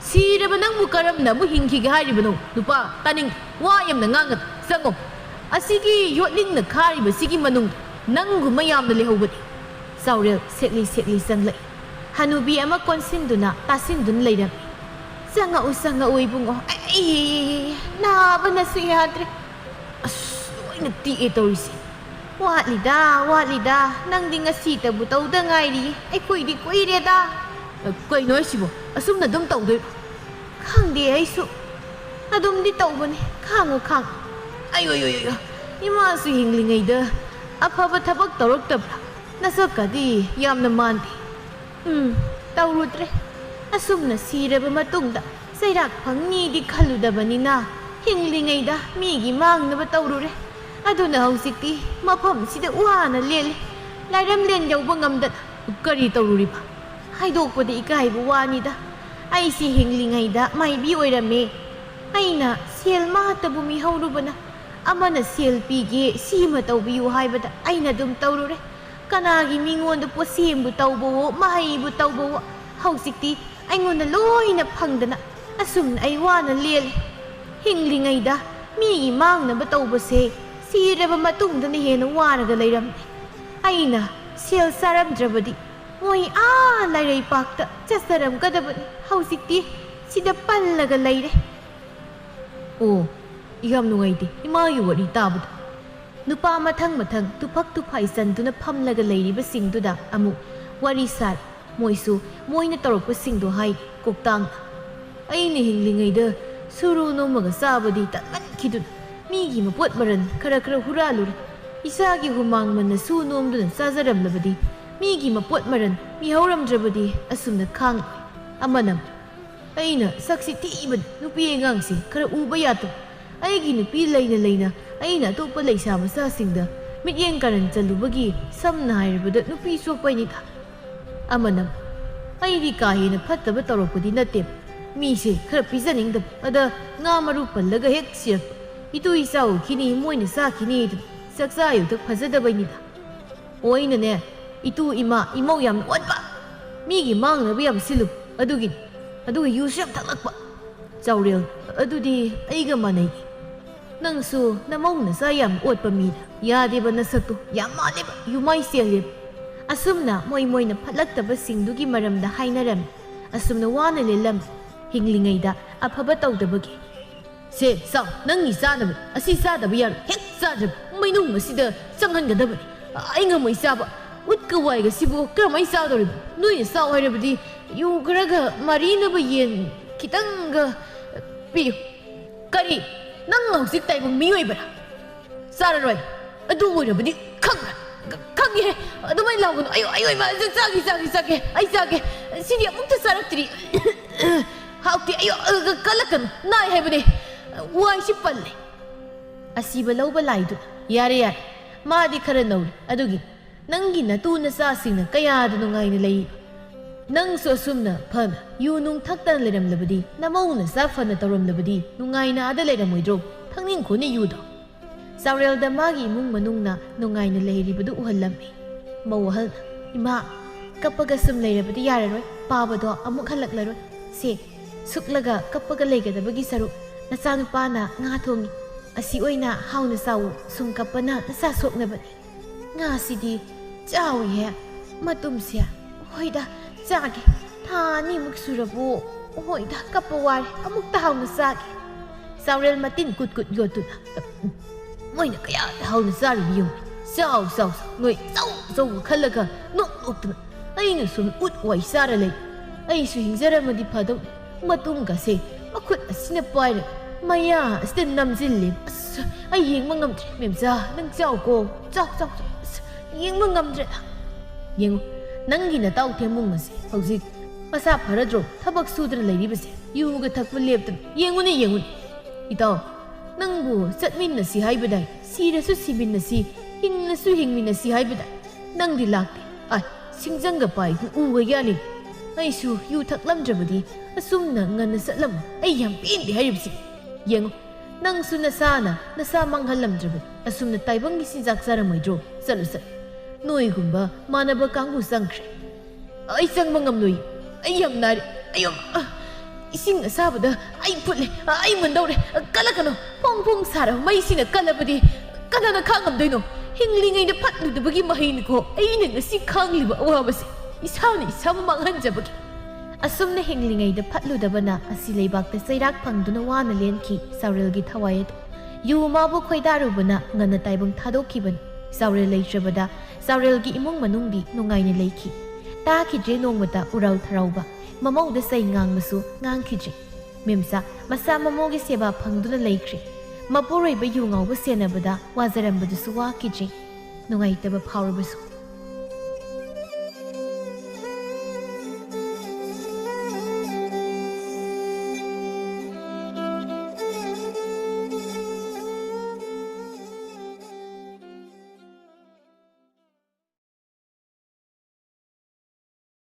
ꯁꯤꯔꯕ ꯅꯪꯕꯨ ꯀꯔꯝꯅ ꯑꯃꯨꯛ ꯍꯤꯡꯈꯤꯒꯦ ꯍꯥꯏꯔꯤꯕꯅꯣ? ꯅꯨꯄꯥ, ꯇꯥꯅꯤꯡ, ꯋꯥ ꯌꯥꯝꯅ ꯉꯥꯡꯒꯅꯨ꯫ ꯆꯪꯉꯣ꯫ ꯑꯁꯤꯒꯤ ꯌꯣꯠꯂꯤꯡꯅ ꯈꯥꯔꯤꯕꯁꯤꯒꯤ ꯃꯅꯨꯡꯗ ꯅꯪꯒꯨꯝꯕ ꯌꯥꯝꯅ ꯂꯩꯍꯧꯕꯅꯤ꯫ ꯆꯥꯎꯔꯦꯜ ꯁꯦꯛꯂꯤ ꯁꯦꯛꯂꯤ ꯆꯪꯂꯛꯏ꯫ ꯍꯅꯨꯕꯤ ꯑꯃ ꯀꯣꯟꯁꯤꯟꯗꯨꯅ ꯇꯥꯁꯤꯟꯗꯨꯅ ꯂꯩꯔꯝꯃꯤ꯫ "ꯆꯪꯉꯛꯎ, ꯆꯪꯉꯛꯎ, ꯏꯕꯨꯡꯉꯣ꯫ ꯑꯩ ꯅꯥꯕꯅꯁꯨ ꯌꯥꯗ꯭ꯔꯦ꯫ ꯑꯁ, ꯂꯣꯏꯅ ꯇꯦꯛꯑꯦ ꯇꯧꯔꯤꯁꯦ꯫ ꯋꯥꯠꯂꯤꯗ, ꯋꯥꯠꯂꯤꯗ꯫ ꯅꯪꯗꯤ ꯉꯁꯤꯇꯕꯨ ꯇꯧꯗ ꯉꯥꯏꯔꯤ꯫ ꯑꯩꯈꯣꯏꯗꯤ ꯀꯨꯏꯔꯦꯗ꯫" "ꯀꯩꯅꯣ ꯍꯥꯏꯁꯤꯕꯣ? ꯑꯁꯨꯝꯅ ꯑꯗꯨꯝ ꯇꯧꯗꯣꯏꯔꯣ?" "ꯈꯪꯗꯦ ꯑꯩꯁꯨ꯫ ꯑꯗꯨꯝꯗꯤ ꯇꯧꯕꯅꯤ꯫ ꯈꯥꯡꯉꯨ, ꯈꯥꯡꯉꯨ꯫" "ꯑꯌꯣ, ꯑꯌꯣ, ꯑꯌꯣ, ꯏꯃꯥꯁꯨ ꯍꯤꯡꯂꯤꯉꯩꯗ ꯑꯐꯕ ꯊꯕꯛ ꯇꯧꯔꯛꯇꯕ꯭ꯔꯥ? ꯅꯁꯛꯀꯗꯤ ꯌꯥꯝꯅ ꯃꯥꯟꯗꯦ꯫" "ꯎꯝ, ꯇꯧꯔꯨꯗ꯭ꯔꯦ꯫ ꯑꯁꯨꯝꯅ ꯁꯤꯔꯕ ꯃꯇꯨꯡꯗ ꯆꯩꯔꯥꯛ ꯐꯪꯅꯤꯗꯤ ꯈꯜꯂꯨꯗꯕꯅꯤꯅ ꯍꯤꯡꯂꯤꯉꯩꯗ ꯃꯤꯒꯤ ꯃꯥꯡꯅꯕ ꯇꯧꯔꯨꯔꯦ꯫ ꯑꯗꯨꯅ ꯍꯧꯖꯤꯛꯇꯤ ꯃꯐꯝꯁꯤꯗ ꯋꯥꯅ ꯂꯦꯜꯂꯤ꯫ ꯂꯥꯏꯔꯝꯂꯦꯟ ꯌꯧꯕ ꯉꯝꯗꯅ꯫" "ꯀꯔꯤ ꯇꯧꯔꯨꯔꯤꯕ?" "ꯍꯥꯏꯗꯣꯛꯄꯗ ꯏꯀꯥꯏꯕ ꯋꯥꯅꯤꯗ꯫ ꯑꯩꯁꯤ ꯍꯤꯡꯂꯤꯉꯩꯗ ꯃꯥꯏꯕꯤ ꯑꯣꯏꯔꯝꯃꯦ꯫ ꯑꯩꯅ ꯁꯦꯜ ꯃꯥꯇꯕꯨ ꯃꯤꯍꯧꯔꯨꯕꯅ ꯑꯃꯅ ꯁꯦꯜ ꯄꯤꯒꯦ, ꯁꯤꯃ ꯇꯧꯕꯤꯌꯨ ꯍꯥꯏꯕꯗ ꯑꯩꯅ ꯑꯗꯨꯝ ꯇꯧꯔꯨꯔꯦ꯫ ꯀꯅꯥꯒꯤ ꯃꯤꯉꯣꯟꯗ ꯄꯣꯠꯁꯦꯝꯕꯨ ꯇꯧꯕꯋꯣ, ꯃꯍꯩꯕꯨ ꯇꯧꯕꯋꯣ, ꯍꯧꯖꯤꯛꯇꯤ ꯑꯩꯉꯣꯟꯗ ꯂꯣꯏꯅ ꯐꯪꯗꯅ ꯑꯁꯨꯝꯅ ꯑꯩ ꯋꯥꯅ ꯂꯦꯜꯂꯤ꯫ ꯍꯤꯡꯂꯤꯉꯩꯗ ꯃꯤꯒꯤ ꯃꯥꯡꯅꯕ ꯇꯧꯕꯁꯦ ꯁꯤꯔꯕ ꯃꯇꯨꯡꯗꯅ ꯍꯦꯟꯅ ꯋꯥꯔꯒ ꯂꯩꯔꯝꯂꯦ꯫ ꯑꯩꯅ ꯁꯦꯜ ꯆꯥꯔꯝꯗ꯭ꯔꯕꯗꯤ ꯃꯣꯏ ꯑꯥ ꯂꯥꯏꯔꯩꯄꯥꯛꯇ ꯆꯠꯆꯔꯝꯒꯗꯕꯅꯤ꯫ ꯍꯧꯖꯤꯛꯇꯤ ꯁꯤꯗ ꯄꯜꯂꯒ ꯂꯩꯔꯦ꯫" "ꯑꯣ, ꯌꯥꯝ ꯅꯨꯡꯉꯥꯏꯇꯦ ꯏꯃꯥꯒꯤ ꯋꯥꯔꯤ ꯇꯥꯕꯗ꯫" ꯅꯨꯄꯥ ꯃꯊꯪ ꯃꯊꯪ ꯇꯨꯐꯛ ꯇꯨꯐꯥꯏ ꯆꯟꯗꯨꯅ ꯐꯝꯂꯒ ꯂꯩꯔꯤꯕꯁꯤꯡꯗꯨꯗ ꯑꯃꯨꯛ ꯋꯥꯔꯤ ꯁꯥꯔꯤ꯫ ꯃꯣꯏꯁꯨ ꯃꯣꯏꯅ ꯇꯧꯔꯛꯄꯁꯤꯡꯗꯣ ꯍꯥꯏꯔꯤ ꯀꯣꯛꯇꯥꯡꯅ꯫ "ꯑꯩꯅ ꯍꯤꯡꯂꯤꯉꯩꯗ ꯁꯨꯔꯨ ꯅꯣꯝꯃꯒ ꯆꯥꯕꯗꯤ ꯇꯟꯃꯟꯈꯤꯗꯨꯅ ꯃꯤꯒꯤ ꯃꯄꯣꯠ ꯃꯔꯟ ꯈꯔ ꯈꯔ ꯍꯨꯔꯥꯜꯂꯨꯔꯦ꯫ ꯏꯁꯥꯒꯤ ꯍꯨꯃꯥꯡ ꯃꯟꯅ ꯁꯨ ꯅꯣꯝꯗꯨꯅ ꯆꯥꯖꯔꯝꯂꯕꯗꯤ ꯃꯤꯒꯤ ꯃꯄꯣꯠ ꯃꯔꯟ ꯃꯤꯍꯧꯔꯝꯗ꯭ꯔꯕꯗꯤ ꯑꯁꯨꯝꯅ ꯈꯥꯡ ꯑꯃꯅ ꯑꯩꯅ ꯁꯛꯁꯤ ꯊꯤꯕꯅ ꯅꯨꯄꯤ ꯑꯉꯥꯡꯁꯤ ꯈꯔ ꯎꯕ ꯌꯥꯗꯕ꯫ ꯑꯩꯒꯤ ꯅꯨꯄꯤ ꯂꯩꯅ ꯂꯩꯅ ꯑꯩꯅ ꯑꯇꯣꯞꯄ ꯂꯩꯁꯥ ꯃꯆꯥꯁꯤꯡꯗ ꯃꯤꯠꯌꯦꯡ ꯀꯥꯔꯟ ꯆꯜꯂꯨꯕꯒꯤ ꯁꯝꯅ ꯍꯥꯏꯔꯕꯗ ꯅꯨꯄꯤ ꯁꯣꯛꯄꯩꯅꯤꯗ꯫ ꯑꯃꯅ ꯑꯩꯗꯤ ꯀꯥ ꯍꯦꯟꯅ ꯐꯠꯇꯕ ꯇꯧꯔꯛꯄꯗꯤ ꯅꯠꯇꯦ꯫ ꯃꯤꯁꯦ ꯈꯔ ꯄꯤꯖꯅꯤꯡꯗꯕ꯫ ꯑꯗ ꯉꯥ ꯃꯔꯨ ꯄꯜꯂꯒ ꯍꯦꯛ ꯁꯤꯔꯛꯄ꯫ ꯏꯇꯨ ꯏꯆꯥ ꯎꯈꯤꯅꯤ, ꯃꯣꯏꯅ ꯆꯥꯈꯤꯅꯤ ꯑꯗꯨ ꯆꯥꯛꯆꯥ ꯌꯨꯊꯛ ꯐꯖꯗꯕꯩꯅꯤꯗ꯫ ꯑꯣꯏꯅꯅꯦ, ꯏꯇꯨ ꯏꯃꯥ ꯏꯃꯧ ꯌꯥꯝꯅ ꯑꯣꯠꯄ꯫ ꯃꯤꯒꯤ ꯃꯥꯡꯅꯕ ꯌꯥꯝ ꯁꯤꯜꯂꯨ꯫ ꯑꯗꯨꯒꯤꯅꯤ꯫ ꯑꯗꯨꯒ ꯌꯨꯁꯨ ꯌꯥꯝ ꯊꯛꯂꯛꯄ꯫ ꯆꯥꯎꯔꯦꯜ, ꯑꯗꯨꯗꯤ ꯑꯩꯒ ꯃꯥꯟꯅꯩ꯫ ꯅꯪꯁꯨ ꯅꯃꯧ ꯅꯆꯥ ꯌꯥꯝ ꯑꯣꯠꯄ ꯃꯤꯅ ꯌꯥꯗꯦꯕ ꯅꯁꯛꯇꯣ꯫ ꯌꯥꯝ ꯃꯥꯜꯂꯦꯕ, ꯌꯨꯃꯥꯏ ꯆꯦꯜꯂꯦꯕ꯫ ꯑꯁꯨꯝꯅ ꯃꯣꯏ ꯃꯣꯏꯅ ꯐꯠꯂꯛꯇꯕꯁꯤꯡꯗꯨꯒꯤ ꯃꯔꯝꯗ ꯍꯥꯏꯅꯔꯝꯃꯤ꯫ ꯑꯁꯨꯝꯅ ꯋꯥꯅ ꯂꯦꯜꯂꯝꯃꯤ꯫ ꯍꯤꯡꯂꯤꯉꯩꯗ ꯑꯐꯕ ꯇꯧꯗꯕꯒꯤ꯫ ꯁꯦ, ꯆꯥꯎ, ꯅꯪꯒꯤ ꯆꯥꯅꯕ꯫ ꯑꯁꯤ ꯆꯥꯗꯕ ꯌꯥꯔꯣꯏ꯫ ꯍꯦꯛ ꯆꯥꯗ꯭ꯔꯕ ꯃꯩꯅꯨꯡ ꯑꯁꯤꯗ ꯆꯪꯍꯟꯒꯗꯕꯅꯤ꯫ ꯑꯩ ꯉꯝꯃꯣꯏ ꯆꯥꯕ꯫ ꯎꯠꯀ ꯋꯥꯏꯒ ꯁꯤꯕꯨ ꯀꯔꯝꯍꯥꯏꯅ ꯆꯥꯗꯧꯔꯤꯕ? ꯅꯣꯏꯅ ꯆꯥꯎ ꯍꯥꯏꯔꯕꯗꯤ ꯌꯨ ꯈꯔꯒ ꯃꯔꯤꯅꯕ ꯌꯦꯟ ꯈꯤꯇꯪꯒ ꯄꯤꯌꯨ꯫ ꯀꯔꯤ? ꯅꯪ ꯍꯧꯖꯤꯛ ꯇꯥꯏꯕꯪ ꯃꯤ ꯑꯣꯏꯕ꯭ꯔꯥ? ꯆꯥꯔꯔꯣꯏ꯫ ꯑꯗꯨ ꯑꯣꯏꯔꯕꯗꯤ ꯈꯪ-, ꯈꯪꯉꯦ꯫ ꯑꯗꯨꯃꯥꯏꯅ ꯂꯥꯎꯒꯅꯨ꯫ ꯑꯌꯣ, ꯑꯌꯣ, ꯏꯃꯥ, ꯆꯥꯒꯦ, ꯆꯥꯒꯦ, ꯆꯥꯒꯦ꯫ ꯑꯩ ꯆꯥꯒꯦ꯫ ꯁꯤꯗꯤ ꯑꯃꯨꯛꯇ ꯆꯥꯔꯛꯇ꯭ꯔꯤ꯫ ꯍꯥꯎꯇꯦ꯫ ꯑꯌꯣ, ꯀꯜꯂꯛꯀꯅꯨ꯫ ꯅꯥꯏ ꯍꯥꯏꯕꯅꯦ꯫ ꯋꯥꯏꯁꯤ ꯄꯜꯂꯦ꯫ ꯑꯁꯤꯕ ꯂꯧꯕ ꯂꯥꯏꯗꯨ꯫ ꯌꯥꯔꯦ, ꯌꯥꯔꯦ꯫ ꯃꯥꯗꯤ ꯈꯔ ꯅꯧꯔꯤ꯫ ꯑꯗꯨꯒꯤ ꯅꯪꯒꯤ ꯅꯇꯨ ꯅꯆꯥꯁꯤꯡꯅ ꯀꯌꯥꯗ ꯅꯨꯡꯉꯥꯏꯅ ꯂꯩ꯫ ꯅꯪꯁꯨ ꯑꯁꯨꯝꯅ ꯐꯅ ꯌꯨ ꯅꯨꯡ ꯊꯛꯇꯅ ꯂꯩꯔꯝꯂꯕꯗꯤ, ꯅꯃꯧ ꯅꯆꯥ ꯐꯅ ꯇꯧꯔꯝꯂꯕꯗꯤ, ꯅꯨꯡꯉꯥꯏꯅ ꯑꯥꯗ ꯂꯩꯔꯝꯃꯣꯏꯗ꯭ꯔꯣ? ꯊꯛꯅꯤꯡ ꯈꯣꯠꯅꯤꯡ ꯌꯨꯗꯣ꯫ ꯆꯥꯎꯔꯦꯜꯗ ꯃꯥꯒꯤ ꯏꯃꯨꯡ ꯃꯅꯨꯡꯅ ꯅꯨꯡꯉꯥꯏꯅ ꯂꯩꯔꯤꯕꯗꯨ ꯎꯍꯜꯂꯝꯃꯤ꯫ ꯃꯧ ꯑꯍꯜꯅ, "ꯏꯃꯥ, ꯀꯞꯄꯒ ꯁꯨꯝ ꯂꯩꯔꯕꯗꯤ ꯌꯥꯔꯔꯣꯏ, ꯄꯥꯕꯗꯣ ꯑꯃꯨꯛ ꯍꯜꯂꯛꯂꯔꯣꯏ꯫ ꯁꯦ, ꯁꯨꯛꯂꯒ ꯀꯞꯄꯒ ꯂꯩꯒꯗꯕꯒꯤ ꯁꯔꯨꯛ, ꯅꯆꯥꯅꯨꯄꯥꯅ ꯉꯥ ꯊꯣꯡꯉꯤ, ꯑꯁꯤ ꯑꯣꯏꯅ ꯍꯥꯎꯅ ꯆꯥꯎ, ꯁꯨꯝ ꯀꯞꯄꯅ ꯅꯁꯥ ꯁꯣꯛꯅꯕꯅꯤ꯫ ꯉꯥꯁꯤꯗꯤ ꯆꯥꯎꯏꯍꯦ, ꯃꯇꯨꯝꯁꯦ꯫ ꯍꯣꯏꯗ, ꯆꯥꯒꯦ꯫ ꯊꯥ ꯑꯅꯤꯃꯨꯛ ꯁꯨꯔꯕꯣ? ꯍꯣꯏꯗ, ꯀꯞꯄ ꯋꯥꯔꯦ, ꯑꯃꯨꯛꯇ ꯍꯥꯎꯅ ꯆꯥꯒꯦ꯫" ꯆꯥꯎꯔꯦꯜ ꯃꯇꯤꯟ ꯀꯨꯠ ꯀꯨꯠ ꯌꯣꯠꯇꯨꯅ, "ꯃꯣꯏꯅ ꯀꯌꯥꯗ ꯍꯥꯎꯅ ꯆꯥꯔꯤꯕ ꯌꯦꯡꯉꯨ꯫ ꯆꯥꯎ, ꯆꯥꯎ, ꯆꯥꯎ, ꯅꯣꯏ ꯑꯆꯧ ꯑꯆꯧꯕ ꯈꯜꯂꯒ ꯅꯣꯛ ꯅꯣꯛꯇꯅ꯫ ꯑꯩꯅ ꯁꯨꯝ ꯎꯠ ꯋꯥꯏ ꯆꯥꯔ ꯂꯩ꯫ ꯑꯩꯁꯨ ꯍꯤꯡꯖꯔꯝꯃꯗꯤ ꯐꯗꯧ꯫ ꯃꯇꯨꯡꯒꯁꯦ ꯃꯈꯨꯠ ꯑꯁꯤꯅ ꯄꯥꯏꯔꯒ ꯃꯌꯥ ꯑꯁꯤꯗ ꯅꯝꯁꯤꯜꯂꯤ꯫ ꯑꯁ, ꯑꯩ ꯌꯦꯡꯕ ꯉꯝꯗ꯭ꯔꯦ꯫ ꯃꯦꯝꯆꯥ, ꯅꯪ ꯆꯥꯎꯀꯣ꯫ ꯆꯥꯎ, ꯆꯥꯎ, ꯆꯥꯎ꯫ ꯑꯁ, ꯌꯦꯡꯕ ꯉꯝꯗ꯭ꯔꯦ꯫ ꯌꯦꯡꯉꯨ, ꯅꯪꯒꯤ ꯅꯇꯥꯎ ꯊꯦꯝꯕꯨꯡ ꯑꯁꯤ ꯍꯧꯖꯤꯛ ꯃꯁꯥ ꯐꯔꯗ꯭ꯔꯣ? ꯊꯕꯛ ꯁꯨꯗꯅ ꯂꯩꯔꯤꯕꯁꯦ, ꯌꯨꯒ ꯊꯛꯄ ꯂꯦꯞꯇꯅ꯫ ꯌꯦꯡꯉꯨꯅꯦ, ꯌꯦꯡꯉꯨꯅꯦ꯫ ꯏꯇꯥꯎ, ꯅꯪꯕꯨ ꯆꯠꯃꯤꯟꯅꯁꯤ ꯍꯥꯏꯕꯗꯥꯏ? ꯁꯤꯔꯁꯨ ꯁꯤꯃꯤꯟꯅꯁꯤ, ꯍꯤꯡꯂꯁꯨ ꯍꯤꯡꯃꯤꯟꯅꯁꯤ ꯍꯥꯏꯕꯗꯥꯏ? ꯅꯪꯗꯤ ꯂꯥꯛꯇꯦ꯫ ꯑꯥꯏ, ꯁꯤꯡꯖꯪꯒ ꯄꯥꯏꯗꯨ ꯎꯕ ꯌꯥꯅꯤ꯫ ꯑꯩꯁꯨ ꯌꯨ ꯊꯛꯂꯝꯗ꯭ꯔꯕꯗꯤ ꯑꯁꯨꯝꯅ ꯉꯟꯅ ꯆꯠꯂꯝꯃꯣꯏ꯫ ꯑꯩ ꯌꯥꯝ ꯄꯦꯟꯗꯦ ꯍꯥꯏꯔꯤꯕꯁꯤ꯫ ꯌꯦꯡꯉꯨ, ꯅꯪꯁꯨ ꯅꯁꯥꯅ ꯅꯁꯥ ꯃꯥꯡꯍꯜꯂꯝꯗ꯭ꯔꯕꯗꯤ ꯑꯁꯨꯝꯅ ꯇꯥꯏꯕꯪꯒꯤ ꯆꯤꯟꯖꯥꯛ ꯆꯥꯔꯝꯃꯣꯏꯗ꯭ꯔꯣ? ꯆꯠꯂꯨ, ꯆꯠꯂꯨ꯫ ꯅꯣꯏꯒꯨꯝꯕ ꯃꯥꯟꯅꯕ ꯀꯥꯡꯕꯨ ꯆꯪꯈ꯭ꯔꯦ꯫ ꯑꯩ ꯆꯪꯕ ꯉꯝꯂꯣꯏ꯫ ꯑꯩ ꯌꯥꯝ ꯅꯥꯔꯦ꯫ ꯑꯩ ꯌꯥꯝ, ꯑ, ꯏꯁꯤꯡ ꯑꯁꯥꯕꯗ ꯑꯩ ꯐꯨꯠꯂꯦ꯫ ꯑ, ꯑꯩ ꯃꯨꯟꯗꯧꯔꯦ꯫ ꯑ, ꯀꯜꯂꯛꯀꯅꯨ꯫ ꯐꯣꯡ ꯐꯣꯡ ꯁꯥꯔꯕ ꯃꯩꯁꯤꯅ ꯀꯜꯂꯕꯗꯤ ꯀꯅꯥꯅ ꯈꯥꯡꯉꯝꯗꯣꯏꯅꯣ? ꯍꯤꯡꯂꯤꯉꯩꯗ ꯐꯠꯂꯨꯗꯕꯒꯤ ꯃꯍꯩꯅꯤꯀꯣ ꯑꯩꯅ ꯉꯁꯤ ꯈꯥꯡꯂꯤꯕ ꯑꯋꯥꯕꯁꯦ꯫ ꯏꯁꯥꯅ ꯏꯁꯥꯕꯨ ꯃꯥꯡꯍꯟꯖꯕꯒꯤ꯫ ꯑꯁꯨꯝꯅ ꯍꯤꯡꯂꯤꯉꯩꯗ ꯐꯠꯂꯨꯗꯕꯅ ꯑꯁꯤ ꯂꯩꯕꯥꯛꯇ ꯆꯩꯔꯥꯛ ꯐꯪꯗꯨꯅ ꯋꯥꯅ ꯂꯦꯟꯈꯤ ꯆꯥꯎꯔꯦꯜꯒꯤ ꯊꯋꯥꯏ ꯑꯗꯨ꯫ ꯌꯨ ꯃꯥꯕꯨ ꯈꯣꯏꯗꯥꯔꯨꯕꯅ ꯉꯟꯅ ꯇꯥꯏꯕꯪ ꯊꯥꯗꯣꯛꯈꯤꯕꯅꯤ꯫ ꯆꯥꯎꯔꯦꯜ ꯂꯩꯇ꯭ꯔꯕꯗ ꯆꯥꯎꯔꯦꯜꯒꯤ ꯏꯃꯨꯡ ꯃꯅꯨꯡꯗꯤ ꯅꯨꯡꯉꯥꯏꯅ ꯂꯩꯈꯤ꯫ ꯇꯥꯈꯤꯗ꯭ꯔꯦ ꯅꯣꯡꯃꯇ ꯎꯔꯥꯎ ꯊꯔꯥꯎꯕ, ꯃꯃꯧꯗ ꯆꯩ ꯉꯥꯡꯕꯁꯨ ꯉꯥꯡꯈꯤꯗ꯭ꯔꯦ꯫ ꯃꯦꯝꯆꯥ ꯃꯁꯥ ꯃꯃꯧꯒꯤ ꯁꯦꯕꯥ ꯐꯪꯗꯨꯅ ꯂꯩꯈ꯭ꯔꯦ꯫ ꯃꯄꯨꯔꯣꯏꯕ ꯌꯨ ꯉꯥꯎꯕ ꯁꯦꯟꯅꯕꯗ ꯋꯥꯖꯔꯝꯕꯗꯨꯁꯨ ꯋꯥꯈꯤꯗ꯭ꯔꯦ꯫ ꯅꯨꯡꯉꯥꯏꯇꯕ ꯐꯥꯎꯔꯕꯁꯨ